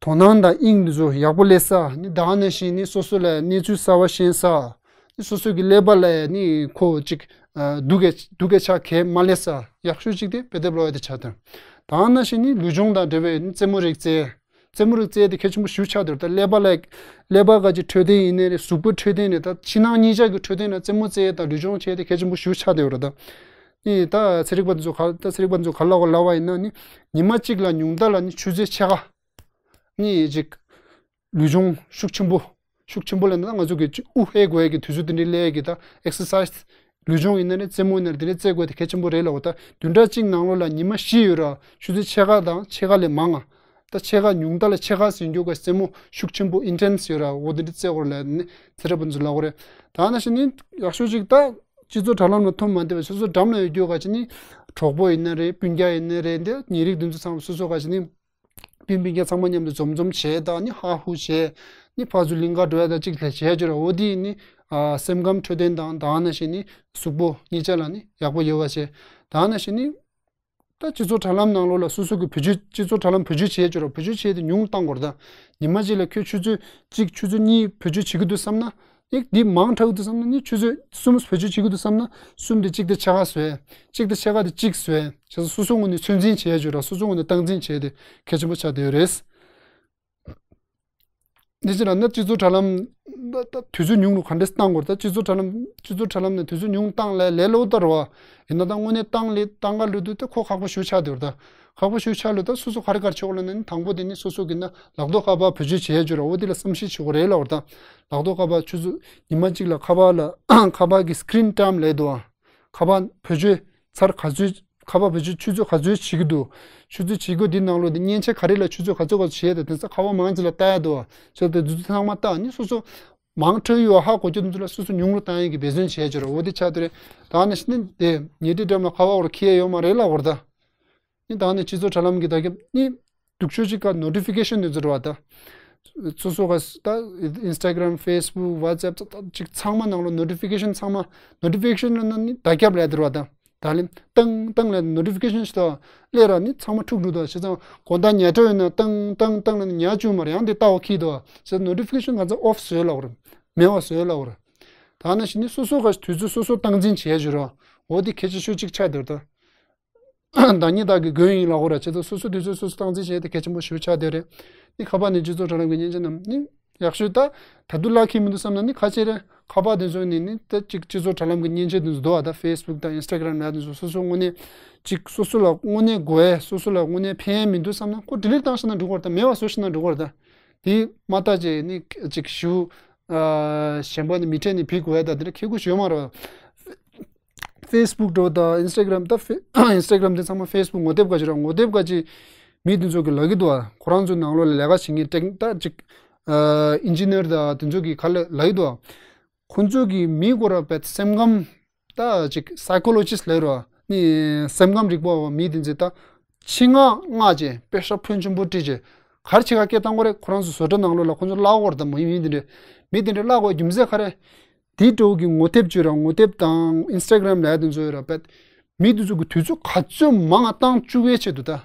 དོ་སྣང་དང་དབྱིངས་འདི་ཚོ་ཡག་པོ་སླེབས་ས་ནི་ད་ག་ནང་བཞིན་ནི་སོ་སོ་ལ་གནས་ཚུལ་གསར་བ་ཤེས་ས། ནི་སོ་སོ་གི་ཀླད་པ་ལ་ནི་ཁོ་ཅིག་སྡུག་གི་སྡུག་གི་ཆ་གས་མ་སླེབས་ས་ཡག་ཤོས་ཅིག་དེ་དཔེ་དེབ་ཀློག་ཡ་དེ་ཆགས་དོན། ད་ག་ནང་བཞིན་ནི་ལུས་སྦྱོང་དང་འབྲེལ་བའི་ནི་རྩེད་མོ་རིགས་རྩེད། རྩེད་མོ་རིགས་རྩེད་དེ་གལ་ཆེན་པོ་ཞེ་པོ་ཆགས་བསྡད་ཡོད་རེད་ད། ཀླད་པ་ལ་ཀླད་པ་ག་ཅིག་འཕྲོད་བསྟེན་ཡིན་ནའི་རེད། གཟུགས་པོ་འཕྲོད་བསྟེན་རེད། ད་ཕྱི་ནང་གཉིས་ཆ་གི་འཕྲོད་བསྟེན་ལ་རྩེད་མོ་རྩེད་དང་ལུས་སྦྱོང་བྱས་དེ་གལ་ཆེན་པོ་ཞེ་པོ་ཆགས་བསྡད་ཡོད་རེད་ད། ནི་ད་ཚན་རིག་པ་འདི་ཚོ་ག་ད་ཚན་རིག་པ་འདི་ཚོ་ག་ལབ་གོ་ལབ་པ་ཡིན་ན་ནི་ཉི་མ་གཅིག་ལ་ཉུང་མཐའ་ལ་ནི་ཆུ་ཚོད་ཕྱེད་ཀ་ནི་ཅིག་ལུས་སྦྱོང་ཤུགས་ཆེན་པོ་ཤུགས་ཆེན་པོ་ལབ་ན་ང་ཚོ་གི་ཅིག་དབུགས་ཧལ་དགོས་ཡས་ཀྱི་དུས་ཚོད་དེ་འདྲའི་སླེབས་ཡས་ཀྱི་ད་ཨེག་སར་སའི་ཛི། ལུས་སྦྱོང་ཡིན་ན་རེད། རྩེད་མོ་ཡིན་ན་རེད། དེ་འདྲའི་རྩེད་དགོས་དེ་གལ་ཆེན་པོ་རེད་ལབ་གོ་ད། བདུན་ཕྲག་གཅིག་ནང་ལོགས་ལ་ཉི་མ་བཞི་ཡོད་ར། ཆུ་ཚོད་ཕྱེད་ཀ་དང་ཕྱེད་ཀ་ལས་མང་ང་། ད་ཕྱེད་ཀ་ཉུང་མཐའ་ལ་ཕྱེད་ཀ་ཟིན་རྒྱུ་ག་རྩེད་མོ་ཤུགས་ཆེན་པོ་ཨིན་ཊེན་སི་ཡོད་ར། འོ་དེ་འདྲ་རྩེད་དགོས་ལབ་ནི་ཚེ་རབས་འཛུལ་ལབ་གོ་རེད། ད་ནང་བཞིན་ནི་ཡག་ཤོས་ཅིག་ད་སྤྱི་ཚོགས་དྲ་ལམ་ལ་མཐོང་མ་བསྡད་པ་སོ་སོ་འགྲམ་ལ་ཡོད་རྒྱུ་ག་ཅིག་ནི་གྲོགས་པོ་ཡིན་ན་རེད། སྤུན་ཀྱག་ཡིན་ན་རེད། འདི་ཉེ་རིགས་འདི་ཚོ་ཚང་མ་སོ་སོ་ག་ཅིག་ནི་སྤུན་སྤུན་ཀྱག་ཚང་མ་མཉམ་དུ་འཛོམས་འཛོམས་བྱས་དང་ནི་ཧ་ཧུ་བྱས་ནི་ཕར་ཚུར་གླིང་ག་འགྲོ་ཡ་དང་གཅིག་ལ་བྱས་རྒྱུ་ར། འོ་དེ་ནི་ཨ་སེམས་ཁམས་འཕྲོད་བསྟེན་དང་ད་ནང་བཞིན་ནི་གཟུགས་པོ་གཉིས་ཆ་ལ་ནི་ཡག་པོ་ཡོད་པ་བྱས། ད་ནང་བཞིན་ནི་ད་སྤྱི་ཚོགས་དྲ་ལམ་ནང་ལོགས་ལ་སོ་སོ་གི་བེད་སྤྱོད་སྤྱི་ཚོགས་དྲ་ལམ་བེད་སྤྱོད་བྱས་ཆོག་ར། བེད་སྤྱོད་བྱས་ཏེ་ཉུང་བཏང་དགོས་རེད་ད། ཉི་མ་གཅིག་ལ་ཁྱོད་ཆུ་ཚོད་གཅིག་ཆུ་ཚོད་གཉིས་བེད་སྤྱོད་བྱེད་ཀྱི་འདུག་བསམ་ན། ཨེ་འདི་མང་དྲགས་ཀྱི་འདུག་བསམ་ན་ནི་ཆུ་ཚོད་གསུམ་བེད་སྤྱོད་བྱེད་ཀྱི་འདུག་བསམ་ན་གསུམ་དེ་གཅིག་དང་ཕྱེད་ཀ་བཟོས། གཅིག་དང་ཕྱེད་ཀ་དེ་གཅིག་བཟོས། བྱས་ཙང་སོ་སོ་ངོས་ནས་ཚོད་འཛིན་བྱས་ཆོག་ར། སོ་སོ་ངོས་ནས་སྟངས་འཛིན་བྱས་ཏེ་གལ་ཆེན་པོ་ཆགས་བསྡད་ཡོད་རེད། འདི་ཕྱིར་ན་སྤྱི་ཚོགས་དྲ་ལམ། ད་ད་དུས་ཚོད་ཉུང་རུ་ག་འདྲས་བཏང་དགོས་རེད། ད་སྤྱི་ཚོགས་དྲ་ལམ་སྤྱི་ཚོགས་དྲ་ལམ་ནས་དུས་ཚོད་ཉུང་བཏང་ལས་ལས་སླ་པོ་ལྟར་བ། ཡིན་ན་ད་དངོས་གནས་བཏང་ལས་བཏང་ག་ལོས་དུས་ད་ཁོ་ཁག་པོ་ཞེ་པོ་ཆགས་བསྡད་ཡོད་རེད་ད། ཁག་པོ་ཞེ་པོ་ཆགས་ལོས་ད་སོ་སོ་ག་རེ་ག་རེ་བྱེད་དགོས་ལབ་ན་ནི་དང་པོ་དེ་ནི་སོ་སོ་གི་ན་ལག་ཐོགས་ཁ་པར་བེད་སྤྱོད་བྱས་ཡོད་ར། འོ་དེ་ལ་བསམ་གཞིག་བྱེད་དགོས་རེད་ལབ་པ་རེད་ད། ལག་ཐོགས་ཁ་པར་ཆུ་ཚོད་ཉི་མ་གཅིག་ལ་ཁ་པར་ལ་ཁ་པར་གི་སི་ཀི་རིན་ཊའིམ་ལབ་འདུག་ཨ། ཁ་པར་བེད་སྤྱོད་ཚར་ག་ཚོད་ཁ་པར་བེད་སྤྱོད་ཆུ་ཚོད་ག་ཚོད་བྱེད་ཀྱི་འདུག་ཆུ་ཚོད་བྱེད་དགོས་འདི་ནང་ལོགས་དེ་མཉེན་ཆས་ག་རེ་ལ་ཆུ་ཚོད་ག་ཚོད་ག་ཚོད་བྱས་ཏེ་དེང་སང་ཁ་པར་མང་ཆེ་ལ་ལྟ་ཡ་འདུག་ཨ། ཆུ་ཚོད་དེ་ཚོ་ཚང་མ་ལྟ་ནི་སོ་སོ་མང་དྲགས་ཡོད་ཧ་གོ་རྒྱུ་དེ་ཚོ་ལ་སོ་སོ་ཉུང་རུ་བཏང་ཡ་གི་འབད་བརྩོན་བྱས་ཀྱི་རེད། འོ་དེ་ཆགས་དེ་རེད། ད་ནི་ཤི་ནི་དེ་ཉལ་ཁྲིའི་འགྲམ་ལ་ཁ་པར་འཁྱེར་ཡ་ཡོད་མ་རེད་ལབ་པ་རེད་ད། ནི་ད་ནི་སྤྱི་ཚོགས་དྲ་ལམ་གྱི་ད་གེབ་ནི་སྡུག་ཤོས་ཅིག་ག་ནོ་ཊི་ཕི་ཀེ་ཤན་དེ་ཚོ་རེད་བ་ད། སོ་སོ་ག་ད་ཨིན་སི་ཊ་གྷ་རམ། ཕེ་སི་བུག། ཝ་ཊི་སི་ཨེབ་ཅིག་ཚང་མ་ནང་ལོགས་ནོ་ཊི་ཕི་ཀེ་ཤན་ཚང་མ་ནོ་ཊི་ཕི་ཀེ་ཤན་ལབ་ན་ནི་བརྡ་ཁྱབ་ལབ་དེ་རེད་བ་ད། ད་ལན་ཏང་ཏང་ལབ་ནོ་ཊི་ཕི་ཀེ་ཤན་ཞིག་ད་སླེབས་ར་ནི་ཚང་མ་འཁྲུག་འགྲོ་ད། བྱས་ཙང་དགོང་དག་ཉལ་གྲབས་ཡོད་ན་ཏང་ཏང་ཏང་ལབ་ནི་ཉལ་བཅུག་མ་རེད། ཡང་དེ་ལྟ་བ་ཁྱི་ད། བྱས་ཙང་ནོ་ཊི་ཕི་ཀེ་ཤན་ག་ཚོད་ཨོཕ་བཟོས་ལབ་པ་རེད། མེད་པ་བཟོས་ལབ་པ་རེད། ད་ནི་ཤི་ནི་སོ་སོ་ག་དུས་ཚོད་སོ་སོ་སྟངས་འཛིན་བྱས་བཞུགས་ར། འོ་དེ་གལ་ཆེ་ཤོས་གཅིག་ཆགས་བསྡད་ད། བདག་ཉིད་བདག་གི་མགོན་ཡིན་ལབ་དགོས་ར། བྱས་ཙང་སོ་སོ་དུས་ཚོད་སོ་སོ་སྟངས་འཛིན་བྱས་ཏེ་གལ་ཆེན་པོ་ཞེ་པོ་ཆགས་བསྡད་རེད། ནི་ཁ་པར་ནས་སྤྱི་ཚོགས་དྲ་ལམ་གྱི་མཉེན་ཆས་རྣམས་ནི་ཡག་ཤོས་ད། ད་དུང་ལག་ཁྱེར་མི་འདུག་བསམ་ན་ནི་ཁ་ཆེ་རེད། ཁ་པར་དེ་ཚོ་ནི་ནི་ད་ཅིག་སྤྱི་ཚོགས་དྲ་ལམ་གྱི་མཉེན་ཆས་དེ་ཚོ་འདུག་བ། ད་ཕེ་སི་བུག་དང་ཨིན་སི་ཊ་གྷ་རམ་ལ་དེ་ཚོ་སོ་སོ་དངོས་གནས་ཅིག་སོ་སོ་ལ་དངོས་གནས་དགོས་ཡས་སོ་སོ་ལ་དངོས་གནས་ཕན་ཡས་མི་འདུག་བསམ་ན་ཁོ་ཌི་ལིཊ་བཏང་ཤེས་ན་འགྲིག་གི་རེད་ད། མེད་པ་བཟོ་ཤེས་ན་འགྲིག་གི་རེད་ད། དེ་མ་ལྟ་ཅེ་ནི་ཅིག་ཞུ། གཞན་པ་ནི་མི་ཁྲེལ་ནི་ཕི་དགོས་ཡས་ད་དེ་འདྲ་ཁེ་གུ་ཞུ་མ་རེད། ཕེ་སི་བུག་འགྲོ་དང་ཨིན་སི་ཊ་གྷ་རམ་ད་ཕེ་ཨིན་སི་ཊ་གྷ་རམ་དེ་ཚང་མ་ཕེ་སི་བུག་ངོ་དེབ་ག་ཅིག་ར། ངོ་དེབ་ག་ཅིག་མི་དེ་ཚོ་གི་ལབ་ཀྱི་འདུག་ཨ། ཁོ་རང་ཚོའི་ནང་ལོགས་ལ་ལས་ཀ་བྱེད་མཁན་ཊེག་ད་ཅིག་ཨིན་ཇི་ནི་ཡར་དང་དེ་ཚོ་གི་ག་ལ་ལབ་ཀྱི་འདུག་ཨ། ཁོ་ཚོ་གི་མི་ཁོ་ར་བེད་སེམས་ཁམས་ད་ཅིག་སའི་ཀོ་ལོ་ཇི་སི་ཊི་ལབ་ར་ནི་སེམས་ཁམས་རིག་པ་བ་མི་དེ་ཚོ་ད་ཆེད་མངགས་མངགས་བྱས་པེ་ས་ཕོན་ཆེན་པོ་སྤྲད་བྱས་ག་རེ་བྱེད་ག་སྐད་བཏང་དགོས་རེད། ཁོ་རང་ཚོ་བཟོ་གྲྭ་ནང་ལོགས་ལ་ཁོ་ཚོ་ལབ་དགོས་རེད་ད། མི་མི་དེ་འདྲ་མི་དེ་འདྲ་ལབ་དགོས་རྒྱུ་མཚན་ག་རེ། དེའི་འགྲོ་གི་ངོ་དེབ་བཅོས་ར། ངོ་དེབ་དང་ཨིན་སི་ཊ་གྷ་རམ་ལ་དེ་ཚོ་ཡོད་ར། བེད་མི་དེ་ཚོ་གི་དུས་ཚོད་ག་ཚོད་མང་བ་བཏང་བཅུག་པའི་ཆེད་དུ་ད།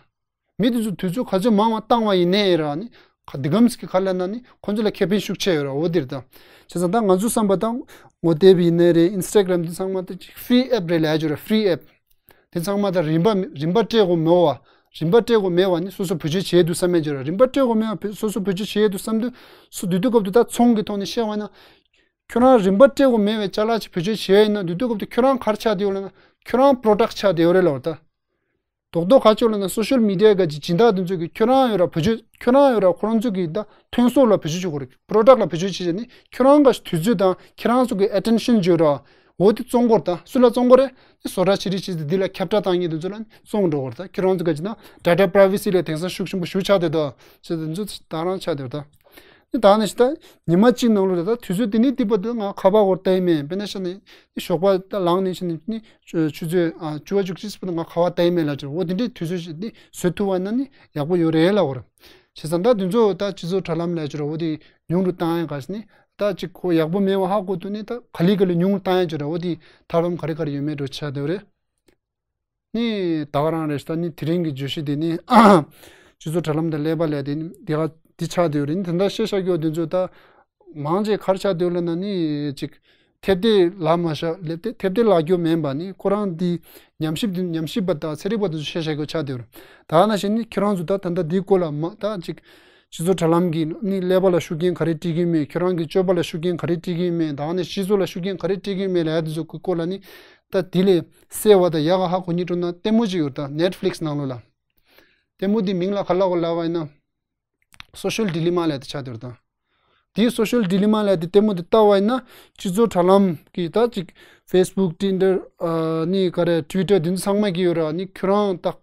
མི་དེ་ཚོ་དུས་ཚོད་ག་ཚོད་མང་བ་བཏང་བ་ཡིན་ནའི་ར་ནི་ག་འདི་གམ་ཞིག་གི་ག་ལ་ན་ནི་ཁོ་ཚོ་ལ་ཁེ་ཕན་ཤུགས་ཆེ་ཡོད་ར། འོ་དེ་རེད་ད། བྱས་ཙང་ད་ང་ཚོ་བསམ་པ་དང་ངོ་དེབ་ཡིན་ནའི་རེད། ཨིན་སི་ཊ་གྷ་རམ་དེ་ཚང་མ་ད་ཅིག་ཧྥི་རི་ཨེབ་རེད་ལབ་ཡ་ཅིག་ཡོད་ར། ཧྥི་རི་ཨེབ་དེ་ཚང་མ་ད་རིན་པ་རིན་པ་སྤྲད་དགོས་མེད་པ། རིན་པ་སྤྲད་དགོས་མེད་པ་ནི་སོ་སོ་བེད་སྤྱོད་བྱས་འདུག་བསམ་ཡ་ཅིག་ཡོད་ར། རིན་པ་སྤྲད་དགོས་མེད་པ་སོ་སོ་བེད་སྤྱོད་བྱས་འདུག་བསམ་དུས་སུ་དུས་དུས་སྐབས་དུ་ད་ཚོང་གི་ཐོག་ནས་བཤད་པ་ཡིན་ན། ཁྱོད་རང་རིན་པ་སྤྲད་དགོས་མེད་པའི་ཅ་ལག་ཅིག་བེད་སྤྱོད་བྱས་ཡིན་ན་དུས་དུས་སྐབས་དུ་ཁྱོད་རང་ག་རེ་ཆགས་བསྡད་ཡོད་ལབ་ན་ཁྱོད་རང་པོ་རོ་ཌག་ཆགས་བསྡད་ཡོད་རེད་ལབ་པ་ད། རྡོག་རྡོག་ག་ཅིག་ལབ་ན་སོ་ཤལ་མི་ཌི་ཡ་ག་ཅིག་སྦྱིན་བདག་དེ་ཚོ་གིས་ཁྱོད་རང་ཡོད་ར་བེད་སྤྱོད་ཁྱོད་རང་ཡོད་ར་ཁོ་རང་ཚོ་གིས་ད་ཐོན་ཟོག་ལ་བེད་སྤྱོད་བྱེད་དགོས་རེད། པོ་རོ་ཌག་ལ་བེད་སྤྱོད་བྱེད་བྱས་ནི་ཁྱོད་རང་ག་དུས་ཚོད་དང་ཁྱེད་རང་ཚོ་གི་ཨེ་ཊེན་ཤན་བརྗོད་ར། འོ་དེ་བཙོང་དགོས་རེད་ད། སུ་ལ་བཙོང་དགོས་རེད། དེ་བཟོ་གྲྭ་ཆེ་རིགས་ཆེ་དེ་འདི་ལ་ཁྱབ་བསྒྲགས་བཏང་མཁན་དེ་ཚོ་ལ་ནི་བཙོང་འགྲོ་དགོས་རེད་ད། ཁྱོད་རང་ཚོ་ག་ཅི་ན་ཌེ་ཊ་པ་རའི་ཝེ་སི་ལ་དེང་སང་ཤུགས་ཆེན་པོ་ཞེ་པོ་ཆགས་བསྡད་དོ། ཅེས་དེ་ཚོ་ད་རང་ཆགས་བསྡད་ཡོད་ད། ནི་ད་ནི་ཤི་ད་ཉི་མ་གཅིག་ནང་ལོ་རེད་ད། དུས་ཚོད་དེ་ནི་དེ་བར་དུ་ང་ཁ་པར་སྐོར་ལྟ་ཡི་མེད། དཔེར་ན་ཤ་ནི་ནི་ཞོགས་པ་ད་ལངས་ནས་ཤི་ནི་ནི་ཆུ་ཆུ་ཚོད་ཨ་བཅུ་པ་བཅུ་གཅིག་བར་དུ་ང་ཁ་པར་ལྟ་ཡི་མེད་ལ་ཅེ། འོ་དེ་འདྲའི་དུས་ཚོད་ཞིག་ནི་བཟོ་ཐུབ་པ་ན་ནི་ཡག་པོ་ཡོད་རེད་ལབ་དགོས་རེད། བྱས་ཙང་ད་དེ་ཚོ་ད་སྤྱི་ཚོགས་དྲ་ལམ་ལ་ཅེ་ར་འོ་དེ་ཉུང་རུ་བཏང་ཡ་ག་ཤི་ནི། ད་ཅིག་ཁོ་ཡག་པོ་མེད་པ་ཧ་གོ་དུས་ནི་ད་ག་ལེ་ག་ལེ་ཉུང་རུ་བཏང་ཡ་ཅེ་ར་འོ་དེ་ཐབས་ལམ་ག་རེ་ག་རེ་ཡོད་མེད་འགྲོ་ཆགས་བསྡད་ཡོད་རེད། ནི་ད་ག་རང་རེད་ཤག་ད་ནི་དེ་རིང་གི་བརྗོད་གཞི་དེ་ནི་སྤྱི་ཚོགས་དྲ་ལམ་དང་ཀླད་པ་ལས་དེ་ནི་དེ་ག་དེ་ཆགས་བསྡད་ཡོད་རེད། ནི་དེ་འདྲ་བཤད་བཞག་རྒྱུ་དེ་ཚོ་ད་མང་ཆེ་ག་རེ་ཆགས་བསྡད་ཡོད་ལབ་ན་ནི་ཅིག་ཐེབས་དེ་ལ་མ་བཞག་ལེབ་དེ་ཐེབས་དེ་ལ་རྒྱུ་མེད་པ་ནི་ཁོ་རང་དེ་ཉམས་ཞིབ་དེ་ཉམས་ཞིབ་པ་དང་ཚན་རིག་པ་དེ་ཚོ་བཤད་བཞག་རྒྱུ་ཆགས་བསྡད་ཡོད་རེད། ད་ནང་བཞིན་ནི་ཁྱེད་རང་ཚོ་ད་ད་ལྟ་དེའི་སྐོར་ལ་མ་ད་ཅིག་སྤྱི་ཚོགས་དྲ་ལམ་གྱིས་ནི་ཀླད་པ་ལ་ཤུགས་རྐྱེན་ག་རེ་སྤྲད་ཀྱི་ཡོད་མེད། ཁྱོད་རང་གི་སྤྱོད་པ་ལ་ཤུགས་རྐྱེན་ག་རེ་སྤྲད་ཀྱི་ཡོད་མེད། ད་ནི་སྤྱི་ཚོགས་ལ་ཤུགས་རྐྱེན་ག་རེ་སྤྲད་ཀྱི་ཡོད་མེད་ལབ་ཡ་དེ་ཚོ་གི་སྐོར་ལ་ནི། ད་དེ་ལས་གསལ་བ་དང་ཡག་ག་ཧ་གོ་སྙིང་བྲོ་ན་ལྟད་མོ་ཅིག་ཡོད་ད། ནེཊ་ཕི་ལིག་སི་ནང་ལོགས་ལ། ལྟད་མོ་དེ་མིང་ལ་ག་ལབ་དགོས་ལབ་པ་ཡིན་ན། སོ་ཤལ་ཌི་ལི་མ་ལབ་དེ་ཆགས་བསྡད་ཡོད་ད། དེའི་སོ་ཤལ་ཌི་ལི་མ་ལབ་དེ་ལྟད་མོ་དེ་ལྟ་བ་ཡིན་ན་སྤྱི་ཚོགས་དྲ་ལམ་གྱི་ད་ཅིག་ཕེ་སི་བུག་ཊི་ཝི་ཊར་ཨ་ནི་ག་རེ་ཊི་ཝི་ཊར་དེ་ཚོ་ཚང་མ་གི་ཡོད་ར་ནི་ཁྱོད་རང་ད།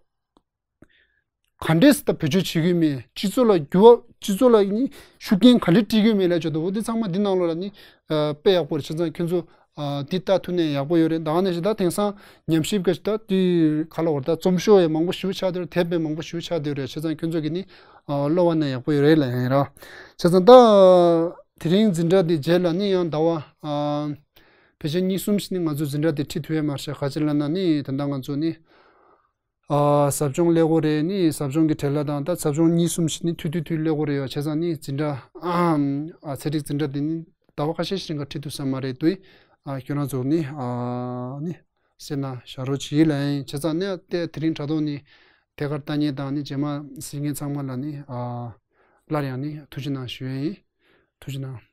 ག་འདྲས་ད་བེད་སྤྱོད་བྱེད་ཀྱི་ཡོད་མེད། སྤྱི་ཚོགས་ལ་འགྱུར་བ་སྤྱི་ཚོགས་ལ་ནི་ཤུགས་རྐྱེན་ག་འདྲས་སྤྲད་ཀྱི་ཡོད་མེད་ལབ་ཆོག་འདུག་འོ་དེ་ཚང་མ་འདི་ནང་ལོགས་ལ་ནི་ཨ་དཔེ་ཡག་པོ་རེད། བྱས་ཙང་ཁྱོད་ཚོ་ཨ་འདི་ལྟ་ཐུབ་ནས་ཡག་པོ་ཡོད་རེད། ད་ག་ནང་བཞིན་ད་དེང་སང་ཉམས་ཞིབ་ག་ཞིག་ད་དེ་ག་ལ་བར་ད་རྩོམ་ཤོག་ཡང་མང་པོ་ཞེ་པོ་ཆགས་བསྡད་རེད། དེབ་ཡང་མང་པོ་ཞེ་པོ་ཆགས་བསྡད་རེད། བྱས་ཙང་ཁྱོད་ཚོ་གི་ནི་ཨ་ཀློག་པ་ན་ཡག་པོ་ཡོད་རེད་ལབ་ཡིན་ར། བྱས་ཙང་ད་དེ་རིང་འཛིན་གྲྭ་འདི་རྗེས་ལ་ནི་ཡང་ཟླ་བ་ཨ་ཕལ་ཆེར་གཉིས་གསུམ་ཞིག་ནི་ང་ཚོ་འཛིན་གྲྭ་འདི་ཁྲིད་ཐུབ་ཡོད་མ་རེད་ཤག་ག་ཅི་ལབ་ན་ནི་ད་ལྟ་ང་ཚོ་ནི། ཨ་ཟབ་སྦྱོང་སླེབས་དགོས་རེད། ནི་ཟབ་སྦྱོང་གི་གྲལ་ལ་དང་ད་ཟབ་སྦྱོང་གཉིས་གསུམ་ཞིག་ནི་ཐུག་དུས་དུས་སླེབས་དགོས་རེད་ཡོད། བྱས་ཙང་ནི་འཛིན་གྲྭ་ཨ་ཚན་རིག་འཛིན་གྲྭ་འདི་ནི་ཟླ་བ་ཁ་ཤས་ཤིག་རིང་ག་ཁྲིད་ཐུབ་ས་མ་རེད་དུས། ཨ་ཁྱོད་རང་ཚོ་ནི་ཨ་ནི་སེམས་ན་བཞག་རོགས་བྱེད་ལབ་ཡིན། བྱས་ཙང་ནི་དེ་དེ་རིང་དྲ་ཐོག་ནི་ཐད་ཀར་ལྟ་མཁན་དང་ནི་རྗེས་མ་གཟིགས་མཁན་ཚང་མ་ལ་ནི་ཨ་སླར་ཡང་ནི་ཐུགས་རྗེ་གནང་ཞུ་ཡ་ཡིན། ཐུགས་རྗེ་གནང་།